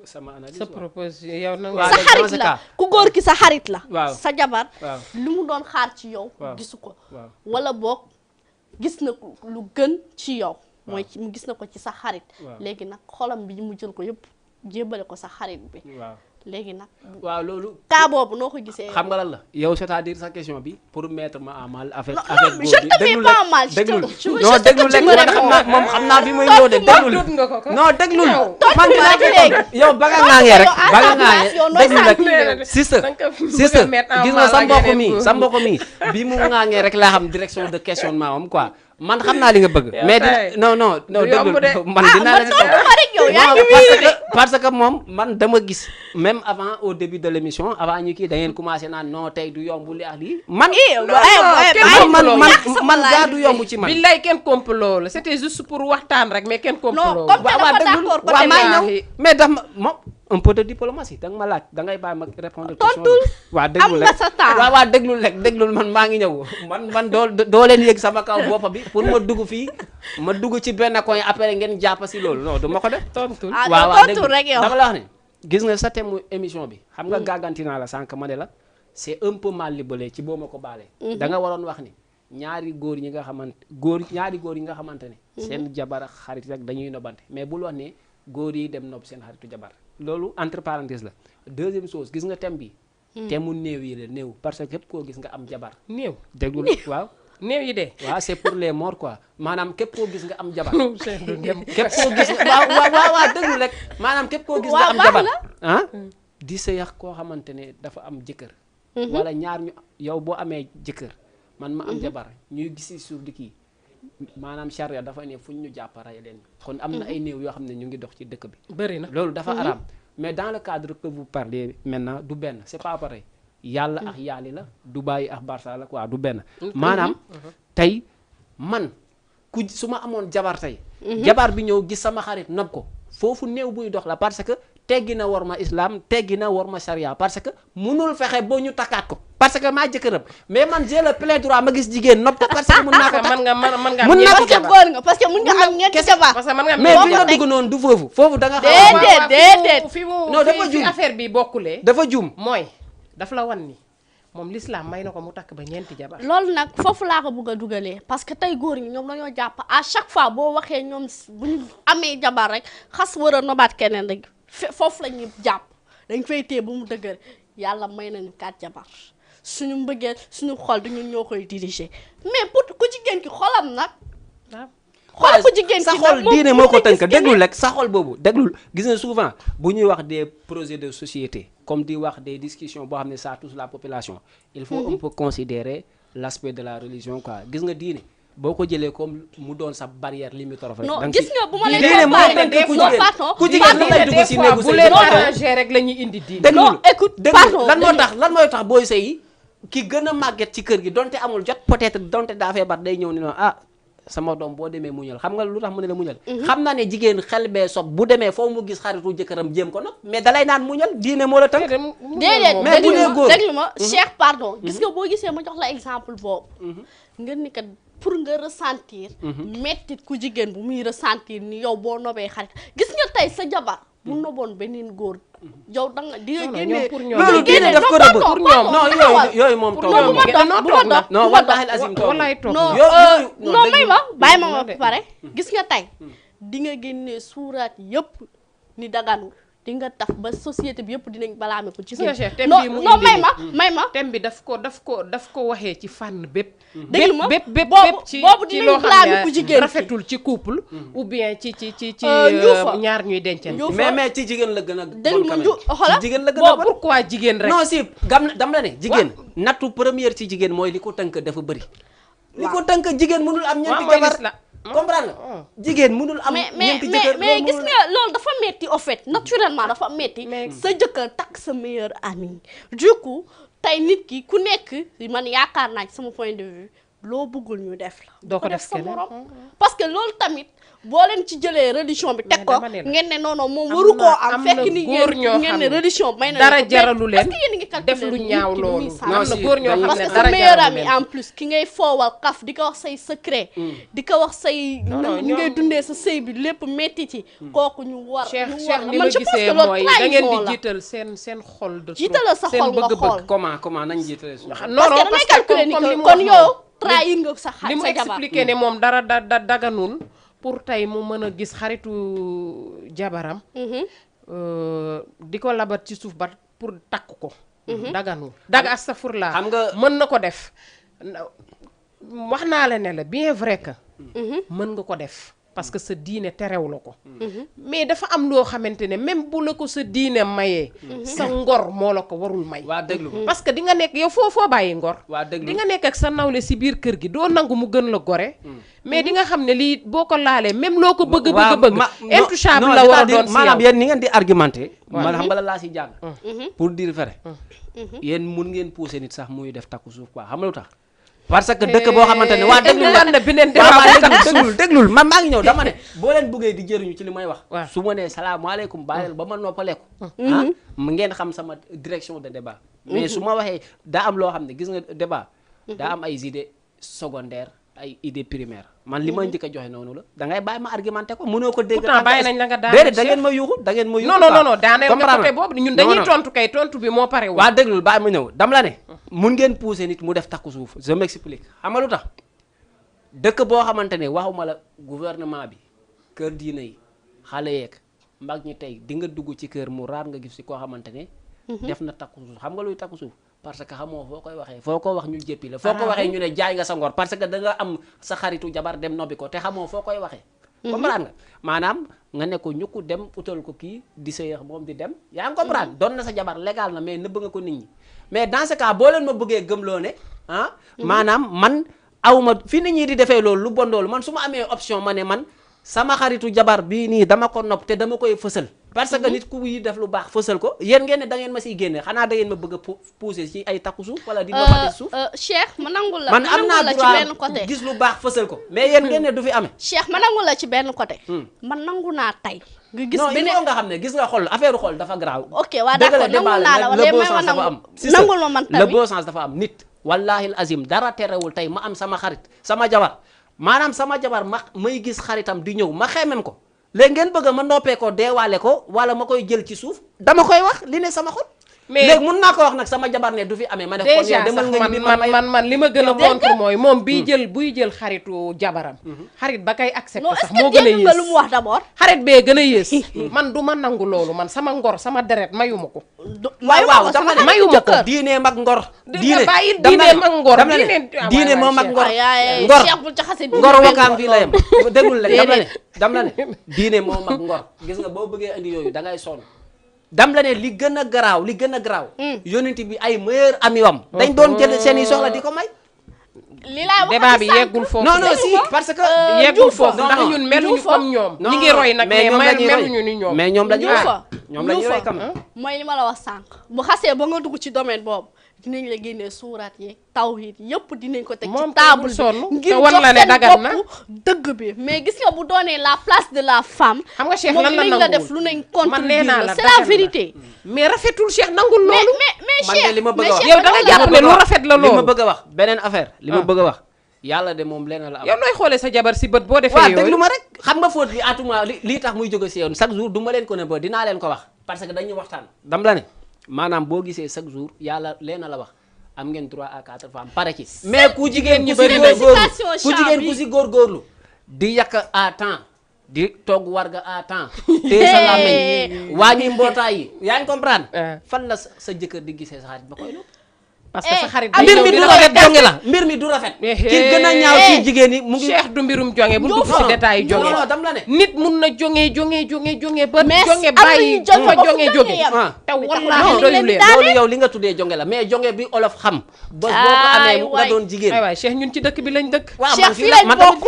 [SPEAKER 2] sama analyse
[SPEAKER 3] sa proposition yow na
[SPEAKER 1] sa xarit la ku góor ki sa xarit la sa jabar
[SPEAKER 2] waaw
[SPEAKER 1] li mu doon xaar ci yow gisu ko wala boog gis na lu gën ci yow mooy mu gis na ko ci sa xarit léegi nag xolam bi mu jël ko yëpp jébbale ko sa xarit bi léegi nag
[SPEAKER 2] waaw loolu
[SPEAKER 1] cas boobu noo ko gisee
[SPEAKER 2] xam nga lan la yow c'est-à-dire sa question bi pour mettre ma en mal avec
[SPEAKER 1] je ne te mets pas en mal
[SPEAKER 2] déglul non déglul rek man xam naa moom xam naa fi muy ñëw de déglul non déglul man dinaa ko yow ba nga ŋaangee rek ba nga ŋaangee déglul rek sister gis nga sa mbokk mi bi mu ŋaangee rek laa xam direction de questionnement am quoi man xam naa li nga bëgg mais non déglul man dinaa la parce que moom man dama gis même avant au début de l'émission avant ñu kii da ngeen commencé naan non tey du yomb li ak lii man gaa du yomb ci man
[SPEAKER 3] billaay kenn complot la c'était juste pour waxtaan rek mais kenn complot
[SPEAKER 2] waaw maa ñëw mais daf ma moom un peu de diplomatie da nga ma laaj da ngay bàyyi ma répondre question waaw déglul rek waaw déglul rek déglul man maa ngi ñëw man doo leen yëg sama kaw boppa bi pour ma dugg fii ma dugg ci benn coin après ngeen jàpp si loolu non du ma ko def
[SPEAKER 3] tontul
[SPEAKER 2] waaw dama la wax ne gis nga sa thème émission bi xam nga gàgganti naa la sànq ma ne la c'est un peu mal libellé ci boo ma ko baalee da nga waroon wax ni ñaari góor yi nga xamante ne seen jabar xarit rek dañuy nobante mais bul wax ne góor yi dem nob seen xaritu jabar loolu entre parenthèses la deuxième chose gis nga thème bi te mu néew yi la néew parce que képp koo gis nga am jabar
[SPEAKER 3] néew
[SPEAKER 2] déggul waaw
[SPEAKER 3] néew yi de
[SPEAKER 2] waaw c'est pour les morts quoi maanaam képp koo gis nga am jabar
[SPEAKER 3] Cheikh du dem
[SPEAKER 2] képp koo gis nga waaw déglu rek maanaam képp koo gis nga am jabar ah di sëyax koo xamante ne dafa am jëkkër wala ñaar ñu yow boo amee jëkkër man ma am jabar ñuy gisi suuf di kii maanaam charia dafa ne fu ñu jàpp rey leen kon am na ay néew yoo xam ne ñu ngi dox ci dëkk bi
[SPEAKER 3] bëri na
[SPEAKER 2] loolu dafa araam mais dans le cadre que vous parlez maintenant du benn c'est pas pareil yàlla ak yaali la Dubaï ak Barça la quoi du benn maanaam tey man ku su ma amoon jabar tey jabar bi ñëw gis sama xarit nopp ko foofu néew buy dox la parce que teggi na war ma islam teggi na war ma charia parce que munul fexe boo ñu takkaat ko parce que maa jëkkëram mais man j'ai le plein droit ma gis jigéen nopp ko parce que mun naa ko takk
[SPEAKER 3] mën nga
[SPEAKER 2] mun naa ko
[SPEAKER 1] parce que góor nga parce que mun nga am ñetti jabar
[SPEAKER 3] parce que mën nga
[SPEAKER 2] mais fi nga dugg noonu du foofu da nga xam
[SPEAKER 1] déedéet
[SPEAKER 2] non dafa
[SPEAKER 3] fi
[SPEAKER 2] juum
[SPEAKER 3] affaire bi bokkulee
[SPEAKER 2] dafa juum
[SPEAKER 3] mooy daf la wan ni moom l'islam may na ko mu takk ba ñeenti jabar
[SPEAKER 1] loolu nag foofu laa ko bëgg a dugalee parce que tey góor ñi ñoom dañoo jàpp à chaque fois boo waxee ñoom bu ñu amee jabar rek xas war a nobaat keneen rek foofu la ñuy jàpp dañ fay téye bu mu dëgër yàlla may nañu 4 jabar suñu mbëggeel suñu xol du ñun ñoo koy diriger mais pour ku jigéen ki xolam nag xool ku jigéen
[SPEAKER 2] sa
[SPEAKER 1] ki
[SPEAKER 2] xol
[SPEAKER 1] nag
[SPEAKER 2] diine moo ko tënk déglul rek sa xol boobu déglul gis nga souvent bu ñuy wax des projets de société comme di wax des discussions boo xam ne ça touche la population il faut un peu considérer l'aspect de la religion quoi gis nga diine boo ko jëlee comme mu doon sa barrière limitrophe rek
[SPEAKER 1] non gis nga bu ma leen
[SPEAKER 2] diine moo
[SPEAKER 1] comparé
[SPEAKER 2] tënk ku
[SPEAKER 1] non
[SPEAKER 2] jigéen
[SPEAKER 1] pardon
[SPEAKER 2] ku jigéen lan lay dugg si néegu
[SPEAKER 3] bu
[SPEAKER 2] sëy
[SPEAKER 3] leen arrangé rek la ñuy indi diine
[SPEAKER 2] déglul
[SPEAKER 1] non écoute
[SPEAKER 2] déglul
[SPEAKER 1] pardon
[SPEAKER 2] lan mooy tax booy sëy ki gën a màgget ci kër gi donte amul jot peut-être donte daa feebar day ñëw ni noonu ah sama doom boo demee muñal xam nga lu tax mu ne la muñal xam naa ne jigéen xel bee sob bu demee foo mu gis xaritu jëkkëram jéem ko nag mais dalay naan muñal diine moo la tënk
[SPEAKER 1] déedéet
[SPEAKER 2] mais bu dee góor
[SPEAKER 1] déglu ma Cheikh pardon gis nga boo gisee ma jox la exemple boobu nga ni kat pour nga ressentir mettit ku jigéen bu muy ressentir ni yow boo nobee xarit gis nga tey sa jabar bu noboon beneen góor yow da nga di nga génne
[SPEAKER 2] loolu diine daf ko rëbb pour ñoom non yooyu moom toog
[SPEAKER 1] non bu ma dox bu ma dox
[SPEAKER 2] non wallahi azim toog
[SPEAKER 3] wallaay toog
[SPEAKER 1] non non may ma bàyyi ma ma pare gis nga tey di nga génne suuraat yëpp ni daganul di nga tax ba société bi yëpp dinañ balaame ko ci non non may ma
[SPEAKER 3] thème bi daf ko waxee ci fànn bépp
[SPEAKER 1] déglu ma
[SPEAKER 3] bépp ci
[SPEAKER 1] boobu
[SPEAKER 3] ci
[SPEAKER 1] dinañ
[SPEAKER 3] loo
[SPEAKER 1] balaame
[SPEAKER 3] xam
[SPEAKER 1] ku
[SPEAKER 3] ne
[SPEAKER 1] jigéen
[SPEAKER 3] rafetul ci couple ou bien ci
[SPEAKER 1] Njuufa.
[SPEAKER 3] ñaar ñuy dencante
[SPEAKER 1] Njuufa.
[SPEAKER 2] mais ci jigéen la gën a
[SPEAKER 1] déglu ma
[SPEAKER 2] bon
[SPEAKER 1] xoolal
[SPEAKER 2] ci jigéen la gën a bon
[SPEAKER 3] pourquoi jigéen rek
[SPEAKER 2] non si dam la ne jigéen nattu première ci jigéen mooy li ko tënk dafa bëri li ko tënk jigéen mënul am ñeenti jabar comprendre nga jigéen mënul am ñeenti jëkkër
[SPEAKER 1] mais gis nga loolu dafa metti au fait naturellement dafa metti sa jëkkër takk sa meilleur ami du coup tey nit ki ku nekk man yaakaar naa ci sama point de vue loo bëggul ñu def la
[SPEAKER 3] doo ko def
[SPEAKER 1] sa
[SPEAKER 3] keneen
[SPEAKER 1] morom parce que loolu tamit boo leen ci jëlee religion bi teg ko
[SPEAKER 3] dama ne la.
[SPEAKER 1] ngeen ne non non moom waru koo am fekk ni
[SPEAKER 3] góor ñoo
[SPEAKER 1] ngeen
[SPEAKER 3] xam
[SPEAKER 1] ne
[SPEAKER 3] ne
[SPEAKER 1] religion may na
[SPEAKER 3] dara
[SPEAKER 1] leen ko,
[SPEAKER 3] jaralu
[SPEAKER 1] mais
[SPEAKER 3] leen
[SPEAKER 1] est-ce que yéen a ngi calculer
[SPEAKER 3] def lu
[SPEAKER 1] nit
[SPEAKER 3] ñaaw
[SPEAKER 1] ki
[SPEAKER 3] loolu
[SPEAKER 1] muy sànq?
[SPEAKER 3] am na góor ñoo xam
[SPEAKER 1] parce
[SPEAKER 3] ne
[SPEAKER 1] que sa
[SPEAKER 3] dara
[SPEAKER 1] meilleur
[SPEAKER 3] jaralu
[SPEAKER 1] ami
[SPEAKER 3] leen
[SPEAKER 1] en plus ki ngay foowal kaf di ko wax say secret di ko wax say
[SPEAKER 3] non,
[SPEAKER 1] ni ngay
[SPEAKER 3] ñoom-
[SPEAKER 1] dundee sa sëy bi lépp metti ci kooku ñu war
[SPEAKER 3] Cheikh
[SPEAKER 1] ñu
[SPEAKER 3] Cheikh
[SPEAKER 1] war
[SPEAKER 3] ni ma
[SPEAKER 1] man je pense
[SPEAKER 3] gisee
[SPEAKER 1] que loolu
[SPEAKER 3] mooy da ngeen
[SPEAKER 1] trahison
[SPEAKER 3] di
[SPEAKER 1] la
[SPEAKER 3] jiital seen xol de
[SPEAKER 1] jiitalal sa
[SPEAKER 3] seen
[SPEAKER 1] xol nga
[SPEAKER 3] bëgg-bëgg
[SPEAKER 1] xool
[SPEAKER 2] comment nañ jiitale suñu
[SPEAKER 3] non
[SPEAKER 1] parce que
[SPEAKER 3] non
[SPEAKER 1] damay
[SPEAKER 3] parce que
[SPEAKER 1] calculer ni
[SPEAKER 3] comme li
[SPEAKER 1] que
[SPEAKER 3] mu
[SPEAKER 1] kon
[SPEAKER 3] wax
[SPEAKER 1] yow
[SPEAKER 3] noonu.
[SPEAKER 1] trahir nga sa
[SPEAKER 3] li mu
[SPEAKER 1] sa jabar
[SPEAKER 3] expliqué ne moom dara daganul pour tey mu mën a gis xaritu jabaram di ko labat ci suuf ba pour takk ko daganul daga astafurlaa
[SPEAKER 2] xam nga-
[SPEAKER 3] mën na ko def wax naa la ne la bien vrai que mën nga ko def parce que sa diine terew la ko mais dafa am loo xamante ne même bu la ko sa diine mayee sa ngor moo la ko warul may
[SPEAKER 2] waa déglu
[SPEAKER 3] parce que di nga nekk yow foo bàyyi ngor
[SPEAKER 2] waa déglu
[SPEAKER 3] di nga nekk ak sa nawle si biir kër gi doo nangu mu gën la gore mais di nga xam ne lii boo ko laalee même loo ko bëgg intouchable la war a doon si
[SPEAKER 2] maanaam
[SPEAKER 3] yow
[SPEAKER 2] yéen ni ngeen di argumenté man xam nga la laa si jàng pour dire vrai yéen mun ngeen pousser nit sax muy def takku suuf quoi xam nga lu tax parce que dëkk boo xamante ne waa déglul
[SPEAKER 3] na beneen
[SPEAKER 2] déglul man maa ngi ñëw dama ne boo leen bëggee di jëriñu ci li may wax
[SPEAKER 3] waaw.
[SPEAKER 2] su ma nee salaamaaleykum bàyyil ba ma noppaleeku mu ngeen xam sama direction de débat mais su ma waxee daa am loo xam ne gis nga débat daa am ay idées secondaires ay idées primaires man li ma njëkk a joxe noonu la da ngay bàyyi ma argumenté ko mënoo ko dégg
[SPEAKER 3] pourtant bàyyi nañ la nga daaneel
[SPEAKER 2] déedéet da ngeen ma yuuxu da ngeen ma yuuxu
[SPEAKER 3] non daaneel nga côté boobu ñun dañuy tontu kay tontu bi moo pare
[SPEAKER 2] waa déglul bàyyi ma ñëw dam la ne mun ngeen pousser nit mu def takku suuf je m'explique xam nga lu tax dëkk boo xamante ne waxuma la gouvernement bi kër diina yi xale yeeg mag ñi tey di nga dugg ci kër mu raar nga gis si koo xamante ne
[SPEAKER 4] def na takku suuf xam nga luy takku suuf parce que xamoo foo koy waxee foo ko wax ñu jéppi la foo ko waxee ñu ne jaay nga sa ngor parce que da nga am sa xaritu jabar dem nobbi ko te xamoo foo koy waxee comprendre nga maanaam nga ne ko ñu ko dem utal ko kii di sëyax moom di dem yaa ngi comprendre doon na sa jabar légal na mais nëbb nga ko nit ñi mais dans ce cas boo leen ma bëggee gëmloo ne maanaam man awma fi nit ñi di defee loolu lu bon loolu man su ma amee option ma ne man sama xaritu jabar bii nii dama ko nopp te dama koy fësal parce que nit ku yi def lu baax fësal ko yéen ngeen ne da ngeen ma siy génne xanaa da ngeen ma bëgg a pousser ci ay takku suuf wala di nobati suuf
[SPEAKER 1] Cheikh ma nangul la
[SPEAKER 4] man am naa
[SPEAKER 1] ci benn côté
[SPEAKER 4] droit gis lu baax fësal ko mais yéen ngeen ne du fi amee
[SPEAKER 1] Cheikh ma nangul la ci benn côté man nangu naa tey nga gis
[SPEAKER 4] non il faut nga xam ne gis nga xol affaire xol dafa garaaw
[SPEAKER 1] ok waa d'accord nangul naa la wala may ma nangu nangul ma man tamit
[SPEAKER 4] le bon sens dafa am nit wallahi azim dara terewul tey ma am sama xarit sama jabar maanaam sama jabar may gis xaritam di ñëw ma xeemem ko léegi ngeen bëgg ma noppee ko deewaale ko wala ma koy jël ci suuf dama koy wax li ne sama xol mais léegi mun naa ko wax nag sama jabar ne du fi amee ma ne kon yow demal nga
[SPEAKER 3] man li ma gën a contre mooy moom buy jël xaritu jabaram xarit ba kay accepté sax moo gën a yées
[SPEAKER 1] lu mu wax d'abord
[SPEAKER 3] xarit bee gën a yées man du ma nangu loolu man sama ngor sama deret mayuma ko
[SPEAKER 4] waaw dama ne
[SPEAKER 3] mayuma ko
[SPEAKER 4] diine mag ngor
[SPEAKER 3] diine mag ngor
[SPEAKER 4] diine moo mag ngor
[SPEAKER 1] Cheikh bu jaxase
[SPEAKER 4] ngor wakaam fii la yem dégul leen dama ne diine moo mag ngor gis nga boo bëggee indi yooyu da ngay sonn dam la ne li gën a garaaw yonent bi ay meilleur ami wam dañ doon jël seen i soxla di ko may
[SPEAKER 1] li laay wax
[SPEAKER 3] débat bi yeggul foofu
[SPEAKER 4] non si parce que
[SPEAKER 3] yeggul foofu ndax ñun meluñu comme ñoom ñi ngi roy nag mais meluñu ni ñoom
[SPEAKER 4] mais ñoom lañuy roy kam
[SPEAKER 1] mooy li ma la wax sànq bu xasee ba nga dugg ci domaine boobu dinañ la génnee suuraat yeeg tawhid yëpp dinañ ko teg ci table bi ngir jox seen bopp dëgg bi mais gis nga bu doonee la place de la femme
[SPEAKER 3] xam nga Cheikh lan la
[SPEAKER 1] moom la def lu nañ contredire la c'est la vérité
[SPEAKER 3] mais rafetul Cheikh nangul loolu
[SPEAKER 1] mais Cheikh
[SPEAKER 4] li ma bëgg a wax
[SPEAKER 3] yow da nga jàpp ne lu rafet la loolu
[SPEAKER 4] li ma bëgg a wax beneen affaire li ma bëgg a wax yàlla de moom lenn la am
[SPEAKER 3] yow nooy xoolee sa jabar si bët boo defee
[SPEAKER 4] waaw
[SPEAKER 3] yooyu
[SPEAKER 4] déglu ma rek xam nga faute bi atuma lii tax muy jóge si yow chaque jour du ma leen ko ne ba dinaa leen ko wax parce que dañuy waxtaan dam la ne maanaam boo gisee chaque jour yàlla lenn la wax am ngeen 3 à 4 femmes pare ci mais ku jigéen ku si góorgóorlu di yàq à temps di togg warga à temps te sa làmmiñ wàññi mbootaay yi yaa ngi comprendre fan la sa jëkkër di gisee sa xarit ba koy
[SPEAKER 3] parce que sa xarit
[SPEAKER 4] mbir mi du rafet jonge la mbir mi du rafet ki gën a ñaaw ci jigéen ñi mu ngi
[SPEAKER 3] Cheikh du mbirum jonge bu dugg ci détail jonge
[SPEAKER 4] non dam la ne
[SPEAKER 3] nit mun na jonge ba jonge bàyyi fa jonge jóge te wallaahi doyu leen
[SPEAKER 4] loolu yow li nga tuddee jonge la mais jonge bi olof xam bés boo ko amee nga doon jigéen
[SPEAKER 3] waay Cheikh ñun ci dëkk bi lañ dëkk
[SPEAKER 4] waaw
[SPEAKER 1] Cheikh fii lañ bokk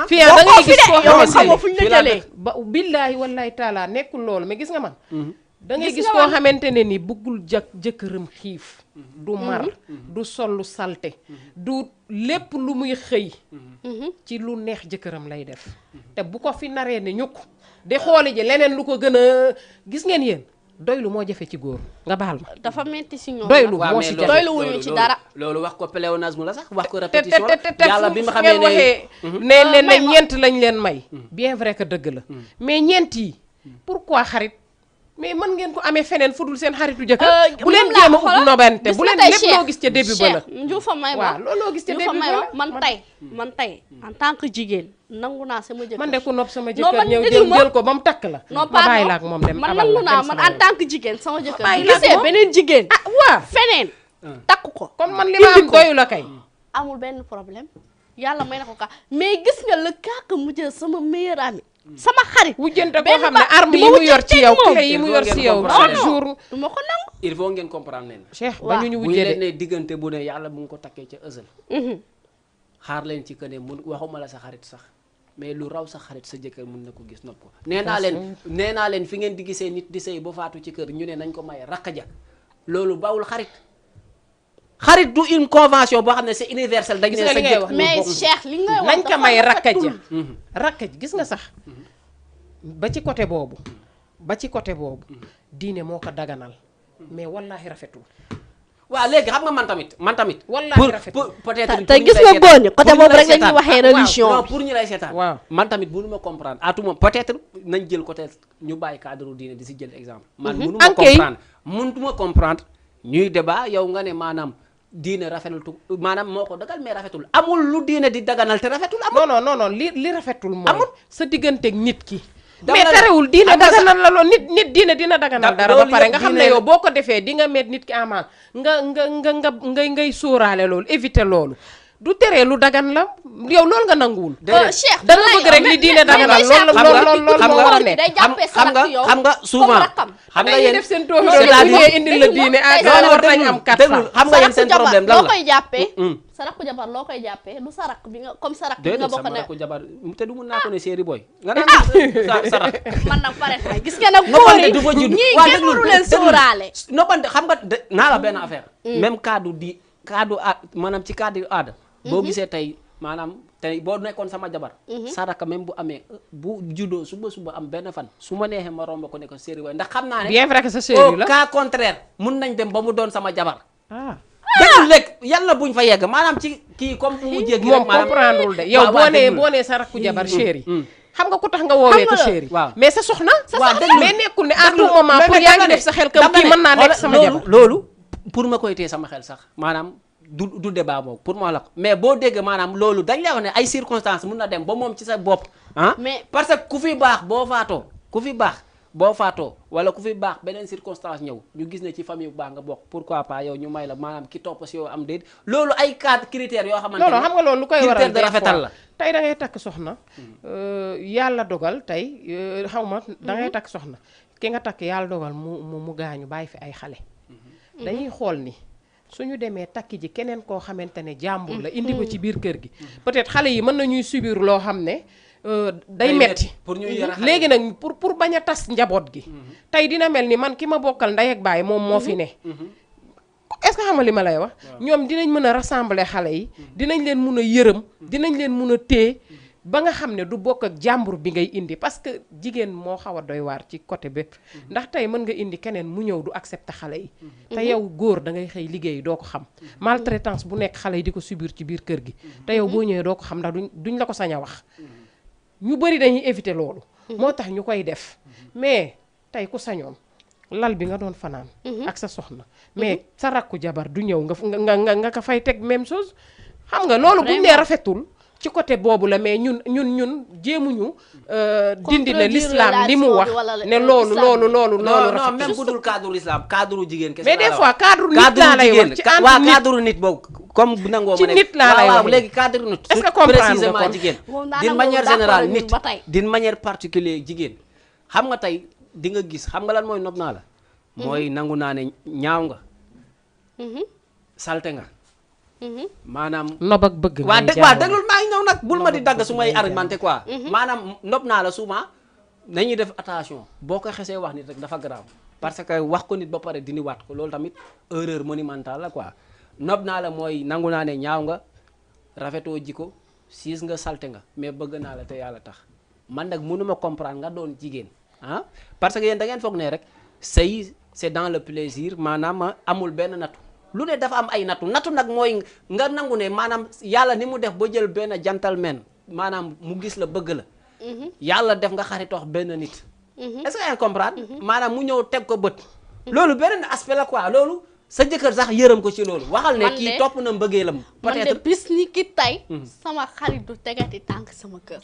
[SPEAKER 3] fii da ngay gis koo
[SPEAKER 1] yow
[SPEAKER 3] xamante
[SPEAKER 1] xamoo fu ñu la jëlee
[SPEAKER 3] ba billaahi wallaahi taala nekkul loolu mais gis nga man da ngay gis koo xamante ne ni bëggul jëkkëram xiif du mar du sollu salte du lépp lu muy xëy ci lu neex jëkkëram lay def te bu ko fi naree ne ñukk di xooli ji leneen lu ko gën a gis ngeen yéen doylu moo jafe ci góor nga baal ma
[SPEAKER 1] dafa metti si ñoom
[SPEAKER 3] doylu moo si jafe
[SPEAKER 1] doylu wuñu ci dara
[SPEAKER 4] loolu wax ko pléonasme la sax wax ko répétition yàlla bi ma
[SPEAKER 3] ngeen
[SPEAKER 4] xamee
[SPEAKER 3] waxee ne ñeent lañ leen may bien vrai que dëgg la mais ñeent yi pourquoi xarit mais mën ngeen ko amee feneen fu dul seen xaritu jëkkër bu leen jéem a ut nobante bu leen lépp loo gis ca début ba la
[SPEAKER 1] Njuufa may ma
[SPEAKER 3] waaw looloo gis ca début ba la
[SPEAKER 1] man tey en tant que jigéen nangu naa sama jëkkër
[SPEAKER 3] man de ku nopp sama jëkkër ñëw jël ko ba mu takk la
[SPEAKER 1] non
[SPEAKER 3] ma bàyyi la ak moom dem
[SPEAKER 1] man nangu naa man en tant que jigéen sama jëkkër
[SPEAKER 3] bàyyi la ak
[SPEAKER 1] gisee
[SPEAKER 3] moom
[SPEAKER 1] beneen jigéen
[SPEAKER 3] waaw
[SPEAKER 1] feneen takk ko
[SPEAKER 3] kon man li ma am doyu la kay
[SPEAKER 1] amul benn problème yàlla may na ko ka mais gis nga le cas que mu jël sama meilleur ami sama xarit
[SPEAKER 3] wujjante koo xam ne arme yi mu yor ci yow clé yi mu yor ci yow chaque jour
[SPEAKER 1] du ma ko nangu
[SPEAKER 4] il faut ngeen comprendre leen
[SPEAKER 3] Cheikh ba ñu
[SPEAKER 4] bu ñu
[SPEAKER 3] wujjee
[SPEAKER 4] leen
[SPEAKER 3] de
[SPEAKER 4] ne diggante bu ne yàlla bu nga ko takkee ca ësal xaar leen ci que ne mun waxuma la sa xarit sax mais lu raw sa xarit sa jëkkër mun na ko gis nopp ko nee naa leen fi ngeen di gisee nit di sëy ba faatu ci kër ñu ne nañ ko maye rakk ja loolu bawul xarit du une convention boo xam ne c'est universel dañ ne sa jëkkër
[SPEAKER 1] mais Cheikh li ngay wax
[SPEAKER 3] nañ ko may rakka ja rakka ji gis nga sax ba ci côté boobu diine moo ko daganal mais wallaahi rafetul
[SPEAKER 4] waaw léegi xam nga man tamit
[SPEAKER 3] wallaahi rafetul
[SPEAKER 4] peut-être
[SPEAKER 1] te gis nga góor ñi côté boobu rek la ñuy waxee religion
[SPEAKER 4] non pour ñu lay seetaan
[SPEAKER 3] waaw
[SPEAKER 4] man tamit mënu ma comprendre à tout moment peut-être nañ jël côté ñu bàyyi cadre diine di si jël exemple man mënu ma comprendre ñuy débat yow nga ne maanaam diine rafetul maanaam moo ko dagal mais rafetul amul lu diine di daganal te rafetul amul
[SPEAKER 3] non li rafetul mooy sa digganteeg nit ki mais terewul diine daganal la loolu nit diine dina daganal dara ba pare nga xam ne yow boo ko defee di nga met nit ki amaan ngay sóoraale loolu éviter loolu du teree lu dagan la yow loolu nga nanguwul.
[SPEAKER 1] Cheikh
[SPEAKER 3] da nga bëgg rek li diine daganal loolu moo war a ne.
[SPEAKER 4] xam nga souvent xam nga yéen
[SPEAKER 3] def seen toofi indil la diine war nañ am kat
[SPEAKER 4] xam nga yéen seen problème lan la
[SPEAKER 1] loo koy jàppee sa rakku jabar loo koy jàppee du sa rakk bi nga comme sa rakk bi nga bokk ne
[SPEAKER 4] rakku jabar te du mun naa ko ne séeri boy nga naan sa rakk
[SPEAKER 1] man nag pare na gis nga nag góor yi
[SPEAKER 4] du fa judd
[SPEAKER 1] ñii kenn waru leen sóoraale
[SPEAKER 4] noppante xam nga naa la benn affaire même cadre maanaam ci cadre aada boo gisee tey maanaam tey boo nekkoon sama jabar sa rakk même bu amee bu juddoo suba am benn fan su ma neexee ma romb ko ne ko séeri boy ndax xam naa ne
[SPEAKER 3] bien vrai que sa séeri la
[SPEAKER 4] au cas contraire mun nañ dem ba mu doon sama jabar déglu rek yàlla buñ fa yegg maanaam ci kii comme bu mu jéggi rek
[SPEAKER 3] moom comprendrewul de yow boo nee sa rakku jabar chéri xam nga ku tax nga woowee ko chéri
[SPEAKER 4] waaw
[SPEAKER 3] mais sa soxna mais nekkul ne à tout
[SPEAKER 4] déglu
[SPEAKER 3] moment pour yaa ngi def sa xel kam kii mën naa nekk sama jabar
[SPEAKER 4] loolu pour ma koy téye sama xel sax maanaam du débat boobu pour ma la ko mais boo dégg maanaam loolu dañ lay wax ne ay circonstances mun na dem ba moom ci sa bopp
[SPEAKER 1] mais
[SPEAKER 4] parce que ku fi baax boo faatoo wala ku fi baax beneen circonstance ñëw ñu gis ne ci famille bu baax nga bokk pourquoi pas yow ñu may la maanaam ki topp si yow am déet loolu ay cadre critères yoo xamante ne
[SPEAKER 3] non xam nga loolu lu koy waral
[SPEAKER 4] critère de rafetal la
[SPEAKER 3] tey da ngay takk soxna yàlla dogal tey xaw ma da ngay takk soxna ki nga takk yàlla dogal mu gaañu bàyyi fi ay xale dañuy xool ni suñu demee takki ji keneen koo xamante ne jàmbur la indi ko ci biir kër gi peut-être xale yi mën nañuy subir loo xam ne day metti
[SPEAKER 4] pour ñu yara
[SPEAKER 3] léegi nag pour bañ a tas njaboot gi tey dina mel ni man ki ma bokkal ndey ak baay moom moo fi ne est-ce que xam nga li ma lay wax ñoom dinañ mën a rassembler xale yi dinañ leen mun a yërëm dinañ leen mun a téye ba nga xam ne du bokk ak jàmbur bi ngay indi parce que jigéen moo xaw a doy waar ci côté bépp ndax tey mën nga indi keneen mu ñëw du accepter xale yi te yow góor da ngay xëy liggéey doo ko xam maltraitance bu nekk xale yi di ko subir ci biir kër gi te yow boo ñëwee doo ko xam ndax duñ la ko sañ a wax ñu bëri dañuy éviter loolu moo tax ñu koy def mais tey ku sañoon lal bi nga doon fanaan ak sa soxna mais sa rakku jabar du ñëw nga ko fay teg même chose xam nga loolu buñ nee rafetul ci côté boobu la mais ñun jéemuñu dindi la l'islam li mu wax ne loolu
[SPEAKER 4] non
[SPEAKER 3] rafetul
[SPEAKER 4] même bu dul cadre l'islam cadre jigéen kese
[SPEAKER 3] mais des fois cadre nit laa lay wax ci
[SPEAKER 4] waa cadre nit boobu comme bu nangoo
[SPEAKER 3] ci nit laa lay wax
[SPEAKER 4] léegi cadre nit
[SPEAKER 3] est-ce que comprendre
[SPEAKER 4] précisément jigéen d'une manière générale nit d'une manière particulière jigéen xam nga tey di nga gis xam nga lan mooy nopp naa la mooy nangu naa ne ñaaw nga salte nga maanaam
[SPEAKER 3] nob ak bëgg
[SPEAKER 4] waa déglul maa ngi ñëw nag bul ma di dagg su may argumenté quoi maanaam nopp naa la souvent nañuy def attention boo ko xesee wax nit rek dafa grave parce que wax ko nit ba pare dini waat ko loolu tamit erreur monumentale la quoi nopp naa la mooy nangu naa ne ñaaw nga rafetoo jiko siis nga salte nga mais bëgg naa la te yàlla tax man nag mënuma comprendre nga doon jigéen parce que yéen da ngeen foog ne rek sëy c'est dans le plaisir maanaam amul benn nattu lu ne dafa am ay nattu nag mooy nga nangu ne maanaam yàlla ni mu def ba jël benn gentleman maanaam mu gis la bëgg la yàlla def nga xaritoox benn nit est-ce que ngeen comprendre maanaam mu ñëw teg ko bët loolu beneen aspect la quoi loolu sa jëkkër sax yërëm ko ci loolu waxal ne kii topp na mbëggeelam
[SPEAKER 1] peut-être man de bis ni ki tey sama xarit du tegati tànk sama kër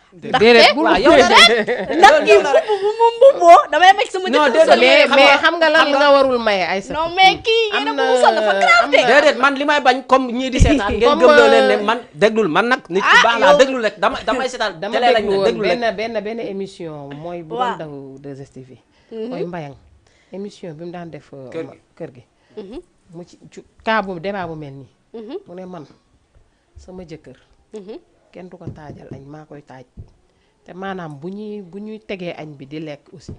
[SPEAKER 3] déedéet
[SPEAKER 4] waaw yow
[SPEAKER 1] ndax kii mbubboo damay meg sama jëkkër
[SPEAKER 3] mais xam nga lan nga warul maye ay sa
[SPEAKER 1] non mais kii yéen a ko musal dafa grave de
[SPEAKER 4] déedéet man li may bañ comme ñii di seetaan ngeen gëmloo leen ne man déglul man nag nit ku baax laa déglul rek damay seetaan
[SPEAKER 3] dama déglu woon benn émission mooy bu doon daw 2STV mooy Mbayang émission bi mu daan def kër gi mu ci cas bu débat bu mel nii mu ne man sama jëkkër kenn du ko taajal añ maa koy taaj te maanaam bu ñuy tegee añ bi di lekk aussi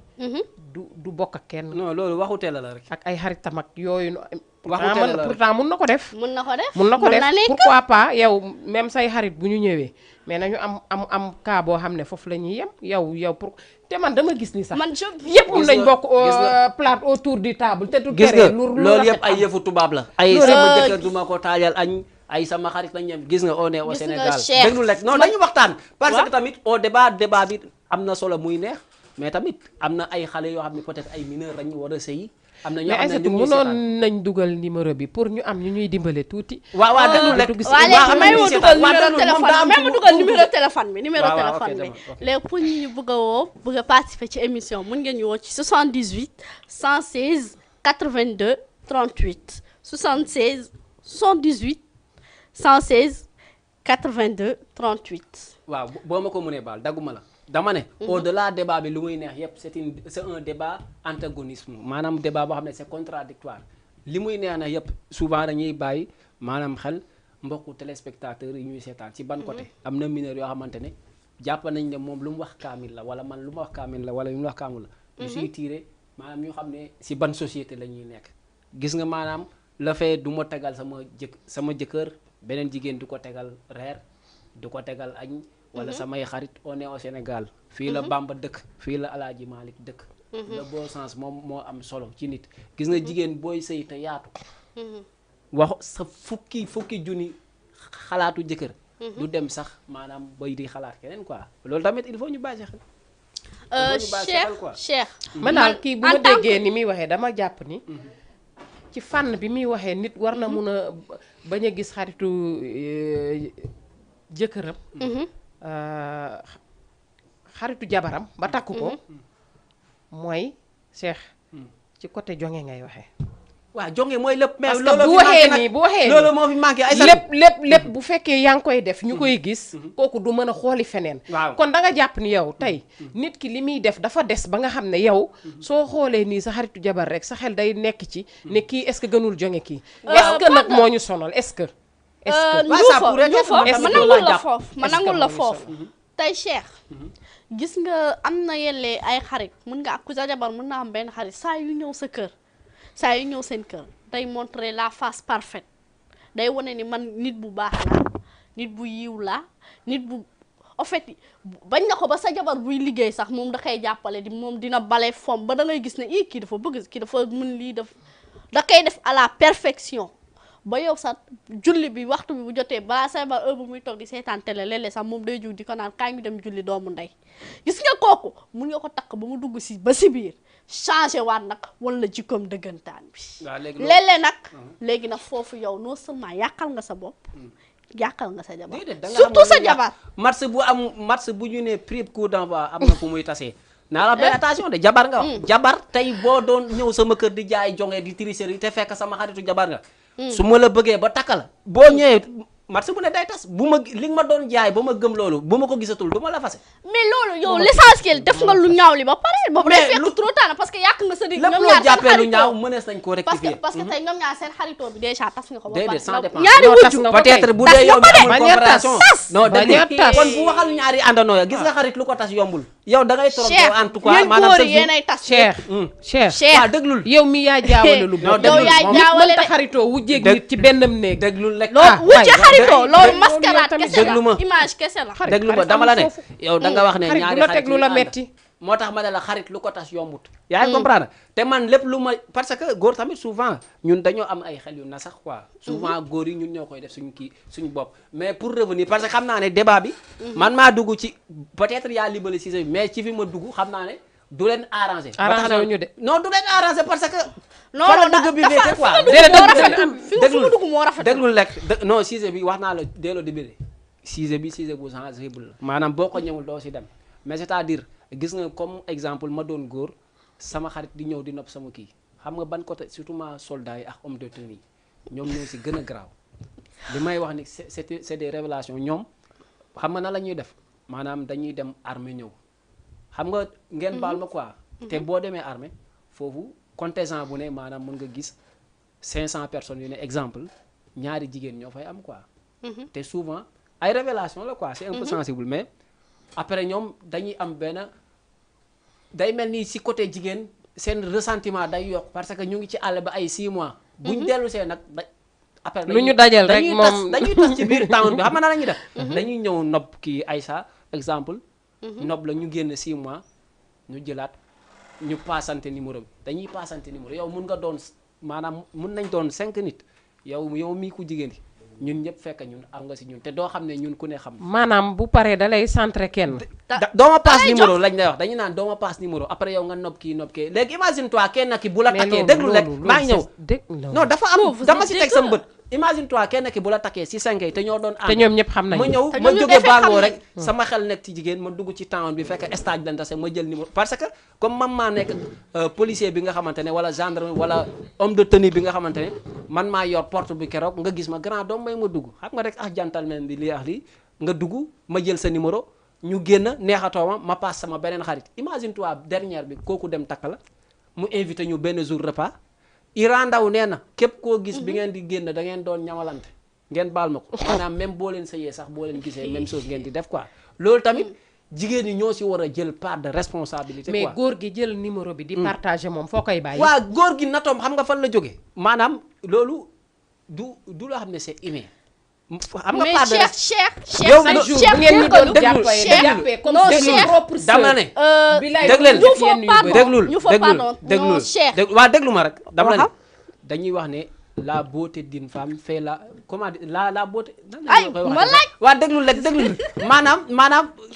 [SPEAKER 3] du bokk ak kenn
[SPEAKER 4] non loolu waxutee la rek
[SPEAKER 3] ak ay xaritam ak yooyu
[SPEAKER 4] waxutee la
[SPEAKER 3] pourtant mun na ko def
[SPEAKER 1] mun na ko def
[SPEAKER 3] pourquoi pas yow même say xarit bu ñu ñëwee mais nañu am cas boo xam ne foofu la ñuy yem yow pour te man dama gis ni sax yëpp mun nañ bokk plate autour du table te du tere
[SPEAKER 4] loolu yëpp ay yëfu tubaab la ay sama jëkkër du ma ko taajal añ ay sama xarit lañ ñem gis nga on est au Sénégal déglu rek non dañu waxtaan parce que tamit au débat bi am na solo muy neex mais tamit am na ay xale yoo xam ne peut-être ay mineurs lañu war a sëyi am na ñoo
[SPEAKER 3] mais
[SPEAKER 4] xam ne
[SPEAKER 3] Aïssatou
[SPEAKER 4] ñu ngi
[SPEAKER 3] mënoon
[SPEAKER 4] seetaan.
[SPEAKER 3] nañ dugal numéro bi pour ñu am ñu ñuy dimbale tuuti.
[SPEAKER 4] waaw déglu rek.
[SPEAKER 1] waa léegi may ma dugal numéro
[SPEAKER 4] moom
[SPEAKER 1] téléphone
[SPEAKER 4] daa am
[SPEAKER 1] may ma
[SPEAKER 4] fu
[SPEAKER 1] dugal
[SPEAKER 4] mu-
[SPEAKER 1] numéro téléphone bi numéro
[SPEAKER 4] waaw, waaw,
[SPEAKER 1] téléphone
[SPEAKER 4] ok,
[SPEAKER 1] bi
[SPEAKER 4] dama- ok.
[SPEAKER 1] léegi pour ñu bëgg a woo bëgg a participer ci émission mun ngeen ñu woo ci 78 116 82 38 76 118 116 82 38.
[SPEAKER 4] waaw boo ma ko mënee baal dagguma la dama ne au delà débat bi lu muy neex yépp c'est un débat antagonisme maanaam débat boo xam ne c'est contradictoire li muy neex na yépp souvent dañuy bàyyi maanaam xel mbokku téléspectateurs yi ñuy seetaan ci ban côté am na mineur yoo xamante ne jàpp nañ ne moom lu mu wax kaamil la wala man lu ma wax kaamil la wala lu mu wax kaamil la ñu siy tiire maanaam ñu xam ne si ban société la ñuy nekk gis nga maanaam la fee du ma tegal sama jëkkër beneen jigéen du ko tegal reer du ko tegal añ wala samay xarit on est au Sénégal fii la Bamba dëkk fii la Alaaji Malick dëkk le bon sens moom moo am solo ci nit gis nga jigéen booy sëy te yaatu wax sa fukki junni xalaatu jëkkër du dem sax maanaam bay di xalaat keneen quoi loolu tamit il faut ñu bàyyi xel
[SPEAKER 1] Cheikh
[SPEAKER 3] man daal kii bu ma
[SPEAKER 1] en tant
[SPEAKER 3] déggee ni muy waxee dama jàpp ni ci fànn bi muy waxee nit war na mun a bañ a gis xaritu jëkkëram xaritu jabaram ba takk ko mooy Cheikh ci côté jonge ngay waxee
[SPEAKER 4] waaw jonge mooy lépp mais
[SPEAKER 3] parce que bu waxee nii bu waxee nii
[SPEAKER 4] loolu moo fi manqué ay
[SPEAKER 3] lépp bu fekkee yaa ngi koy def ñu koy gis kooku du mën a xooli feneen
[SPEAKER 4] waaw
[SPEAKER 3] kon da nga jàpp ni yow tey nit ki li muy def dafa des ba nga xam ne yow soo xoolee nii sa xaritu jabar rek sa xel day nekk ci ne kii est-ce que gënul jonge kii est-ce que nag moo ñu sonal est-ce que
[SPEAKER 1] ma nangul la foofu ma nangul la foofu tey Cheikh gis nga am na yellee ay xarit mën nga ak ku sa jabar mën na am benn xarit saa yu ñëw sa kër saa yu ñëw seen kër day montrer la face parfaite day wane ni man nit bu baax la nit bu yiw la nit bu en fait bañ na ko ba sa jabar buy liggéey sax moom da koy jàppale di moom dina bale fom ba da ngay gis ne kii dafa bëgg kii dafa mën lii da koy def à la perfection ba yow sax julli bi waxtu bi bu jotee balaa sa jabar heure bu muy toog di seetaan télé léeg-léeg sax moom day jug di ko naan kaay ñu dem julli doomu ndey gis nga kooku mun nga ko takk ba mu dugg si ba si biir changé waat nag wala jikkoom dëggantaan bi léeg-léeg nag léegi nag foofu yow non seulement yàqal nga sa bopp yàqal nga sa jabar surtout sa jabar
[SPEAKER 4] match bu ñu ne prix coup d'envoi am na fu muy tasee naa la benn attention de jabar nga wax jabar tey boo doon ñëw sama kër di jaay jonge di tricherie te fekk sama xaritu jabar nga su ma la bëggee ba takka la boo ñëwee marché bu ne day tas bu ma li nga ma doon jaay ba ma gëm loolu bu ma ko gisatul du ma la fase
[SPEAKER 1] mais loolu yow l'essentiel def nga lu ñaaw li ba pare boobu day fekk trop tard parce que yàq nga sa digg
[SPEAKER 4] lépp loo jàppee lu ñaaw mënees nañ koo rectifier
[SPEAKER 1] parce que tey ñoom ñaar seen xaritoo bi déjà tas nga ko ba pare
[SPEAKER 4] déedéet ça dépend
[SPEAKER 1] ñaari wujju
[SPEAKER 4] peut-être bu dee yow mi amul
[SPEAKER 3] bañ a tas
[SPEAKER 4] compréhension non dégg kon bu waxal ñaari àndandoo ya gis nga xarit lu ko tas yombul yow da ngay trompé en tout cas maanaam
[SPEAKER 1] góor yéenay tas
[SPEAKER 3] Cheikh
[SPEAKER 4] waaw déglul
[SPEAKER 3] yow mi yaa jaawale lu
[SPEAKER 4] non
[SPEAKER 3] bon
[SPEAKER 1] yow yaay jaawale
[SPEAKER 3] mënta xaritoo wujjeeg nit ci bennam néeg
[SPEAKER 4] déglul rek
[SPEAKER 1] loolu wujje xaritoo loolu mascarade
[SPEAKER 3] tamit
[SPEAKER 1] kese
[SPEAKER 4] déglu ma.
[SPEAKER 1] la image kese la
[SPEAKER 4] déglu ma dama la ne yow da nga wax ne
[SPEAKER 3] xarit
[SPEAKER 4] ñaari
[SPEAKER 3] bu la
[SPEAKER 4] xarit
[SPEAKER 3] teg lu la metti
[SPEAKER 4] moo tax ma ne la xarit lu ko tas yombut yaa ngi comprendre te man lépp lu ma parce que góor tamit souvent ñun dañoo am ay xel yu na sax quoi souvent góor yi ñun ñoo koy def suñu bopp mais pour revenir parce que xam naa ne débat bi man maa dugg ci peut-être yaa libéré si mais ci fi ma dugg xam naa ne du leen arrangé
[SPEAKER 3] arrangé wu ñu de
[SPEAKER 4] non du leen arrangé parce que
[SPEAKER 1] non
[SPEAKER 4] fa la
[SPEAKER 1] non
[SPEAKER 4] dugg bi féete quoi
[SPEAKER 1] fi mu dugg moo rafetul
[SPEAKER 4] déglul rek non sujet bi wax naa la dès le début sujet bi sujet bu sensible la maanaam boo ko ñëwul doo si dem mais c'est-à-dire gis nga comme exemple ma doon góor sama xarit di ñëw di nopp sama kii xam nga ban côté surtout ma soldats yi ak homme de tenue yi ñoom ñoo si gën a garaaw li may wax ni c'est des révélations ñoom xam nga na la ñuy def maanaam dañuy dem armée ñëw xam nga ngeen baal ma quoi te boo demee armée foofu contingent bu ne maanaam mën nga gis 500 personnes yu ne exemple ñaari jigéen ñoo fay am quoi te souvent ay révélation la quoi c'est un peu sensible mais après ñoom dañuy am benn day mel ni si côté jigéen seen ressentiment day yokk parce que ñu ngi ci àll ba ay 6 mois buñ dellu see nag après
[SPEAKER 3] lu ñu dajal rek moom
[SPEAKER 4] dañuy tas ci biir town bi xam nga na la ñuy def dañuy ñëw nopp kii Aïssa exemple nopp la ñu génn 6 mois ñu jëlaat ñu paasante numéro bi dañuy paasante numéro yow mun nga doon maanaam mun nañ doon 5 nit yow mii ku jigéen ñun ñëpp fekk ñun am nga si ñun te doo xam ne ñun ku ne xam
[SPEAKER 3] maanaam bu paree da lay centré kenn
[SPEAKER 4] dooma paas numéro lañ lay wax dañu naan dooma paas numéro après yow nga nopp kii léegi imagine toi kenn ki bu la takkee déglu rek maa ngi ñëw non dafa am dama si teg sama bët imagine toi kenn ki bu la takkee si 5 yi te ñoo doon ànd
[SPEAKER 3] te ñoom ñëpp xam nañu
[SPEAKER 4] ma ñëw ma jóge baaloo rek sama xel nekk ci jigéen ma dugg ci town bi fekk stage lañ tase ma jël numéro parce que comme man maa nekk policier bi nga xamante ne wala gendarme wala homme de tenue bi nga xamante ne man maa yor porte bi keroog nga gis ma grand doom may ma dugg xam nga rek gentleman bi lii lii nga dugg ma jël sa numéro ñu génn neexatoo ma passe sama beneen xarit imagine toi dernière bi kooku dem takk la mu invité ñu benn jour repas Iran Ndaw nee na képp koo gis bi ngeen di génn da ngeen doon ñamalante ngeen baal ma ko maanaam même boo leen sëyee sax boo leen gisee même chose ngeen di def quoi loolu tamit jigéen ñi ñoo si war a jël part de responsabilité quoi
[SPEAKER 3] mais góor gi jël numéro bi di partager moom foo koy bàyyi
[SPEAKER 4] waa góor gi natoom xam nga fan la jógee maanaam loolu du loo xam ne c'est humain xam nga part de
[SPEAKER 1] Cheikh
[SPEAKER 4] yow
[SPEAKER 3] chaque jour
[SPEAKER 1] Cheikh
[SPEAKER 3] bu ngeen ñu doon
[SPEAKER 1] Cheikh
[SPEAKER 3] jàppee comme
[SPEAKER 1] non,
[SPEAKER 3] seen
[SPEAKER 1] Cheikh
[SPEAKER 3] propre sœur
[SPEAKER 4] dama ne
[SPEAKER 3] bilaay
[SPEAKER 4] dégg leen
[SPEAKER 1] ñu fa pardon
[SPEAKER 4] déglul
[SPEAKER 1] ñu fa pardon
[SPEAKER 4] déglul
[SPEAKER 1] non Cheikh
[SPEAKER 4] waa déglu ma rek dama la ne
[SPEAKER 1] Waxal.
[SPEAKER 4] dañuy wax ne la beauté d'une femme fait comment dire la beauté
[SPEAKER 1] Ay, ma laaj.
[SPEAKER 4] waa déglul rek déglul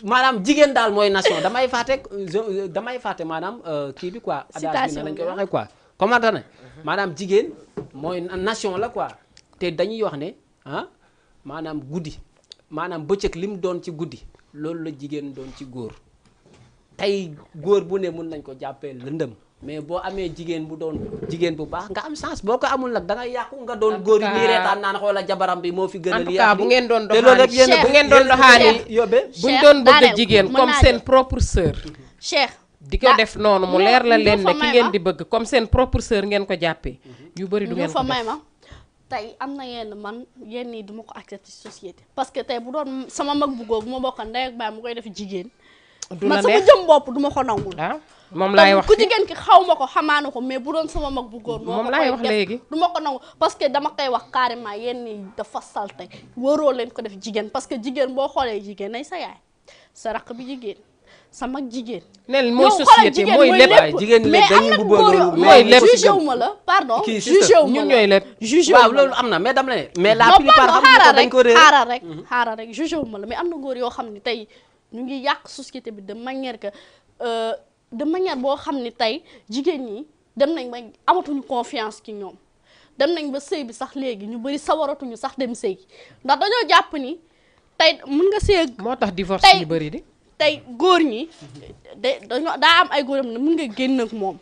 [SPEAKER 4] maanaam jigéen daal mooy nation damay fàtte maanaam kii bi quoi adage bi na lañ koy waxee quoi comment ne maanaam jigéen mooy nation la quoi te dañuy wax ne maanaam guddi maanaam bëccëg li mu doon ci guddi loolu la jigéen doon ci góor tey góor bu ne mun nañ ko jàppee lëndëm mais boo amee jigéen bu doon jigéen bu baax nga am chance boo ko amul nag da ngay yàqu nga doon góor yi nii reetaan naan xoola jabaram bi moo fi gën a
[SPEAKER 3] en tout cas bu ngeen doon
[SPEAKER 4] te loolu rek yéen
[SPEAKER 3] bu ngeen doon doxaani
[SPEAKER 4] yóbbee
[SPEAKER 3] buñ doon bëgg
[SPEAKER 1] daaneel,
[SPEAKER 3] jigéen
[SPEAKER 1] mën
[SPEAKER 3] comme
[SPEAKER 1] naa
[SPEAKER 3] seen
[SPEAKER 1] jël.
[SPEAKER 3] propre sœur
[SPEAKER 1] Cheikh
[SPEAKER 3] di ko def noonu mu leer la leen ne ki ngeen di
[SPEAKER 1] di
[SPEAKER 3] bëgg comme seen propre sœur ngeen ko jàppee yu bëri du
[SPEAKER 1] ñu
[SPEAKER 3] ngeen
[SPEAKER 1] fa
[SPEAKER 3] ko
[SPEAKER 1] may
[SPEAKER 3] def
[SPEAKER 1] ma tey am na yenn man yenn yi duma ko accepter ci société parce que tey bu doon sama mag bu góor bu ma bokkoon ndey ak baay mu koy def jigéen
[SPEAKER 3] du la
[SPEAKER 1] man sama
[SPEAKER 3] neex
[SPEAKER 1] jëm bopp duma ko nangul
[SPEAKER 3] ah moom laay wax
[SPEAKER 1] ku jigéen ki xaw ma ko xamaanu ko mais bu doon sama mag bu góor
[SPEAKER 3] moom laay wax léegi
[SPEAKER 1] du ma ko nangu parce que dama koy wax carrément yenn yi dafa salte waroo leen ko def jigéen parce que jigéen boo xoolee jigéen nay sa yaay sa raq bi jigéen sa mag jigéen
[SPEAKER 3] nel mooy
[SPEAKER 1] yow xoolal
[SPEAKER 3] société mooy lépp
[SPEAKER 4] lépp. jigéen ñi
[SPEAKER 1] mais
[SPEAKER 4] dañuy
[SPEAKER 1] am na
[SPEAKER 4] mbubboo
[SPEAKER 1] góor
[SPEAKER 4] loolu,
[SPEAKER 1] yoo
[SPEAKER 3] mooy lépp.
[SPEAKER 1] jugé wu ma la pardon
[SPEAKER 4] Kii
[SPEAKER 1] jugé wu ma
[SPEAKER 3] ñun
[SPEAKER 1] la
[SPEAKER 3] ñooy lépp
[SPEAKER 1] jugé wu
[SPEAKER 4] waaw
[SPEAKER 1] ma la
[SPEAKER 4] loolu am na mais dama ne mais la
[SPEAKER 1] non
[SPEAKER 4] plupart
[SPEAKER 1] pardon
[SPEAKER 4] xam nga dañ ko réer
[SPEAKER 1] xaaral rek jugé wu ma la mais am na góor yoo xam ne tey ñu ngi yàq société bi de manière que de manière boo xam ne tey jigéen ñi dem nañ ba amatuñu confiance ci ñoom dem nañ ba sëy bi sax léegi ñu bëri sawaratuñu sax dem sëy ndax dañoo jàpp ni tey mën nga sëy
[SPEAKER 3] moo tax divorce
[SPEAKER 1] tey-
[SPEAKER 3] yu bëri di
[SPEAKER 1] tey góor ñi dañoo daa am ay góoram ne mën nga génn ak moom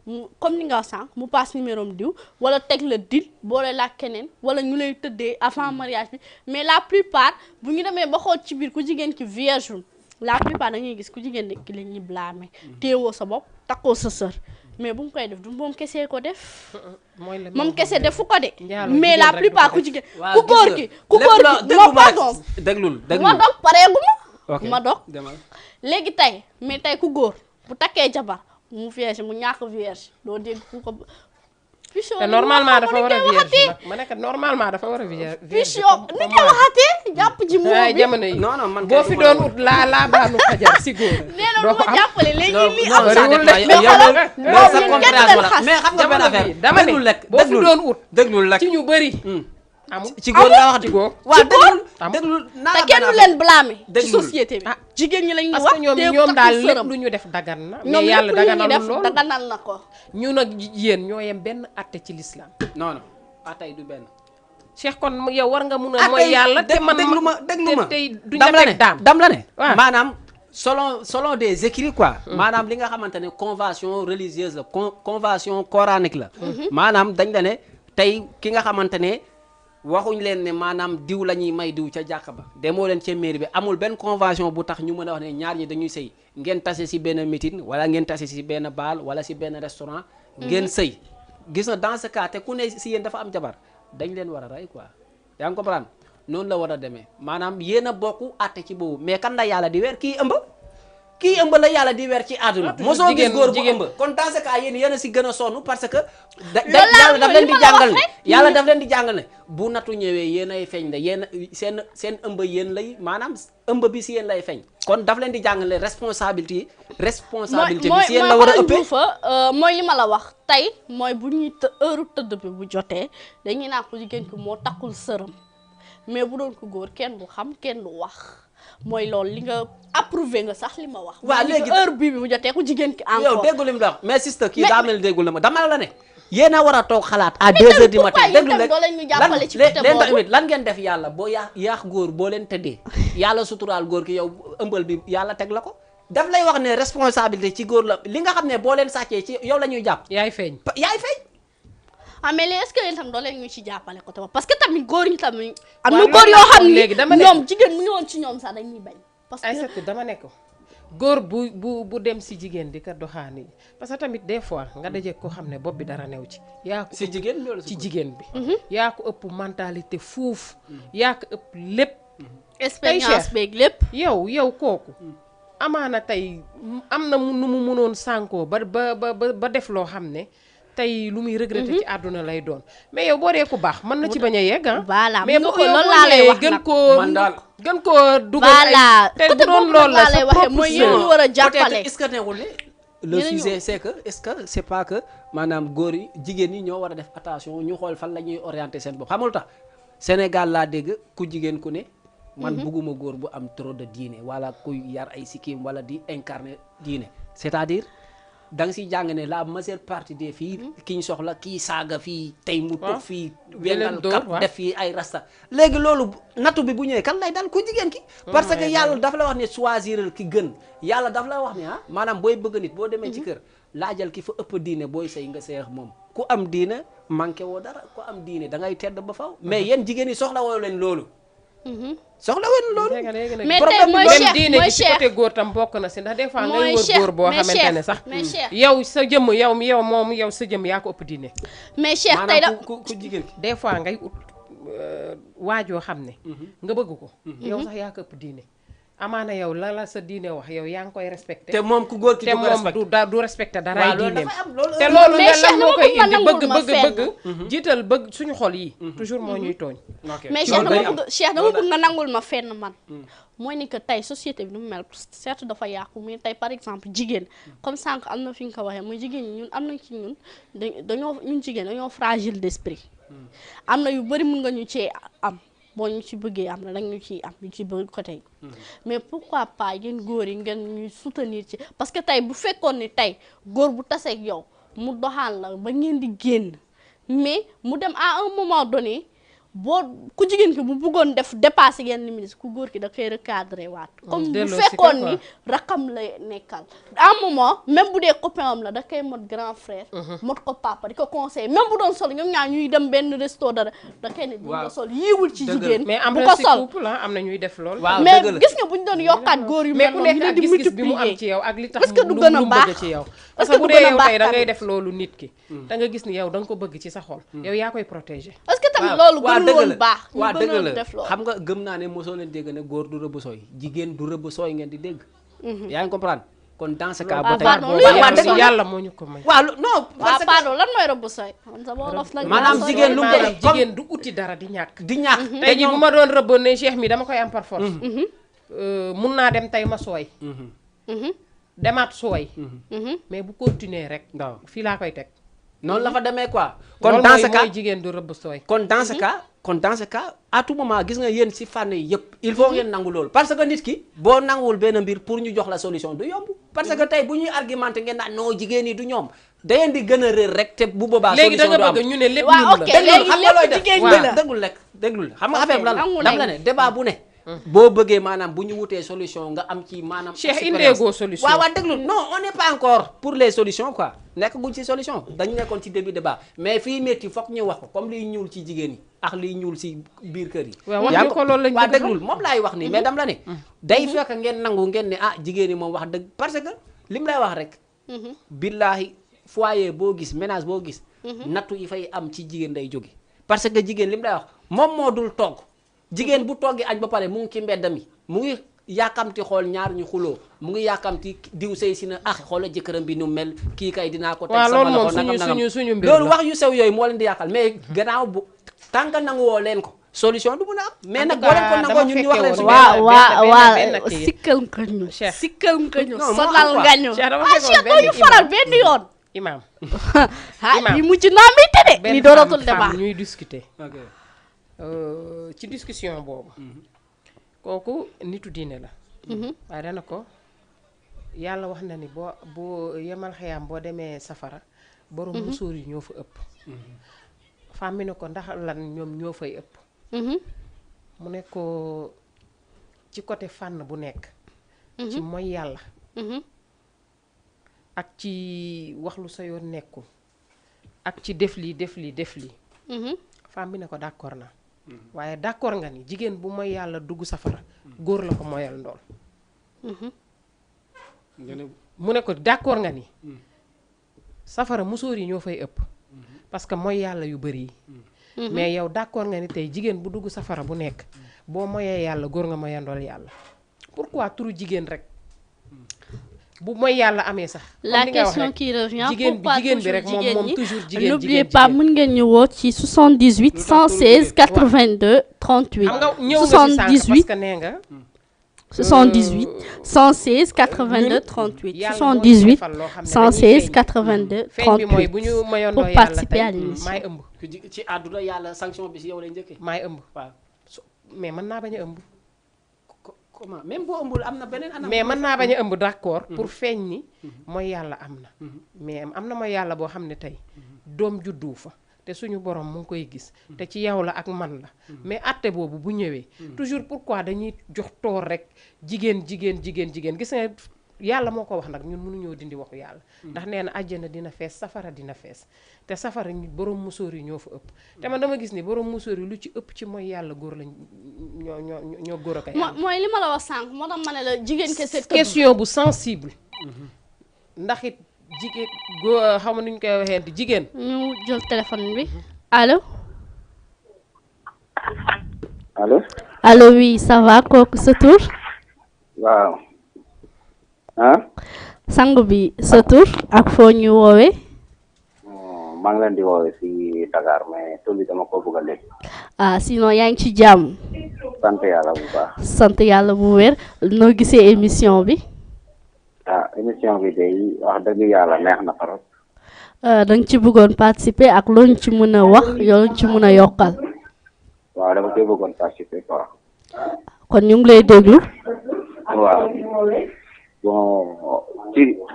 [SPEAKER 1] mu comme ni nga wax sànq mu passe numéro am diw wala teg la dil boole la keneen wala ñu lay tëddee avant mariage bi mais la plupart bu ñu demee ba xool ci biir ku jigéen ki vierge la plupart dañuy gis ku jigéen ki la ñuy blâmer téewoo sa bopp takkoo sa sër mais bu mu koy def du moom kesee ko def
[SPEAKER 3] mooy la
[SPEAKER 1] moom kese defu ko de
[SPEAKER 3] Njaaloo
[SPEAKER 1] mais
[SPEAKER 3] jigéen
[SPEAKER 1] la
[SPEAKER 3] rek
[SPEAKER 1] plupart
[SPEAKER 3] du ko
[SPEAKER 1] ku jigéen
[SPEAKER 4] waaw
[SPEAKER 1] ku góor ki ku góor ki non pardon
[SPEAKER 4] déglul
[SPEAKER 1] ma dog pareegu
[SPEAKER 4] ok
[SPEAKER 1] ma dog
[SPEAKER 4] demal
[SPEAKER 1] léegi tey mais tey ku góor bu takkee jabar mu vierge mu ñàkk vierge doo dégg ku ko pichon
[SPEAKER 3] te normalement dafa war a vierge nag ma nekk normalement dafa war a vierge
[SPEAKER 1] pichon ni koy waxatee jàpp ji moom
[SPEAKER 3] ay
[SPEAKER 1] bi
[SPEAKER 3] jamono yi
[SPEAKER 4] non non man
[SPEAKER 3] boo fi doon ut laa baanu xajar si góor
[SPEAKER 1] nee na
[SPEAKER 3] doo
[SPEAKER 1] du
[SPEAKER 3] ko
[SPEAKER 1] ma
[SPEAKER 3] am
[SPEAKER 1] jàppale léegi lii
[SPEAKER 4] non
[SPEAKER 1] am
[SPEAKER 4] ça
[SPEAKER 1] sax
[SPEAKER 3] bariwul
[SPEAKER 4] dépend
[SPEAKER 3] de.
[SPEAKER 4] yow
[SPEAKER 1] mais
[SPEAKER 4] loolu sa
[SPEAKER 1] ñun
[SPEAKER 4] compréhension la
[SPEAKER 1] kenn
[SPEAKER 4] mais xam nga benn
[SPEAKER 3] jamono
[SPEAKER 4] affaire
[SPEAKER 3] bi dama
[SPEAKER 4] déglul
[SPEAKER 3] ne
[SPEAKER 4] rek
[SPEAKER 3] boo fi doon ut
[SPEAKER 4] déglul rek
[SPEAKER 3] ci ñu bëri amul
[SPEAKER 4] ci góor nga wax
[SPEAKER 3] ci góor
[SPEAKER 4] waaw déglul
[SPEAKER 3] Am.
[SPEAKER 4] déglul naa
[SPEAKER 1] te
[SPEAKER 4] la
[SPEAKER 1] kenn
[SPEAKER 4] benn
[SPEAKER 1] du leen blâmer ci
[SPEAKER 4] Déglul.
[SPEAKER 1] société bi
[SPEAKER 3] Ah.
[SPEAKER 1] jigéen ñi lañ ñu
[SPEAKER 3] parce
[SPEAKER 1] wax
[SPEAKER 3] que ñoom
[SPEAKER 1] te
[SPEAKER 3] ñoom
[SPEAKER 1] takku
[SPEAKER 3] daal lépp
[SPEAKER 1] sëram.
[SPEAKER 3] lu ñu def dagan na
[SPEAKER 1] ñoom
[SPEAKER 3] mais yàlla
[SPEAKER 1] lépp lu ñuy
[SPEAKER 3] daganalul
[SPEAKER 1] def
[SPEAKER 3] loolu
[SPEAKER 1] daganal na ko
[SPEAKER 3] ñu nag yéen ñoo yem benn atte ci l'islam
[SPEAKER 4] non non atay du benn
[SPEAKER 3] Cheikh kon yow war nga mun a mooy yàlla te man
[SPEAKER 4] déglu ma déglu ma
[SPEAKER 3] tey duñ
[SPEAKER 4] dam
[SPEAKER 3] la
[SPEAKER 4] la
[SPEAKER 3] teg
[SPEAKER 4] ne
[SPEAKER 3] daan
[SPEAKER 4] dam la ne
[SPEAKER 3] waaw.
[SPEAKER 4] maanaam selon des écrits quoi maanaam li nga xamante ne convention religieuse la convention coranique la maanaam dañ la ne tey ki nga xamante ne waxuñ leen ne maanaam diw la ñuy may diw ca jàkk ba demoo leen ca mairie bi amul benn convention bu tax ñu mën a wax ne ñaar ñi dañuy sëy ngeen tase si benn meeting wala ngeen tase si benn baal wala si benn restaurant ngeen sëy gis na dans ce cas te ku ne si yéen dafa am jabar dañ leen war a rey quoi yaa ngi comprendre noonu la war a demee maanaam yéen a bokk àtte ci boobu mais kan la yàlla di weer kii ëmb la yàlla di weer ci àdduna mosoo gis góor bu ëmb kon dans ce cas yéen a si gën a sonn parce que yàlla daf leen di jàngal ne yàlla daf leen di jàngal ne bu nattu ñëwee yéen ay feeñ ne yéen seen ëmb yéen lay maanaam ëmb bi si yéen lay feeñ kon daf leen di jàngal ne responsabilité bi si yéen la war a ëppee
[SPEAKER 1] mooy li ma la wax tey mooy bu ñuy heure tëdd bi bu jotee dañuy naan ko jigéen ki moo takkul sëram mais bu doon ko góor kenn du xam kenn du wax mooy loolu li nga approuvé nga sax li ma wax.
[SPEAKER 4] Waa léegi
[SPEAKER 1] heure bii bi mu jotee ku jigéen ki encore.
[SPEAKER 4] yow déggu li mu la wax mais sister kii daa mel ni déggul la ma dama la ne yéen a war a toog xalaat à 2 heures du matin déglu rek
[SPEAKER 1] doo leen ñu jàppale ci côté boobu
[SPEAKER 4] tamit lan ngeen def yàlla boo yaax góor boo leen tëddee yàlla suturaal góor ki yow ëmbal bi yàlla teg la ko daf lay wax ne responsabilité ci góor la li nga xam ne boo leen sàccee ci yow la ñuy jàpp
[SPEAKER 3] yaay feeñ.
[SPEAKER 1] mais léegi est-ce que yéen tam doo leen ñu ci jàppale côté boobu parce que tamit góor ñi tamit am
[SPEAKER 3] waaw
[SPEAKER 1] na góor yoo xam
[SPEAKER 3] léegi dama
[SPEAKER 1] ni
[SPEAKER 3] ne
[SPEAKER 1] ñoom jigéen mu ñëwoon ci ñoom sax dañuy bañ parce que
[SPEAKER 3] Aïssatou dama ne ko góor bu dem si jigéen di ko doxaani yi parce que tamit des fois nga daje ko xam ne bopp bi dara new ci yaa ko
[SPEAKER 4] si jigéen loolu
[SPEAKER 3] ci jigéen bi yaa ko ëpp mentalité fuuf yaa ko ëpp lépp
[SPEAKER 1] expérience beeg lépp
[SPEAKER 3] yow kooku amaana tey am na nu mu mënoon sànkoo ba def loo xam ne tey lu muy regretter ci àdduna lay doon mais yow boo dee ku baax mën na ci bañ a yegg
[SPEAKER 1] voilà
[SPEAKER 3] mais
[SPEAKER 1] mu
[SPEAKER 3] bu
[SPEAKER 1] ko loolu laa lay wax
[SPEAKER 3] gën
[SPEAKER 1] nag
[SPEAKER 3] koo
[SPEAKER 4] man daal
[SPEAKER 3] gën koo dugal
[SPEAKER 1] voilà
[SPEAKER 3] tey bu
[SPEAKER 1] côté
[SPEAKER 3] doon
[SPEAKER 1] boobu
[SPEAKER 3] loolu la
[SPEAKER 1] laa lay
[SPEAKER 3] sa
[SPEAKER 1] waxee
[SPEAKER 3] propre
[SPEAKER 1] mooy yéen ñu
[SPEAKER 3] sœur
[SPEAKER 1] war a jàppale
[SPEAKER 4] peut-être est-ce que nekkul ne le
[SPEAKER 1] Yéen
[SPEAKER 4] sujet c'est que est-ce que c'est pas que maanaam góor yi jigéen ñi ñoo war a def attention ñu xool fan la ñuy orienter seen bopp xamul tax Sénégal laa dégg ku jigéen ku ne man bugguma góor bu am trop de diine wala kuy yar ay sikkim wala di incarner diine c'est-à-dire da nga siy jàng ne la majeure partie des filles ki ñu soxla kii saaga fii tey mu toog fii wengal kap def fii ay rasta léegi loolu nattu bi bu ñëwee kan lay dal ku jigéen ki parce que yàlla dafa la wax ne choisiral ki gën yàlla dafa la wax ne maanaam booy bëgg nit boo demee ci kër laajal ki fa ëpp diine booy sëy nga seex moom ku am diine manqué woo dara ku am diine da ngay tedd ba faw mais yéen jigéen yi soxla woo leen loolu soxla woon loolu
[SPEAKER 1] mais tey mooy Cheikh
[SPEAKER 3] diine gi ci côté góor tam bokk na si ndax des fois ngay wër góor boo xamante ne sax
[SPEAKER 1] mais Cheikh
[SPEAKER 3] yow sa jëmm yow sa jëmm yaa ko ëpp diine
[SPEAKER 1] mais Cheikh tey da
[SPEAKER 4] ku jigéen ki
[SPEAKER 3] des fois ngay ut waajoo xam ne nga bëgg ko yow sax yaa ko ëpp diine amaana yow la sa diine wax yow yaa ngi koy respecté
[SPEAKER 4] te moom ku góor ki
[SPEAKER 3] te moom du respecté dara ay diineem te
[SPEAKER 1] loolu
[SPEAKER 3] loolu
[SPEAKER 1] mais
[SPEAKER 3] nga lan moo koy
[SPEAKER 1] Cheikh
[SPEAKER 3] indi
[SPEAKER 1] dama
[SPEAKER 3] bëgg jiital bëgg suñu xol yi toujours moo ñuy tooñ
[SPEAKER 1] mais Cheikh dama bëgg nga nangul ma fenn man mooy ni que tey société bi nu mu mel certes dafa yàqu mais tey par exemple jigéen comme sànq am na fi nga ko waxee mooy jigéen ñi ñun am na ci ñun ñun jigéen dañoo fragile d'esprit am na yu bëri mun nga ñu cee am boo ñu ci bëggee am na danga ñu ciy am ñu ci bëgg ko tey mais pourquoi pas yéen góor yi ngeen ñuy soutenir ci parce que tey bu fekkoon ni tey góor bu taseeg yow mu doxaan la ba ngeen di génn mais mu dem à un moment donné boo ku jigéen ki bu bëggoon def dépasser yenn limites ku góor ki da koy recadrer waat comme bu fekkoon ni rakam la nekkal à un moment même bu dee copain am la da koy mot grand frère mot ko papa di ko conseiller même bu doon sol ñoom ñaar ñuy dem benn resto dara da koy ne bu ko sol yiiwul ci jigéen
[SPEAKER 3] mais am
[SPEAKER 1] bu
[SPEAKER 3] na
[SPEAKER 1] ko
[SPEAKER 3] si
[SPEAKER 1] sol
[SPEAKER 3] couple am na ñuy def lool
[SPEAKER 1] mais gis nga bu ñu doon yokkaat góor yu
[SPEAKER 3] mais
[SPEAKER 1] mel
[SPEAKER 3] ku
[SPEAKER 1] noonu
[SPEAKER 3] nekk ak
[SPEAKER 1] di
[SPEAKER 3] gis-gis bi mu am
[SPEAKER 1] multiplier
[SPEAKER 3] ci yow ak li tax
[SPEAKER 1] est-ce que du
[SPEAKER 3] lu
[SPEAKER 1] gën a
[SPEAKER 3] mu
[SPEAKER 1] baax
[SPEAKER 3] bëgg ci yow
[SPEAKER 1] est-ce
[SPEAKER 3] parce
[SPEAKER 1] que
[SPEAKER 3] que bu
[SPEAKER 1] du
[SPEAKER 3] dee
[SPEAKER 1] gën a
[SPEAKER 3] yow
[SPEAKER 1] baax
[SPEAKER 3] tey da ngay
[SPEAKER 1] tamit
[SPEAKER 3] def loolu nit ki da nga gis ni yow da nga ko bëgg ci sa xol yow yaa koy protéger
[SPEAKER 1] est-ce que tamit loolu gënul woon baax ñu
[SPEAKER 4] waa dëgg
[SPEAKER 1] gën a
[SPEAKER 4] la
[SPEAKER 1] def loolu
[SPEAKER 4] xam nga gëm naa ne mosoo leen dégg ne góor du rëbb sooy jigéen du rëbb sooy ngeen di dégg yaa ngi comprendre kon dans ce cas ba tey
[SPEAKER 1] pardon, luy
[SPEAKER 3] yàlla moo ñu ko may
[SPEAKER 4] waaw non
[SPEAKER 1] waaw
[SPEAKER 4] parce que
[SPEAKER 1] pardon lan mooy rëbb sooy man sa wolof nag
[SPEAKER 4] maanaam jigéen lu mu
[SPEAKER 3] maanaam
[SPEAKER 4] def comme
[SPEAKER 3] jigéen du uti dara di ñàkk
[SPEAKER 4] di ñàkk
[SPEAKER 3] tey jii bu ma doon rëbb ne Cheikh mi dama koy am par force mun naa dem tey ma sooy demaat sooy mais bu continuer rek
[SPEAKER 4] waaw
[SPEAKER 3] fii laa koy teg
[SPEAKER 4] noonu la fa demee quoi
[SPEAKER 3] kon
[SPEAKER 4] kon dans ce cas
[SPEAKER 3] mooy jigéen du rëbb sooy
[SPEAKER 4] kon dans ce cas kon dans ce cas à tout moment gis nga yéen si fànn yi yëpp il faut ngeen nangu loolu parce que nit ki boo nanguwul benn mbir pour ñu jox la solution du yomb parce que tey bu ñuy argumenté ngeen naan non jigéen yi du ñoom da ngeen di gën a réer rek te bu boobaa
[SPEAKER 3] léegi da
[SPEAKER 4] solution du
[SPEAKER 3] nga
[SPEAKER 4] am
[SPEAKER 3] bëgg ñu ne lépp
[SPEAKER 1] waaw
[SPEAKER 3] ñun
[SPEAKER 1] ok
[SPEAKER 3] la
[SPEAKER 1] léegi
[SPEAKER 4] xam nga looy
[SPEAKER 1] lépp
[SPEAKER 4] def
[SPEAKER 1] jigéen
[SPEAKER 3] waaw.
[SPEAKER 1] ñi la
[SPEAKER 4] déglul rek déglul xam nga
[SPEAKER 1] Ok,
[SPEAKER 4] affaire bi lan
[SPEAKER 1] nangu
[SPEAKER 4] la dam la
[SPEAKER 1] nañ.
[SPEAKER 4] ne débat bu ne boo bëggee maanaam bu ñu wutee solution nga am ci maanaam
[SPEAKER 3] Cheikh
[SPEAKER 4] expérience.
[SPEAKER 3] indeegoo solution
[SPEAKER 4] waaw waaw déglu non on n'est pas encore pour les solutions quoi nekk guñ ci solution dañu nekkoon ci début débat mais fii métti foog ñu wax ko comme liy ñuul ci jigéen yi ak liy ñuul ci biir kër yi
[SPEAKER 3] waaw wax ñu ko loolu lañ
[SPEAKER 4] waaw
[SPEAKER 3] bëgg
[SPEAKER 4] déglul moom laay wax nii mais dam la ne day fekk ngeen nangu ngeen ne ah jigéen yi moom wax dëgg parce que li mu lay wax rek billaahi foyer boo gis ménage boo gis nattu yi fay am ci jigéen day jóge parce que jigéen li mu lay wax moom moo dul togg jigéen bu toggee añ ba pare mu ngi ci mbedd mi mu ngi yàkkamti xool ñaar ñu xuloo mu ngi yàkkamti diw sëy si na ah xoola jëkkëram bi nu mel kii kay dinaa ko teg
[SPEAKER 3] waaw
[SPEAKER 4] sama
[SPEAKER 3] loolu moom
[SPEAKER 4] loxo nangam nangam
[SPEAKER 3] suñu mbir
[SPEAKER 4] loolu
[SPEAKER 3] la.
[SPEAKER 4] wax yu sew yooyu moo leen di yàqal mais gannaaw bu tant que nangu woo leen ko solution du mën a am mais
[SPEAKER 3] En
[SPEAKER 4] nag
[SPEAKER 3] tout
[SPEAKER 4] boo leen ko
[SPEAKER 3] cas,
[SPEAKER 4] nangoo
[SPEAKER 3] dama
[SPEAKER 4] ñun ñu wax leen
[SPEAKER 3] fekke
[SPEAKER 4] suñu
[SPEAKER 3] woon.
[SPEAKER 1] waaw waaw
[SPEAKER 3] benn
[SPEAKER 1] waaw
[SPEAKER 3] kii.
[SPEAKER 1] sikkal nga ñu
[SPEAKER 3] Cheikh.
[SPEAKER 1] sikkal nga ñu
[SPEAKER 4] Non, moo
[SPEAKER 1] sonal
[SPEAKER 4] am
[SPEAKER 1] nga ñu
[SPEAKER 3] Cheikh dama
[SPEAKER 1] ah
[SPEAKER 3] fekkoon
[SPEAKER 1] Cheikh
[SPEAKER 3] benn
[SPEAKER 1] doo ñu faral benn yoon
[SPEAKER 3] imam
[SPEAKER 1] ah
[SPEAKER 3] Imam.
[SPEAKER 1] yi mujj naa mi te de li
[SPEAKER 3] benn
[SPEAKER 1] dooratul
[SPEAKER 3] femme
[SPEAKER 1] débat
[SPEAKER 3] ñuy discuter
[SPEAKER 4] ok
[SPEAKER 3] ci discussion boobu kooku nitu diine la. waaye dana ko yàlla wax na ni boo yemal xëyaam boo demee safara borom musóor yi ñoo fa ëpp. femme bi ne ko ndax lan ñoom ñoo fay ëpp. mu ne ko ci côté fànn bu nekk. ci mooy yàlla. ak ci wax lu sa yoon nekkul. ak ci def lii def lii def lii. femme bi ne ko d'accord naa. waaye d'accord nga ni jigéen bu mooy yàlla dugg safara góor la ko moyal ndool. mu ne ko d'accord nga ni safara musóor yi ñoo fay ëpp. parce que mooy yàlla yu bari yi. mais yow d'accord nga ni tey jigéen bu dugg safara bu nekk boo moyee yàlla góor nga moyandool yàlla. pourquoi turu jigéen rek bu mooy yàlla amee sax.
[SPEAKER 1] la question qui revient
[SPEAKER 3] jigéen bi rek moom toujours jigéen.
[SPEAKER 1] n'oubliez pas mën ngeen ñu woo ci 78 116 82 38.
[SPEAKER 3] xam nga ñëw nga si sànq parce que nee nga.
[SPEAKER 1] 78 116 82 38 78 116 82
[SPEAKER 3] feeñ bi mooy bu ñu mayandoo
[SPEAKER 1] pour
[SPEAKER 3] yàlla
[SPEAKER 1] participer à
[SPEAKER 3] tey
[SPEAKER 1] l'émission.
[SPEAKER 3] maay ëmb.
[SPEAKER 4] ci àdduna yàlla sanction bi si yow lay njëkkee.
[SPEAKER 3] maay ëmb
[SPEAKER 4] waaw
[SPEAKER 3] mais mën naa bañ a ëmb.
[SPEAKER 4] comment même boo ëmbul am na beneen anam.
[SPEAKER 3] mais mën naa bañ a ëmb d'accord pour feeñ ni mooy yàlla am na. mais am na mooy yàlla boo xam ne tey doom juddu fa te suñu borom mu ngi koy gis te ci yow la ak man la mais àtte boobu bu ñëwee toujours pourquoi dañuy jox toor rek jigéen gis nga yàlla moo ko wax nag ñun mënuñoo dindi waxu yàlla ndax nee na àjjana dina fees safara dina fees te safara ñu borom musóor yi ñoo fa ëpp te man dama gis ni borom musóor yi lu ci ëpp ci mooy yàlla góor lañ ñoo góor a koy am.
[SPEAKER 1] mooy li ma la wax sànq moo tax ma ne la jigéen kese tëb.
[SPEAKER 3] question bu sensible ndax it jigéen góor xam nuñ koy waxee jigéen.
[SPEAKER 1] ñu jël téléphone bi allo.
[SPEAKER 5] allo.
[SPEAKER 1] allo oui ça va kooku sa tur.
[SPEAKER 5] waaw. ah.
[SPEAKER 1] sang bi sa tur ak foo ñu woowee.
[SPEAKER 5] maa ngi leen di woowee si Dakar mais tur bi dama ko bëgg a lekk.
[SPEAKER 1] ah sinon yaa ngi ci jàmm.
[SPEAKER 5] sant yàlla bu baax.
[SPEAKER 1] sant yàlla bu wér noo gisee émission bi.
[SPEAKER 5] ah émission bi day wax dëgg yàlla neex na trop.
[SPEAKER 1] da nga ci bëggoon participer ak loo ñu ci mën a wax yoo ñu ci mën a yokkal.
[SPEAKER 5] waaw dama koy bëggoon participer quoi.
[SPEAKER 1] kon ñu ngi lay déglu.
[SPEAKER 5] waaw bon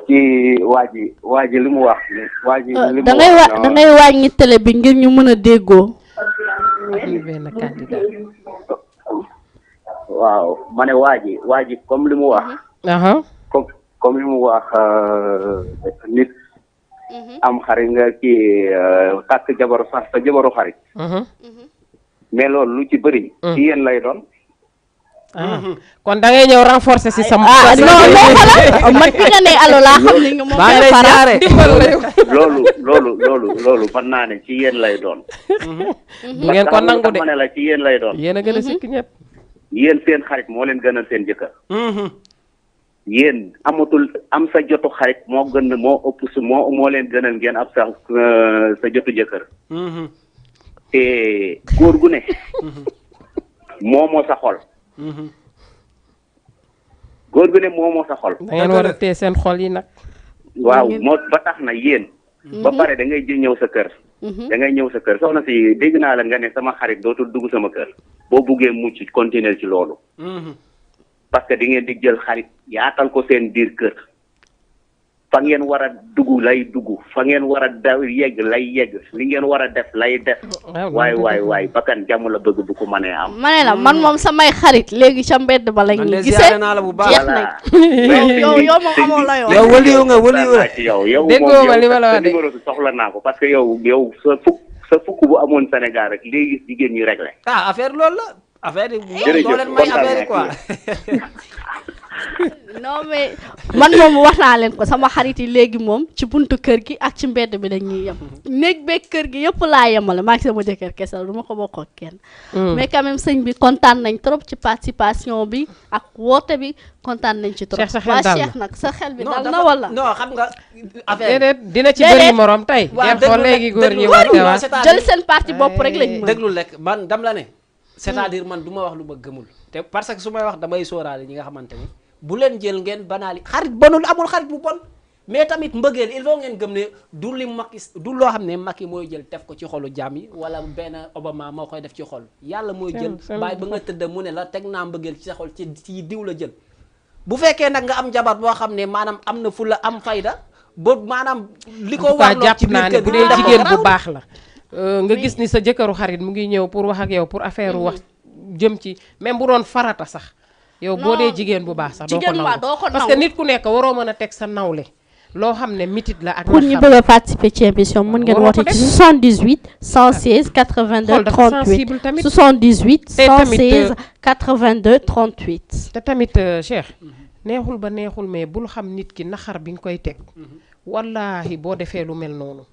[SPEAKER 5] ci waa ji li mu wax. waa ji li mu wax
[SPEAKER 1] da ngay wàññi télé bi ngir ñu mën a déggoo.
[SPEAKER 3] benn candidat.
[SPEAKER 5] waaw ma ne waa ji comme li mu wax. comme li mu wax nit. am xarit nga kii takk jabaru sax sa jabaru xarit. mais loolu lu ci bëri. ci yéen lay doon.
[SPEAKER 3] kon da ngay ñëw renforcer si sama.
[SPEAKER 1] non xoolal man fi nga ne allo laa xam ne moom ngay faral.
[SPEAKER 5] loolu mën naa ne ci yéen lay doon.
[SPEAKER 3] bu ngeen ko nangu de
[SPEAKER 5] ma ne la ci yéen lay doon.
[SPEAKER 3] yéen a gën a sikk ñëpp.
[SPEAKER 5] yéen seen xarit moo leen gënal seen jëkkër. yéen amatul am sa jotu xarit moo ëpp su moo leen gënal ngeen ab sa jotu jëkkër. te góor gu ne. moomoo sa xol. góor gu ne moomoo sa xol.
[SPEAKER 3] da ngeen war a téye seen xol yi nag.
[SPEAKER 5] waaw moo ba tax na yéen. ba pare da ngay ñëw sa kër. da ngay ñëw sa kër soxna si dégg naa la nga ne sama xarit dootul dugg sama kër. boo buggee mucc continuer ci loolu. parce que di ngeen di jël xarit yaatal ko seen biir kër. fa ngeen war a dugg lay dugg fa ngeen war a daw yegg lay yegg li ngeen war a def lay def. waay bakkan jàmm la bëgg bu ko mënee am.
[SPEAKER 1] ma ne la man moom samay xarit léegi ca mbedd ba lañ ñu gisee
[SPEAKER 4] naa la bu baax
[SPEAKER 1] jeex nañ. yow moom amoo la
[SPEAKER 4] yow wëliw nga
[SPEAKER 5] yow
[SPEAKER 3] déggoo ma li ma la wax de
[SPEAKER 5] numéro bi soxla naa ko parce que yow sa fukk bu amoon Sénégal rek léegi jigéen ñi réglé.
[SPEAKER 4] affaire loolu la affaire yi.
[SPEAKER 5] jërëjëf
[SPEAKER 4] doo leen may affaire yi quoi.
[SPEAKER 1] non mais man moom wax naa leen ko sama xarit yi léegi moom ci buntu kër gi ak ci mbedd bi dañuy yem. néeg beeg kër gi yëpp laa yemale maa ngi sama jëkkër kese du ma ko bokk ak kenn. mais quand même sëñ bi kontaan nañ trop ci participation bi ak woote bi kontaan nañ ci trop. waa Cheikh nag sa xel bi dal na wala.
[SPEAKER 4] non xam nga affaire
[SPEAKER 3] déedéet dina ci bëri morom tey.
[SPEAKER 4] waaw
[SPEAKER 3] ngeen xool léegi góor ñi woote waa
[SPEAKER 1] jël seen parti bopp rek lañ mën.
[SPEAKER 4] déglul rek man dam la ne. c'est-à-dire man du ma wax lu ma gëmul. te parce que su may wax damay sóoraale ñi nga xamante ni bu leen jël ngeen banaali xarit bonul amul xarit bu bon mais tamit mbëggeel il faut ngeen gëm ne du li Macky du loo xam ne Macky mooy jël def ko ci xolu jaam yi wala benn Obama moo koy def ci xol yàlla mooy jël bàyyi ba nga tëdd mu ne la teg naa mbëggeel ci sa xol ci diw la jël bu fekkee nag nga am jabar boo xam ne maanaam am na fu la am fayda ba maanaam li ko warloo ci biir kër
[SPEAKER 3] bu dee jigéen bu baax la nga gis ni sa jëkkëru xarit mu ngi ñëw pour wax ak yow pour affaire wax jëm ci même bu doon farata sax yow boo dee jigéen bu baax sax doo ko nangu parce que nit ku nekk waroo mën a teg sa nawle loo xam ne mitit la ak
[SPEAKER 1] pour ñu bëgg a participer ci émission mën ngeen woote ci 78 116 82 38 78 116 82 38
[SPEAKER 3] te tamit Cheikh neexul ba neexul mais bul xam nit ki naxar bi nga koy teg wallaahi boo defee lu mel noonu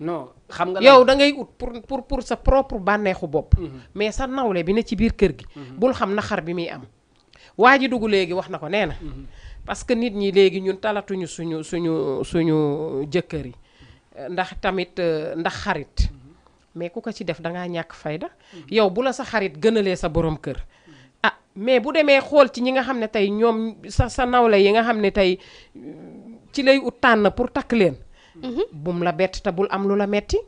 [SPEAKER 4] non xam nga
[SPEAKER 3] yow da ngay ut pour sa propre bànneexu bopp mais sa nawle bi ne ci biir kër gi bul xam naxar bi muy am waa ji dugg léegi wax na ko nee na parce que nit ñi léegi ñun talatuñu suñu jëkkër yi ndax tamit ndax xarit mais ku ko ci def dangaa ñàkk fayda yow bu la sa xarit gënalee sa borom kër ah mais bu demee xool ci ñi nga xam ne tey ñoom sa nawle yi nga xam ne tey ci lay ut tànn pour takk leen bum la bett te bul am lu la metti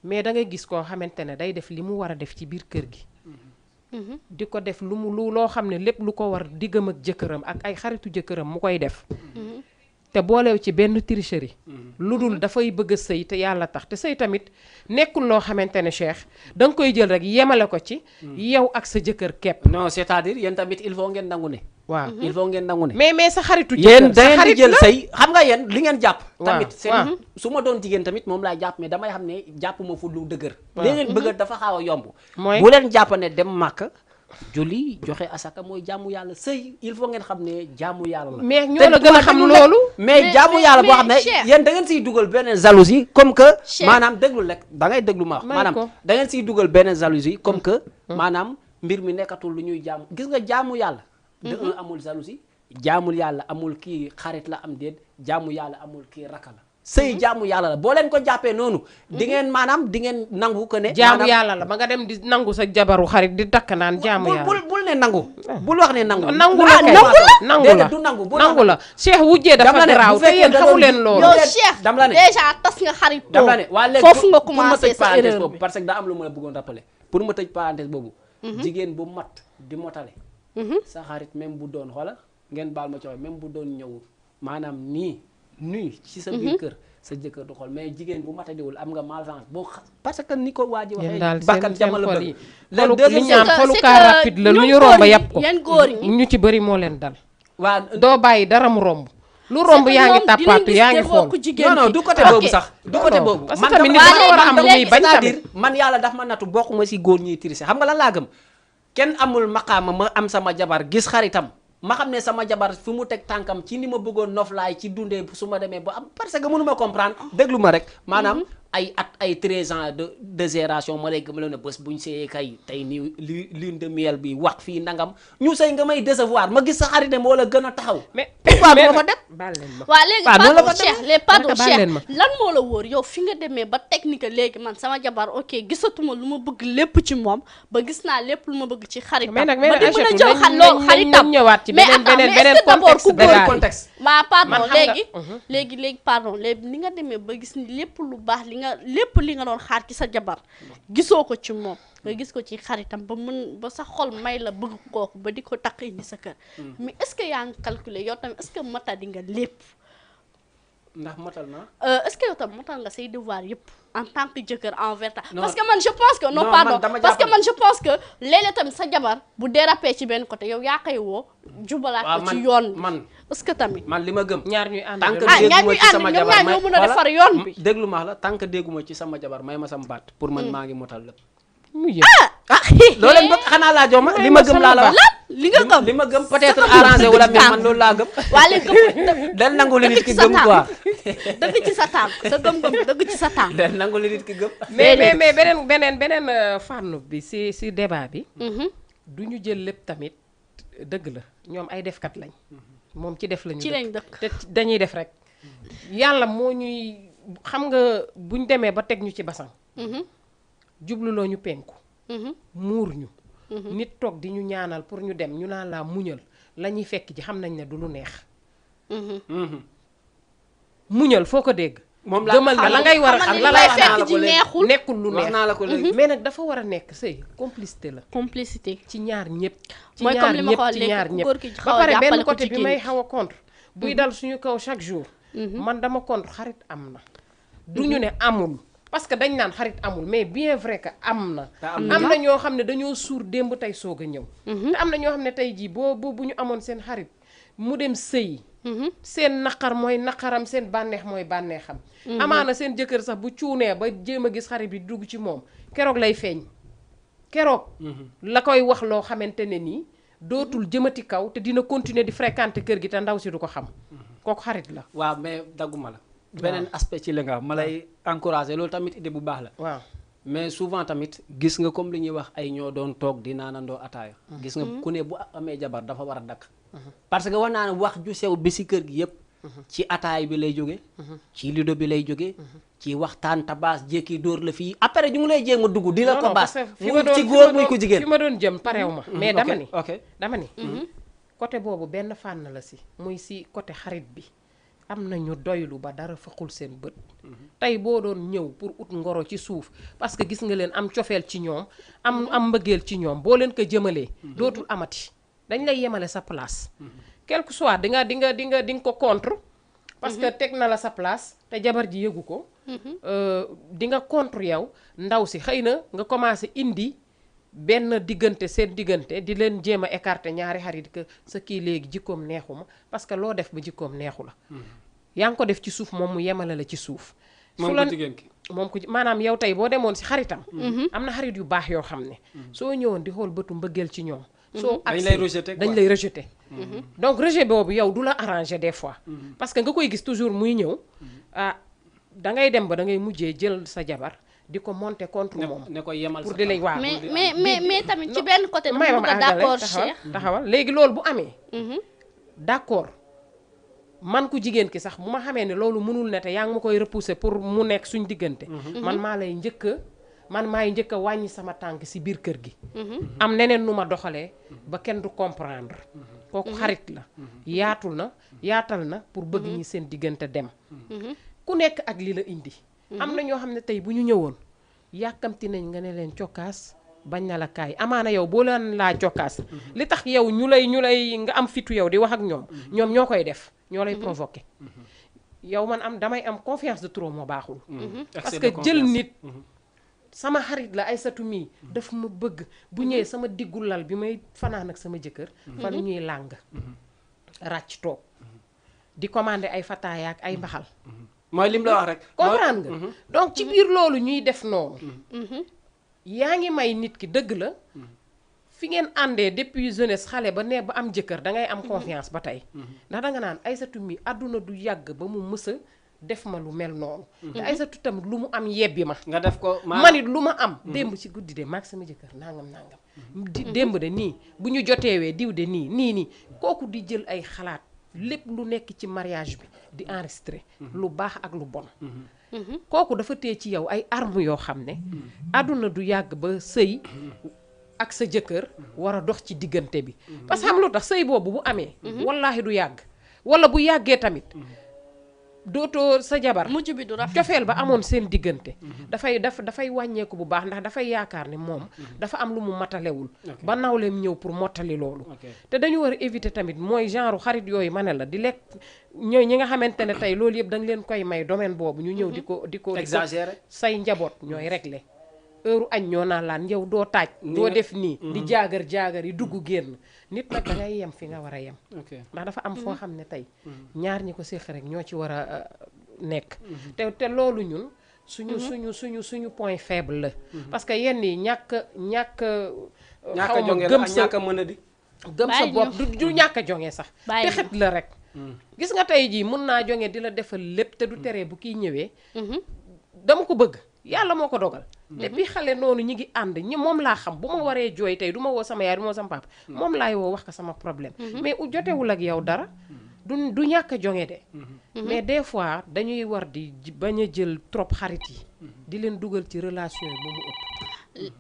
[SPEAKER 3] mais da ngay gis koo xamante ne day def li mu war a def ci biir kër gi di ko def loo xam ne lépp lu ko war diggam ak jëkkëram ak ay xaritu jëkkëram mu koy def te boolew ci benn tricherie lu dul dafay bëgg a sëy te yàlla tax te sëy tamit nekkul loo xamante ne Cheikh da nga koy jël rek yemale ko ci yow ak sa jëkkër kepp
[SPEAKER 4] non c'est-à-dire yéen tamit il faut ngeen nangu ne
[SPEAKER 3] waaw
[SPEAKER 4] il faut ngeen nangu ne
[SPEAKER 3] mais sa xaritu
[SPEAKER 4] yéen
[SPEAKER 3] jëkkër
[SPEAKER 4] da
[SPEAKER 3] sa
[SPEAKER 4] ngeen di
[SPEAKER 3] xarit
[SPEAKER 4] jël
[SPEAKER 3] la
[SPEAKER 4] sëy xam nga yéen li ngeen jàpp tamit
[SPEAKER 3] waaw.
[SPEAKER 4] seen su ma doon jigéen tamit moom laay jàpp mais damay xam ne jàpp ma fu lu dëgër li ngeen bëgg dafa xaaw a yomb
[SPEAKER 3] mooy
[SPEAKER 4] bu leen jàpp ne dem màkk julli joxe asaka mooy jaamu yàlla sëy il faut ngeen xam ne jaamu yàlla la
[SPEAKER 3] mais ñoo
[SPEAKER 4] te
[SPEAKER 3] la gën a xam loolu
[SPEAKER 4] mais jaamu yàlla boo xam ne
[SPEAKER 6] Cheikh.
[SPEAKER 4] yéen da ngeen siy dugal benn jalousie comme que
[SPEAKER 6] Cheikh.
[SPEAKER 4] maanaam déglu rek da ngay déglu ma wax
[SPEAKER 3] May
[SPEAKER 4] maanaam
[SPEAKER 3] ko.
[SPEAKER 4] da ngeen siy dugal benn jalousie comme que maanaam mbir mi nekkatul lu ñuy jaamu gis nga jaamu yàlla de un amul jalousie jaamul yàlla amul kii xarit la am déet jaamu yàlla amul kii raka la sëy jaamu yàlla la boo leen ko jàppee noonu di ngeen maanaam di ngeen nangu ko ne
[SPEAKER 3] jaamu
[SPEAKER 4] maanaam-
[SPEAKER 3] yàlla la ba nga dem di nangu sa jabaru xarit di takk naan jaamu yàlla
[SPEAKER 4] bul ne nangu bul wax ne nangu
[SPEAKER 3] nangu
[SPEAKER 4] Ah,
[SPEAKER 3] la kay nangu la
[SPEAKER 4] déedéet du nangu bu
[SPEAKER 3] nangu la Cheikh wujjee
[SPEAKER 4] Dama
[SPEAKER 3] dafa
[SPEAKER 4] ne, bu
[SPEAKER 3] garaaw te
[SPEAKER 4] fekkee
[SPEAKER 3] yéen
[SPEAKER 4] da
[SPEAKER 3] xamu
[SPEAKER 4] doon
[SPEAKER 3] leen
[SPEAKER 4] di-
[SPEAKER 3] loolu
[SPEAKER 6] yow
[SPEAKER 4] Déet,
[SPEAKER 6] Cheikh
[SPEAKER 4] dama la ne.
[SPEAKER 6] déjà tas nga xaritoo
[SPEAKER 4] dama la ne waa léegi
[SPEAKER 6] foofu nga
[SPEAKER 4] pour ma
[SPEAKER 6] commencé
[SPEAKER 4] tëj
[SPEAKER 6] sa
[SPEAKER 4] parenthèse
[SPEAKER 6] erreur
[SPEAKER 4] boobu
[SPEAKER 6] bi
[SPEAKER 4] parce que daa am lu ma la bëggoon rappeler pour ma tëj parenthèse boobu jigéen bu mat di motale sa xarit même bu doon xoola ngeen baal ma ci wax même bu doon ñëw maanaam nii ci sa biir kër sa jëkkër du xool mais jigéen bu matadiwul am nga malchance boo parce que ni ko waa ji
[SPEAKER 3] yéen
[SPEAKER 4] waxee
[SPEAKER 3] daal
[SPEAKER 4] bakkan
[SPEAKER 3] seen
[SPEAKER 4] jamono
[SPEAKER 3] xol
[SPEAKER 4] bëgg
[SPEAKER 3] yi
[SPEAKER 4] le
[SPEAKER 3] xolu
[SPEAKER 4] deuxième
[SPEAKER 3] li ñaan
[SPEAKER 6] c'est que-
[SPEAKER 3] xolu
[SPEAKER 6] c'est
[SPEAKER 3] car
[SPEAKER 6] que
[SPEAKER 3] rapide la lu
[SPEAKER 6] ñun
[SPEAKER 3] ñu romb
[SPEAKER 6] góor ñi,
[SPEAKER 3] yàpp ko
[SPEAKER 6] yéen góor ñi.
[SPEAKER 3] ñu ci bëri moo leen dal
[SPEAKER 4] waa
[SPEAKER 3] doo bàyyi dara mu romb lu romb yaa ngi tàppaatu yaa ngi xool
[SPEAKER 4] non non du côté boobu sax du côté boobu
[SPEAKER 3] parce que tamit nit dafa war a am lu muy bañ
[SPEAKER 4] c'est-à-dire
[SPEAKER 3] tamit
[SPEAKER 4] man yàlla daf ma nattu bokkuma si góor ñiy tricher xam nga lan laa gëm kenn amul maqaama ma am sama jabar gis xaritam ma xam ne sama jabar fi mu teg tànkam ci ni ma bëggoon noflaay ci dundee su ma demee ba am parce que mënu ma comprendre déglu ma rek maanaam ay at ay 13 ans de génération ma lay gëm la ne bés buñ seeyee kay tey nii lune de miel bi wax fii nangam ñu sëy nga may décevoir ma gis sa xarit ne moo la gën a taxaw
[SPEAKER 3] mais
[SPEAKER 4] pourquoi du ma fa dem
[SPEAKER 3] baal leen ma
[SPEAKER 6] waa léegi
[SPEAKER 4] waaw noonu la
[SPEAKER 6] pardon
[SPEAKER 4] fa
[SPEAKER 6] Cheikh les pardon
[SPEAKER 3] Naka baal leen ma.
[SPEAKER 6] Cheikh lan moo la wóor yow fi nga demee ba technique léegi man sama jabar ok gisatuma lu ma bëgg lépp ci moom ba gis naa lépp lu ma bëgg ci xaritam
[SPEAKER 3] mais nag
[SPEAKER 6] ba di mën a
[SPEAKER 3] Aïchatou
[SPEAKER 6] jël xal loolu xaritam
[SPEAKER 3] nañ ñëwaat ci
[SPEAKER 6] mais
[SPEAKER 3] beneen
[SPEAKER 6] attends,
[SPEAKER 3] beneen
[SPEAKER 6] mais est-ce
[SPEAKER 3] beneen
[SPEAKER 6] que d'abord
[SPEAKER 3] contexte
[SPEAKER 6] ku góor
[SPEAKER 3] débat bi.
[SPEAKER 4] contexte
[SPEAKER 6] waa pardon
[SPEAKER 3] Man xam nga-
[SPEAKER 6] léegi pardon léegi ni nga demee ba gis ni lépp lu baax lépp li nga doon xaar ci sa jabar gisoo ko ci moom nga gis ko ci xaritam ba sa xol may la bëgg kooku ba di ko takk indi sa kër mais est-ce que yaa ngi calculer yow tamit est-ce que matadi nga lépp
[SPEAKER 4] ndax matal na
[SPEAKER 6] est-ce que yow tam matal nga say devoir yëpp en tant que jëkkër envers ta
[SPEAKER 4] Non.
[SPEAKER 6] parce que man je pense que non
[SPEAKER 4] Non,
[SPEAKER 6] pardon
[SPEAKER 4] man dama
[SPEAKER 6] parce que
[SPEAKER 4] jàpp
[SPEAKER 6] man je pense que léeg-léeg tamit sa jabar bu dérapé ci benn côté yow yaa koy woo jubalaat
[SPEAKER 4] waaw
[SPEAKER 6] ko ci
[SPEAKER 4] man
[SPEAKER 6] yoon bi
[SPEAKER 4] man
[SPEAKER 6] est-ce que tamit
[SPEAKER 4] man li ma gëm
[SPEAKER 3] ñaar ñuy ànd
[SPEAKER 4] tant que
[SPEAKER 6] Ah, ñaar
[SPEAKER 4] dégguma
[SPEAKER 6] ñuy
[SPEAKER 4] ci
[SPEAKER 6] ànd,
[SPEAKER 4] sama
[SPEAKER 6] ñoom
[SPEAKER 4] jabar
[SPEAKER 6] ñaar
[SPEAKER 4] may
[SPEAKER 6] ñoo mën a
[SPEAKER 4] voilà,
[SPEAKER 6] defar yoon bi.
[SPEAKER 4] déglu ma la tant que dégguma ci sama jabar may ma sam baat pour man maa ngi motal lépp
[SPEAKER 3] mu yëg
[SPEAKER 6] ah
[SPEAKER 4] loolu leen bëgg xanaa laa jox ma li ma gëm laa la wax
[SPEAKER 6] lan li nga gëm
[SPEAKER 4] li ma gëm peut-être arrangé wala mais man loolu laa gëm
[SPEAKER 6] waa léegi gëm
[SPEAKER 4] del nangu li nit ki
[SPEAKER 6] sa
[SPEAKER 4] gëm
[SPEAKER 6] tànk.
[SPEAKER 4] quoi
[SPEAKER 6] dëgg ci sa tànk sa gëm-gëm dëgg ci sa tànk
[SPEAKER 4] del nangu li nit ki gëm
[SPEAKER 3] mais beneen fànn bi si débat bi du ñu jël lépp tamit dëgg la ñoom ay defkat lañ moom ci def lañu
[SPEAKER 6] ci lañ dëkk
[SPEAKER 3] te dañuy def rek yàlla moo ñuy xam nga buñ demee ba teg ñu ci basang jubluloo ñu penku muur ñu nit toog di ñu ñaanal pour ñu dem ñu naan laa muñal la ñuy fekk ji xam nañ ne du lu neex muñal foo ko dégg
[SPEAKER 2] moom laa
[SPEAKER 3] gëmal na la ngay war a xam la lay
[SPEAKER 2] wax naa la
[SPEAKER 3] fekk
[SPEAKER 2] ko léegi.
[SPEAKER 3] nekkul lu
[SPEAKER 2] wax
[SPEAKER 3] neex
[SPEAKER 2] naa la ko léegi.
[SPEAKER 3] mais nag dafa war a nekk sëy complicité la
[SPEAKER 6] complicité
[SPEAKER 3] ci ñaar ñëpp ci
[SPEAKER 6] mooy comme li ma ko wax
[SPEAKER 3] ci
[SPEAKER 6] léegi
[SPEAKER 3] ñaar
[SPEAKER 6] ku
[SPEAKER 3] ñëpp
[SPEAKER 6] góor ki
[SPEAKER 3] ba
[SPEAKER 6] xaw a
[SPEAKER 3] pare
[SPEAKER 6] jàppale
[SPEAKER 3] benn
[SPEAKER 6] ko
[SPEAKER 3] côté bi
[SPEAKER 6] jigéen
[SPEAKER 3] may
[SPEAKER 6] ñi.
[SPEAKER 3] xaw a contre buy dal suñu kaw chaque jour man dama contre xarit am na du ñu ne amul parce que dañ naan xarit amul mais bien vrai que am na am na ñoo xam ne dañoo suur démb tey soog a ñëw te am na ñoo xam ne tey jii bu ñu amoon seen xarit mu dem sëy seen naqar mooy naqaram seen bànneex mooy bànneexam amaana seen jëkkër sax bu cuunee ba jéem a gis xarit bi dugg ci moom keroog lay feeñ keroog la koy wax loo xamante ne nii dootul jëmati kaw te dina continuer di fréquenter kër gi te ndaw si du ko xam kooku xarit la
[SPEAKER 4] waaw mais dagguma la beneen aspect ci la nga ma lay encourager loolu tamit idée bu baax la
[SPEAKER 3] waaw
[SPEAKER 4] mais souvent tamit gis nga comme li ñuy wax ay ñoo doon toog di naanandoo ataaya gis nga ku ne bu amee jabar dafa war a dakk parce que war naa ne wax ju sew bi si kër gi yëpp ci ataay bi lay jóge ci lido bi lay jóge ci waxtaan tabaas jékki dóor la fii après ñu ngi lay jéem a dugg di la ko baas muy ci góor muy ko jigéen
[SPEAKER 3] fi ma doon jëm pareew ma mais dama ni
[SPEAKER 4] ok
[SPEAKER 3] dama ni côté boobu benn fànn la si muy si côté xarit bi am na ñu doylu ba dara faqul seen bët tey boo doon ñëw pour ut ngoro ci suuf parce que gis nga leen am cofeel ci ñoom am mbëggeel ci ñoom boo leen ko jëmalee dootul amati dañ lay yemale sa place quelque soit di nga ko contre parce que teg na la sa place te jabar ji yëgu ko di nga contre yow ndaw si xëy na nga commencé indi benn diggante seen diggante di leen jéem a écarter ñaari xarit que sa kii léegi jikkoom neexuma parce que loo def ba jikkoom neexu la yaa ngi ko def ci suuf moom mu yemale la ci suuf
[SPEAKER 2] moom ko jigéen ki
[SPEAKER 3] moom ko maanaam yow tey boo demoon si xaritam am na xarit yu baax yoo xam ne soo ñëwoon di xool bëtu mbëggeel ci ñoom soo
[SPEAKER 2] dañ lay rejeter
[SPEAKER 3] dañ lay rejeter donc rejet boobu yow du la arranger des fois parce que nga koy gis toujours muy ñëw da ngay dem ba da ngay mujjee jël sa jabar di ko monter contre moom
[SPEAKER 4] ne ko yemal
[SPEAKER 3] pour di lay waaw
[SPEAKER 6] mais tamit ci benn côté
[SPEAKER 3] may
[SPEAKER 6] dama
[SPEAKER 3] ma
[SPEAKER 6] bëgg a d'accord Cheikh
[SPEAKER 3] taxawal léegi loolu bu amee d'accord man ku jigéen ki sax bu ma xamee ne loolu mënul ne te yaa ngi ma koy repousser pour mu nekk suñ diggante man maay njëkk a wàññi sama tànk si biir kër gi am neneen nu ma doxalee ba kenn du comprendre kooku xarit la yaatal na pour bëgg ñi seen diggante dem ku nekk ak li la indi am na ñoo xam ne tey bu ñu ñëwoon yàkkamti nañ nga ne leen cokkaas bañ na la kaay amaana yow boo leen laa cokkaas li tax yow ñu lay nga am fitu yow di wax ak ñoom ñoo koy def ñoo lay provoquer yow man damay am confiance de trop moo baaxul parce que jël nit sama xarit la Aysatu mii daf ma bëgg bu ñëwee sama diggu lal bi may fanaan ak sama jëkkër fa lu ñuy làng ràcc toog di commander ay fataaya ak ay mbaxal
[SPEAKER 2] mooy lim la wax rek
[SPEAKER 3] comprendre nga donc ci biir loolu ñuy def noonu yaa ngi may nit ki dëgg la fi ngeen àndee depuis jeunesse xale ba ne ba am jëkkër da ngay am confiance ba tey ndax danga naan Aysatu mi àdduna du yàgg ba mu mës a def ma lu mel noonu te Aysatu tamit lu mu am yebbi ma
[SPEAKER 2] nga def ko
[SPEAKER 3] manit lu ma am démb ci guddi de maag sama jëkkër nangam démb de nii bu ñu joteewee diw de nii kooku di jël ay xalaat lépp lu nekk ci mariage bi di enregistrer lu baax ak lu bon kooku dafa tee ci yow ay armes yoo xam ne àdduna du yàgg ba sëy ak sa jëkkër war a dox ci diggante bi parce que xam lu tax sëy boobu bu amee wallaahi du yàgg wala bu yàggee tamit dootoo sa jabar
[SPEAKER 6] mujj bi du rafet
[SPEAKER 3] cofeel ba amoon seen diggante dafay wàññeeku bu baax ndax dafay yaakaar ne moom dafa am lu mu matalewul ba nawleem ñëw pour mottali loolu te dañu war a éviter tamit mooy genre xarit yooyu ma ne la di lekk ñi nga xamante ne tey loolu yëpp da nga leen koy may domaine boobu ñu ñëw di ko
[SPEAKER 4] exagérer
[SPEAKER 3] say njaboot ñooy régler heure añ ñoo naan laan yow doo taaj doo def nii di jaagar yi dugg génn nit nag da ngay yem fi nga war a yem ndax dafa am foo xam ne tey ñaar ñi ko séq rek ñoo ci war a nekk te loolu ñun suñu point faible la parce que yenn yi ñàkk
[SPEAKER 2] a jonge la ak ñàkk a mën a di
[SPEAKER 3] gëm sa bopp du ñàkk a jonge sax te xet la rek gis nga tey jii mun naa jonge di la defal lépp te du teree bu kiy ñëwee dama ko bëgg yàlla moo ko dogal depuis xale noonu ñi ngi ànd moom laa xam bu ma waree jooy tey du ma woo sama yaay du ma woo sama papa moom laay woo wax ko sama problème mais jotewul ak yow dara du ñàkk a jonge de mais des fois dañuy war di bañ a jël trop xarit yi di leen dugal ci relation yi ba mu ëpp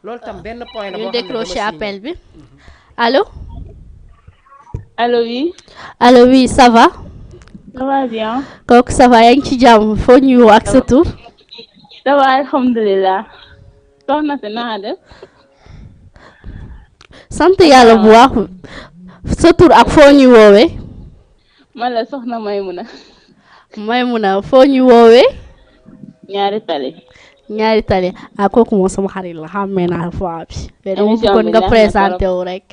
[SPEAKER 3] loolu tam benn point la boo xam ne
[SPEAKER 6] décroché appel bi allo
[SPEAKER 7] allo oui
[SPEAKER 6] ça va
[SPEAKER 7] Ça va bien.
[SPEAKER 1] kooku ça va yaa ngi ci jàmm foo ñuy woo ak sa tur.
[SPEAKER 7] Ça va alhamdulilah. Soxna si na nga def.
[SPEAKER 1] sant yàlla bu baax sa tur ak foo ñuy woowee.
[SPEAKER 7] Man la soxna Maymuna.
[SPEAKER 1] Maymuna foo ñuy woowee.
[SPEAKER 7] Ñaari tali.
[SPEAKER 1] ñaari tali ah kooku moom sama xarit la xàmmee naa fois bi. mais dama
[SPEAKER 7] Émission
[SPEAKER 1] bëggoon
[SPEAKER 7] bi
[SPEAKER 1] nga
[SPEAKER 7] neex na
[SPEAKER 1] présenté
[SPEAKER 7] trop.
[SPEAKER 1] wu rek.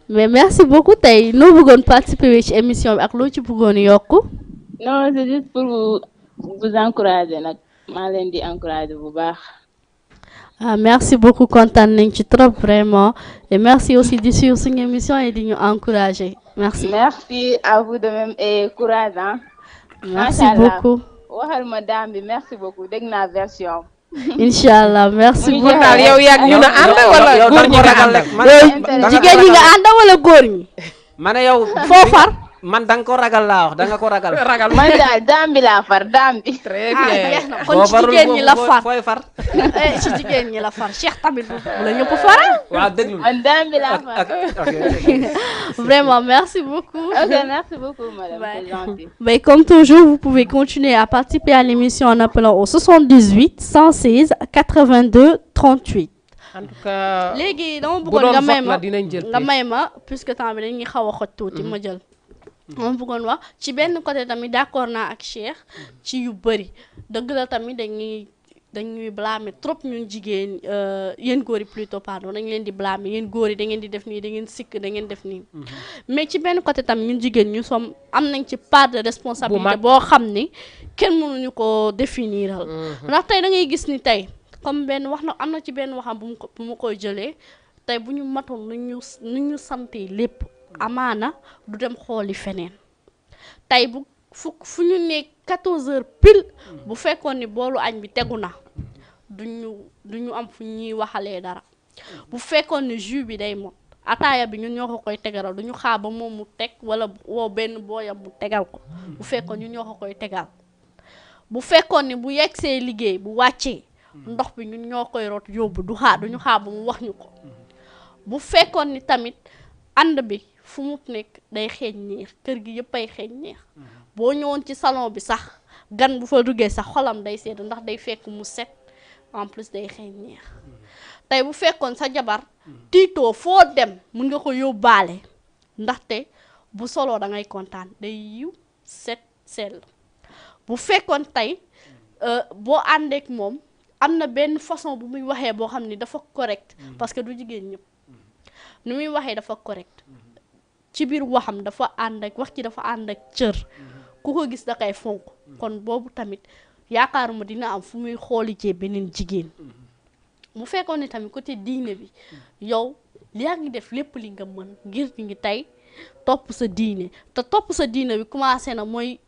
[SPEAKER 1] mais merci beaucoup tey noo bëggoon participer ci émission bi ak loo ci bëggoon yokku.
[SPEAKER 7] Non, c'est juste pour vous encourager nag. maa leen di encourager bu baax.
[SPEAKER 1] ah merci beaucoup kontaan nañ ci trop vraiment et merci aussi di suivre suñu émission et di ñu encourager merci.
[SPEAKER 7] Merci à vous de même et courage hein.
[SPEAKER 1] merci
[SPEAKER 7] Macha Allah.
[SPEAKER 1] beaucoup.
[SPEAKER 7] waxal ma daam bi merci beaucoup dégg naa version.
[SPEAKER 1] incha allah merci
[SPEAKER 7] Muy
[SPEAKER 1] beaucoup.
[SPEAKER 3] daal yow yaa ñu na ànd wala
[SPEAKER 4] yow
[SPEAKER 3] góor
[SPEAKER 4] daal
[SPEAKER 3] ñi
[SPEAKER 4] ñu
[SPEAKER 3] nga
[SPEAKER 4] ragal
[SPEAKER 3] àndal.
[SPEAKER 4] rek man
[SPEAKER 1] yow jigéen ñi nga ànda wala góor ñi.
[SPEAKER 4] ma ne yow
[SPEAKER 1] foo far.
[SPEAKER 4] man da nga ko ragal laa wax da nga ko ragal.
[SPEAKER 3] ragal
[SPEAKER 7] man daal daam bi laa far daam bi.
[SPEAKER 3] très
[SPEAKER 1] ah
[SPEAKER 3] bien.
[SPEAKER 1] jeex na kon ci jigéen ñi la far.
[SPEAKER 4] fooy far.
[SPEAKER 1] ci jigéen ñi la far Cheikh tamit bu la ñëpp faral.
[SPEAKER 4] waaw déglu
[SPEAKER 7] man daam bi laa far.
[SPEAKER 1] Vraiment merci beaucoup.
[SPEAKER 7] Ok, merci beaucoup madame, c'est gentil.
[SPEAKER 1] Mais comme toujours, vous pouvez continuer à participer à l'émission en appelant au 78 116 82 38.
[SPEAKER 3] en tout cas
[SPEAKER 1] léegi dama
[SPEAKER 3] bu
[SPEAKER 1] bëggoon
[SPEAKER 3] doon
[SPEAKER 1] nga may
[SPEAKER 3] vote
[SPEAKER 1] ma
[SPEAKER 3] la dinañ jël
[SPEAKER 1] nga may ma puisque temps bi dañuy xaw a xoj tuuti ma jël. dama bëggoon wax ci benn côté tamit d'accord naa ak Cheikh ci yu bëri dëgg la tamit dañuy blâmer trop ñun jigéen yéen góor yi plutôt pardon dañ leen di blâmer yéen góor yi da ngeen di def nii da ngeen sikk da ngeen def nii. mais ci benn côté tamit ñun jigéen ñu som am nañ ci part de responsabilité boo xam ni kenn mënuñu ko définiral. ndax tey da ngay gis ni tey comme benn wax na am na ci benn waxam bu ma koy jëlee tey bu ñu matoon nu ñu santee lépp amaana du dem xooli feneen tey bu fu ñu nekk 14 heures pile bu fekkoon ni boolu añ bi tegu na duñu am fu ñuy waxalee dara bu fekkoon ni jus bi day mot ataaya bi ñun ñoo ko koy tegaral duñu xaar ba moom mu teg wala woo benn booyam mu tegal ko bu fekkoon ñun ñoo ko koy tegal bu fekkoon ni bu yegsee liggéey bu wàccee ndox bi ñun ñoo koy rot yóbbu duñu xaar ba mu wax ñu ko bu fekkoon ni tamit ànd bi fu mu nekk day xeeñ neex kër gi yëpp ay xeeñ neex boo ñëwoon ci salon bi sax gan bu fa duggee sax xolam day sedd ndax day fekk mu set en plus day xeeñ neex tey bu fekkoon sa jabar tiitoo foo dem mun nga ko yóbbaale ndaxte bu soloo da ngay kontaan day yiw set sell bu fekkoon tey boo àndeek moom am na benn façon bu muy waxee boo xam ni dafa correct parce que du jigéen ñëpp ni muy waxee dafa correct ci biir waxam dafa ànd ak wax ci dafa ànd ak cër ku ko gis da koy fonk kon boobu tamit yaakaaruma dina am fu muy xooli ci beneen jigéen bu fekkoon ne tamit côté diine bi yow yaa ngi def lépp li nga mën ngir ngi tey topp sa diine te topp sa diine bi commencé na mooy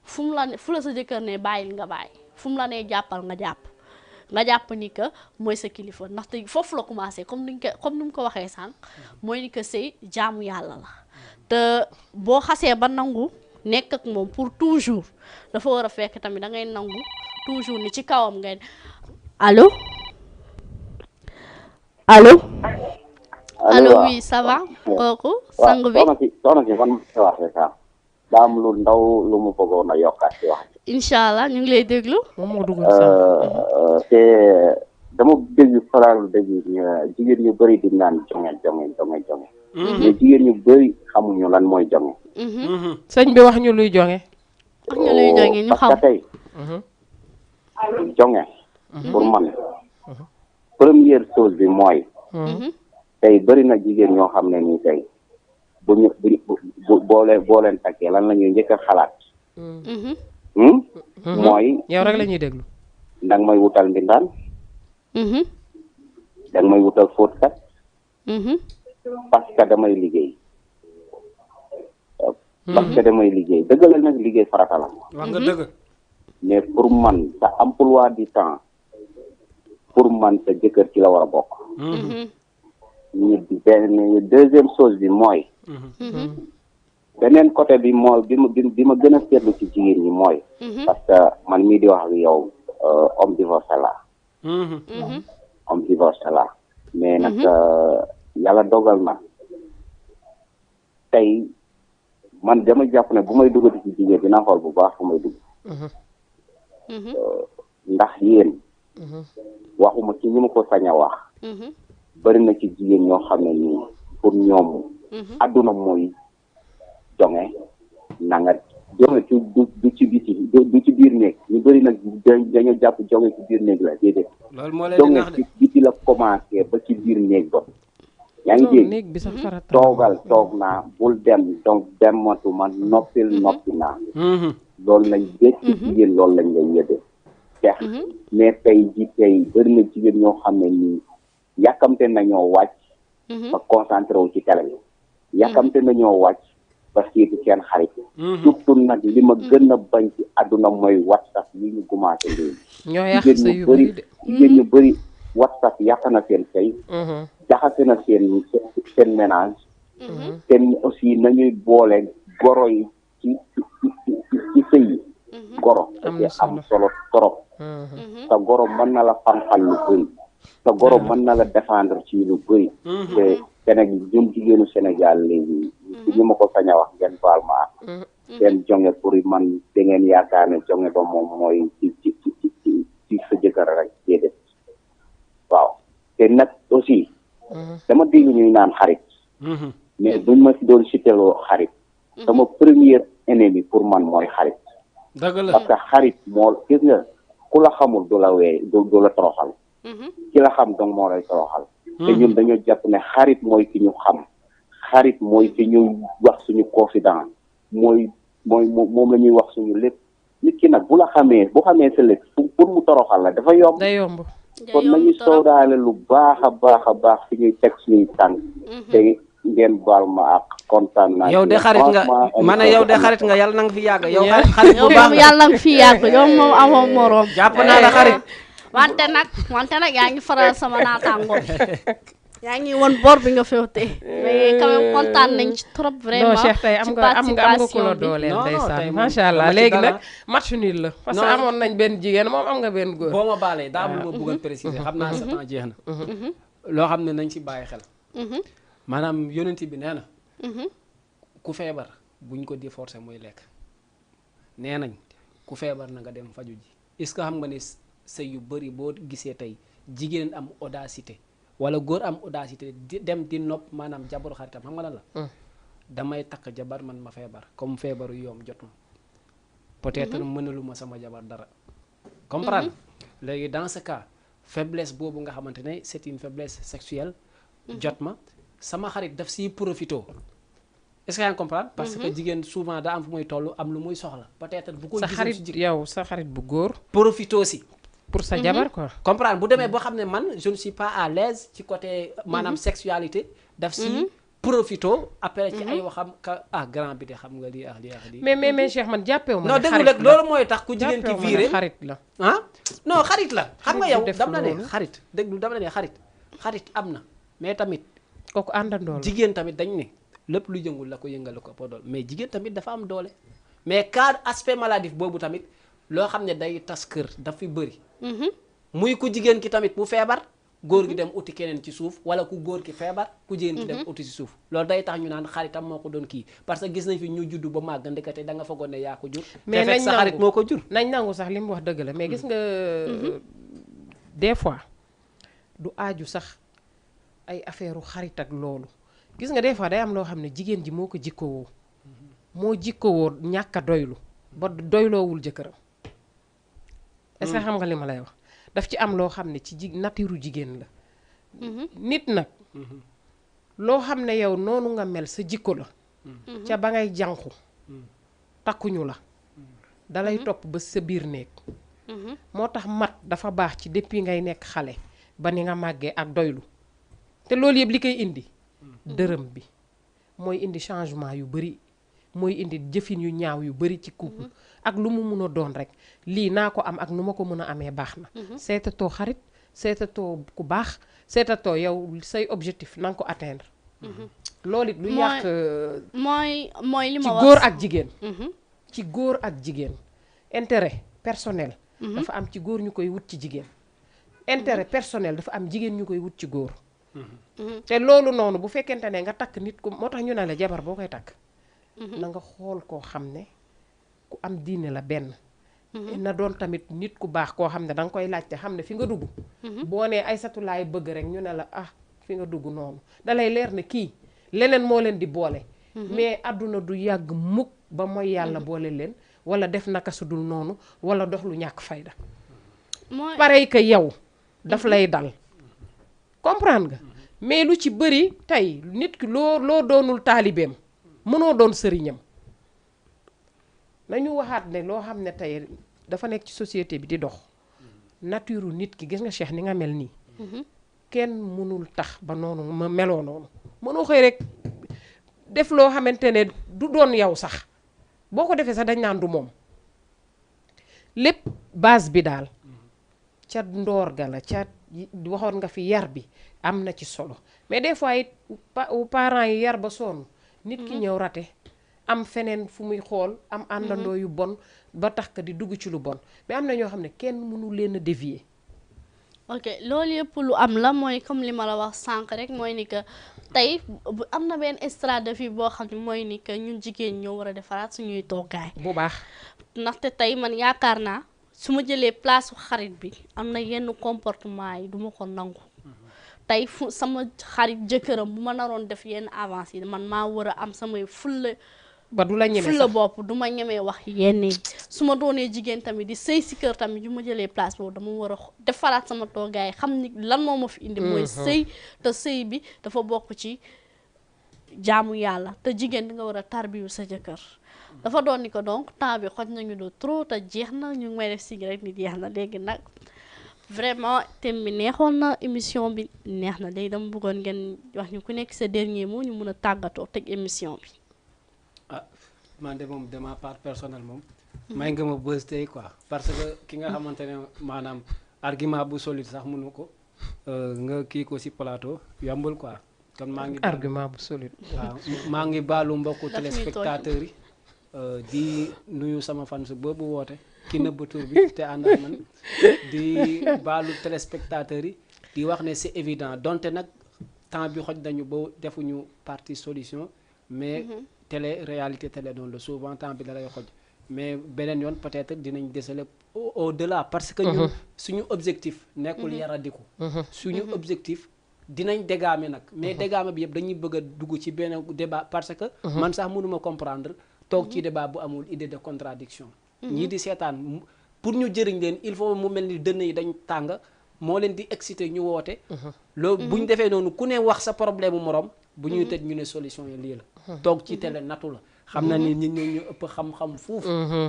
[SPEAKER 1] fu la sa jëkkër ne bàyyil nga bàyyi fu mu la nee jàppal nga jàpp ni que mooy sa kilifa ndaxte foofu la commencé comme ni mu ko waxee sànq mooy ni que sëy jaamu yàlla la te boo xasee ba nangu nekk ak moom pour toujours dafa war a fekk tamit da ngay nangu toujours ni ci kawam ngay allo oui ça va kooku sang bi
[SPEAKER 5] soxna si man ma wax rek daa am lu ndaw lu mu bëggoon a yokkaat ci wax
[SPEAKER 1] incha allah ñu ngi lay déglu
[SPEAKER 3] moom moo dugal sax
[SPEAKER 5] te dama faral dégg jigéen ñu bëri di naan jonge mais jigéen ñu bëri xamuñu lan mooy jonge
[SPEAKER 3] sëñ bi wax ñu luy jonge
[SPEAKER 1] wax ñu luy jonge ñu xam
[SPEAKER 5] parce que tey jonge pour man première chose bi mooy tey bëri na jigéen ñoo xam ne nii tey boo leen takkee lan la ñuy njëkk a xalaat mooy
[SPEAKER 3] yow rek la ñuy déglu
[SPEAKER 5] danga may wutal mbindaan danga may wutal fóotkat parce que damay liggéey dëgg la nag liggéey farata la
[SPEAKER 4] wax nga dëgg
[SPEAKER 5] mais pour man sa emploi du temps pour man sa jëkkër ci la war a bokk deuxième chose bi mooy beneen côté bi mooy bi ma gën a seetlu ci jigéen ñi mooy parce que man mii di wax ak yow homme divorcé la mais nag yàlla dogal na tey man dama jàpp ne bu may duggati ci jigéen dinaa xool bu baax fu may dugg. ndax yéen. waxuma ci ñi ma ko sañ a wax. bari na ci jigéen ñoo xam ne nii pour ñoom. adduna mooy jonge na nga jonge du ci biti du ci biir néeg ñu bëri nag dañoo jàpp jonge ci biir néeg la déedéet.
[SPEAKER 2] loolu moo leen di nax de
[SPEAKER 5] jonge ci biti la commencé ba ci biir néeg ba. yaa ngi dégg
[SPEAKER 3] néeg bi sax farata
[SPEAKER 5] toog naa bul dem donc dematuma noppi naa. loolu lañ dégg ci jigéen loolu lañ lay yëdee. tex mais tey bëri na jigéen ñoo xam ne nii yàkkamte nañoo wàcc. ba concentré wu ci télé bi. yàkkamte nañoo wàcc ba seeti seen xarit. surtout nag li ma gën a bañ ci àdduna mooy WhatsApp yi ñu commencé léegi.
[SPEAKER 3] ñoo yàq sa yu bëri de
[SPEAKER 5] jigéen ñu bëri WhatsApp yàq na seen sëy. jaxase na seen ménage. te aussi nañuy boole goro yi ci sëy yi. goro dafay am solo trop. sa goro mën na la fanqal lu bëri. sa goro mën na la défendre ci lu bëri. te Sénégal ñun jigéenu Sénégal léegi ci ñu ma ko sañ a wax ngeen baal ma seen jonge pour man da ngeen yaakaar ne jonge ba moom mooy ci sa jëkkër rek déedéet waaw te nag aussi dama dégg ñuy naan xarit mais buñ ma si doon citeloo xarit sama premier ennemi pour man mooy xarit
[SPEAKER 2] dëgg la
[SPEAKER 5] parce que xarit moo gis nga ku la xamul du la du la toroxal ki la xam donc moo lay toroxal te ñun dañoo jàpp ne xarit mooy ki ñu xam xarit mooy ki ñu wax suñu confident moom la ñuy wax suñu lépp nit ki nag bu la xamee bu xamee sa lépp pour mu toroxal la dafa yomb
[SPEAKER 3] day yomb
[SPEAKER 5] kon nañu soodaale lu baax a baax fi ñuy teg suñuy tànk te ngeen baal ma ak kontaan naa
[SPEAKER 2] yow de xarit nga man yow de xarit nga yàlla na nga fi yàgg yow xarit bu
[SPEAKER 6] yow
[SPEAKER 2] baax
[SPEAKER 6] moom yàlla nga fi yàgg yow moom amoo morom.
[SPEAKER 2] jàpp naa la xarit
[SPEAKER 6] wante nag yaa ngi faral sama naataangoor yaa ngi woon bor bi nga féewte mais quand même kontaan nañ ci trop vraiment.
[SPEAKER 3] non Cheikh tey am nga ku la dooleel
[SPEAKER 2] non,
[SPEAKER 3] ndeysaan
[SPEAKER 2] tey moom
[SPEAKER 3] macha allah
[SPEAKER 2] dama ci
[SPEAKER 3] léegi
[SPEAKER 2] dara.
[SPEAKER 3] nag match nul la parce que
[SPEAKER 2] Non.
[SPEAKER 3] amoon nañ benn jigéen moom am nga benn góor
[SPEAKER 2] boo ma baalee daa am lu ma bëggoon préciser xam naa sa temps jeex na loo xam ne nañ ci bàyyi xel maanaam yonent bi nee na ku feebar buñ ko di forcer muy lekk nee nañ ku feebar na nga dem faju ji est-ce que xam nga ne sëy yu bëri boo gisee tey jigéen am audacité wala góor am audacité di dem di nopp maanaam jabaru xaritam xam nga lan la damay takk jabar man ma feebar comme feebaru yoom jot ma peut-être mënaluma sama jabar dara comprendre léegi dans ce cas faiblesse boobu nga xamante ne c'est une faiblesse sexuelle jot ma sama xarit daf siy profito est-ce que yaa ngi comprendre parce que jigéen souvent daa am fu muy toll am lu muy soxla peut-être bu ko
[SPEAKER 3] sa
[SPEAKER 2] gisul
[SPEAKER 3] xarit
[SPEAKER 2] si jigéen
[SPEAKER 3] yow sa xarit bu góor
[SPEAKER 2] profito si
[SPEAKER 3] pour sa jabar quoi
[SPEAKER 2] comprendre bu demee boo xam ne man je ne suis pas à l'aise ci côté maanaam sexualité daf si profito après ci ay waxam ka grand bi de xam nga lii lii
[SPEAKER 3] mais Cheikh man jàppewu ma
[SPEAKER 2] non
[SPEAKER 3] ne
[SPEAKER 2] déglu
[SPEAKER 3] xarit
[SPEAKER 2] rek loolu mooy tax ku jigéen ki
[SPEAKER 3] jàppewu ma ne
[SPEAKER 2] viré
[SPEAKER 3] xarit la
[SPEAKER 2] ah non xarit la xam nga
[SPEAKER 3] Xarit
[SPEAKER 2] yow
[SPEAKER 3] bu def
[SPEAKER 2] dam la ne
[SPEAKER 3] loolu.
[SPEAKER 2] xarit déglu dam la ne xarit am na mais tamit
[SPEAKER 3] kooku àndandoo la
[SPEAKER 2] jigéen tamit dañ ne lépp lu yëngul la ko yëngal ko po doole mais jigéen tamit dafa am doole mais cas aspect maladif boobu tamit loo xam ne day tas kër daf fi bëri muy ku jigéen ki tamit bu feebar góor gi dem uti keneen ci suuf wala ku góor ki feebar ku jigéen ki dem uti ci suuf loolu day tax ñu naan xaritam moo ko doon kii parce que gis nañ fi ñu juddu ba màgg ndekete da nga foogoon ne yaa ko jur
[SPEAKER 3] mais
[SPEAKER 2] te fekk sa xarit moo ko jur
[SPEAKER 3] nañ nangu sax li mu wax dëgg la mais gis nga des fois du aaju sax ay affaire xarit ak loolu gis nga des fois day am loo xam ne jigéen ji moo ko jikkowoo moo jikkowoo ñàkk a doylu ba doyloowul jëkkëram est-ce que xam nga li ma lay wax daf ci am loo xam ne ci natiiru jigéen la nit nag loo xam ne yow noonu nga mel sa jikko la ca ba ngay jànku takkuñu la dalay topp ba sa biir néeg moo tax mat dafa baax ci depuis ngay nekk xale ba ni nga màggee ak doylu te loolu yëpp li koy indi dërëm bi mooy indi changement yu bari mooy indi jëfin yu ñaaw yu bari ci couple ak lu mu mun a doon rek lii naa ko am ak nu ma ko mën a amee baax na seetatoo xarit seetatoo ku baax seetatoo yow say objectif na nga ko atteindre loolu it lu yàq
[SPEAKER 6] mooy li
[SPEAKER 3] ci
[SPEAKER 6] ma wax
[SPEAKER 3] góor ak jigéen ci góor ak jigéen intérêt personnel dafa am ci góor ñu koy wut ci jigéen intérêt personnel dafa am jigéen ñu koy wut ci góor te loolu noonu bu fekkente ne nga takk nit ku moo tax ñu ne la jabar boo koy takk na nga xool koo xam ne ku am diine la benn na doon tamit nit ku baax koo xam ne danga koy laajte xam ne fi nga dugg boo nee Aysatu laay bëgg rek ñu ne la fi nga dugg noonu dalay leer ne kii leneen moo leen di boole mais àdduna du yàgg mukk ba mooy yàlla boole leen wala def naka su dul noonu wala dox lu ñàkk fayda pareil que yow daf lay dal comprendre nga mais lu ci bëri tey nit ki loo doonul taalibeem mënoo doon sëriñam nañu waxaat ne loo xam ne tey dafa nekk ci société bi di dox nature nit ki gis nga Cheikh ni nga mel nii kenn mënul tax ba noonu ma meloo noonu mënoo xëy rek def loo xamante ne du doon yow sax boo ko defee sax dañ naan du moom lépp base bi daal ca ndoor ga la ca waxoon nga fi yar bi am na ci solo mais des fois it parents yi yar ba sonn nit ki ñëw rate am feneen fu muy xool am àndandoo yu bon ba tax ka di dugg ci lu bon mais am na ñoo xam ne kenn mënu leen a dévier.
[SPEAKER 6] ok loolu yëpp lu am la mooy comme li ma la wax sànq rek mooy ni que tey am na benn stratégie boo xam ne mooy ni que ñun jigéen ñoo war a defaraat suñuy toogaay
[SPEAKER 3] bu baax
[SPEAKER 6] ndaxte tey man yaakaar naa su ma jëlee place xarit bi am na yenn comportement yi duma ko nangu tey fu sama xarit jëkkëram bu ma naroon def yenn avance yi man maa war a am samay fulla
[SPEAKER 3] ba du la ñeme sax
[SPEAKER 6] fulla bopp du ma ñemee wax yenn yi su ma doonee jigéen tamit di sëy si kër tamit yu ma jëlee place boobu dama war a defaraat sama toogaay xam ni lan moo ma fi indi mooy sëy te sëy bi dafa bokk ci jaamu yàlla te jigéen di nga war a tarbiyu sa jëkkër dafa doon ni ko donc temps bi xoj nañu do trop te jeex na ñu ngi may def si rek ni jeex na léegi nag vraiment thème bi neexoon na émission bi neex na léegi dama bëggoon ngeen wax ñu ku nekk sa dernier mot ñu mun a tàggatoo teg émission bi.
[SPEAKER 2] man de moom de ma part personnelle moom may nga ma bës tey quoi parce que ki nga xamante ne maanaam argument bu solide sax mënu ko nga kii ko ci plateau yombul quoi kon maa ngi
[SPEAKER 3] argument bu solide
[SPEAKER 2] waaw maa ngi baalu mbokku téléspectateurs yi di nuyu sama fans boobu woote ki nëbb tur bi te ànd ak man di baalu téléspectateurs yi di wax ne c'est évident donte nag temps bi xoj dañu ba defuñu partie solution mais télé réalité télé doon la souvent temps bi da lay xoj mais beneen yoon peut-être dinañ déceler au delà parce que ñun suñu objectif nekkul yaradiku suñu objectif dinañ dégaame nag mais dégaame bi yëpp dañuy bëgg a dugg ci benn débat parce que man sax mënuma comprendre toog ci débat bu amul idée de contradiction ñii di seetaan pour ñu jëriñ leen il faut mu mel ni dënn yi dañ tàng moo leen di exciter ñu woote loolu bu ñu defee noonu ku ne wax sa problème mu morom bu ñuy tëj ñu ne solution yi lii la toog ci télé natu la xam na ni nit ñi ñu ëpp xam-xam fuuf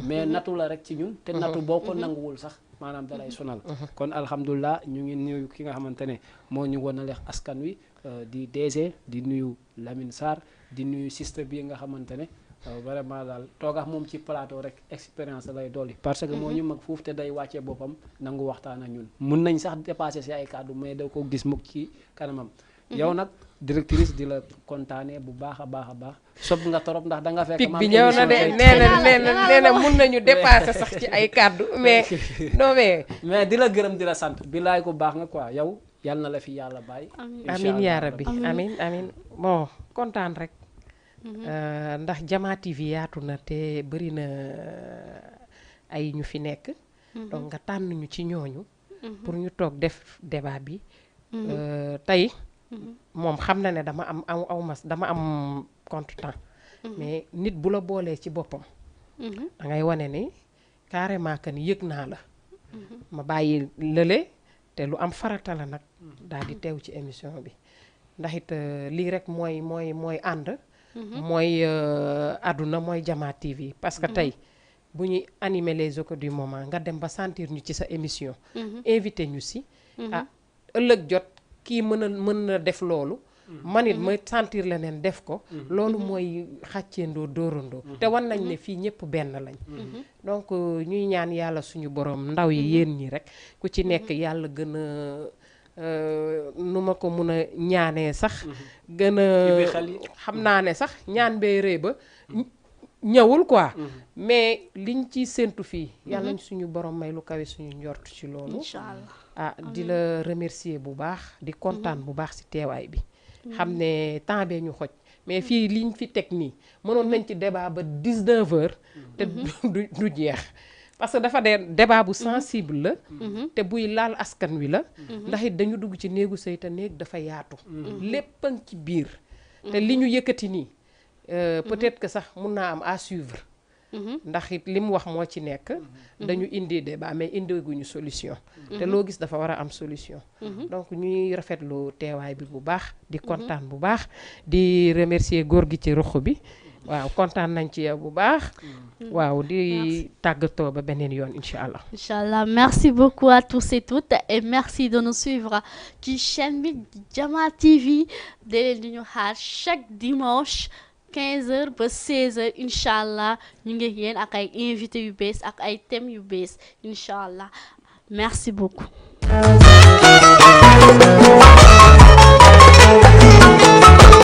[SPEAKER 2] mais natu la rek ci ñun te natu boo ko nanguwul sax maanaam dalay sonal kon alhamdulilah ñu ngi nuyu ki nga xamante ne moo ñu wonaleex askan wi di DG di nuyu Lamine Sarr di nuyu sister bi nga xamante ne vraiment daal toogax moom ci plateau rek expérience lay dolli parce que moo ñu mag fuuf te day wàccee boppam nangu waxtaan ak ñun mun nañ sax dépasser si ay kàddu mais da ko gis mukk ci kanamam yow nag directrice di la kontaanee bu baax a baax sob nga torop ndax da nga fekk
[SPEAKER 3] pic bi ñëw na de nee na mun nañu dépasser sax ci ay kàddu mais non
[SPEAKER 2] mais di la gërëm di la sant bilaay ko baax nga quoi yow yal na la fi yàlla bàyyi
[SPEAKER 3] amin yaa rabbi amin bon kontaan rek ndax Jama TV yaatu na te bëri na ay ñu fi nekk donc nga tànn ñu ci ñooñu pour ñu toog def débat bi tey moom xam na ne dama am contretemps mais nit bu la boolee ci boppam da ngay wane ni carrément que ni yëg naa la ma bàyyi lële te lu am farata la nag daal di teew ci émission bi ndax it lii rek mooy ànd mooy àdduna mooy Jama TV parce que tey bu ñuy animer les échos du moment nga dem ba sentir ñu ci sa émission invité ñu si ëllëg jot kii mën na def loolu man it ma sentir leneen def ko loolu mooy xàcceendoo dóorandoo te wan nañ ne fii ñëpp benn lañ donc ñuy ñaan yàlla suñu borom ndaw yi yéen ñi rek ku ci nekk yàlla gën a nu ma ko mun a ñaanee sax gën a xam naa ne sax ñaan bee rëy ba ñëwul quoi mais liñ ci séntu fii yàlla nañ suñu borom may lu kawe suñu njort ci loolu
[SPEAKER 6] inchallah
[SPEAKER 3] di la remercier bu baax di kontaan bu baax ci teewaay bi xam ne temps bee ñu xoj mais fii liñ fi teg nii mënoon nañ ci débat ba 19h te du jeex parce que dafa dee débat bu sensible la te buy laal askan wi la ndax it dañu dugg ci néegu sëy te néeg dafa yaatu lépp a ngi ci biir te li ñu yëkkati nii peut-être que sax mun naa am à suivre ndax it li mu wax moo ci nekk dañu indi débat mais indiguñu solution te loo gis dafa war a am solution donc ñuy rafetlu teewaay bi bu baax di kontaan bu baax di remercier góor gi ci ruq bi waaw kontaan nañ ci yow bu baax waaw di tàggatoo ba beneen yoon incha allah.
[SPEAKER 6] Inch'Allah, merci beaucoup à tous et toutes et merci de nous suivre ci chaîne bi Jama TV de leen di ñu xaar chaque dimanche 15h ba 16h Inch'Allah ñu ngi yéen ak ay invités yu bees ak ay thèmes yu bees Inch'Allah merci beaucoup.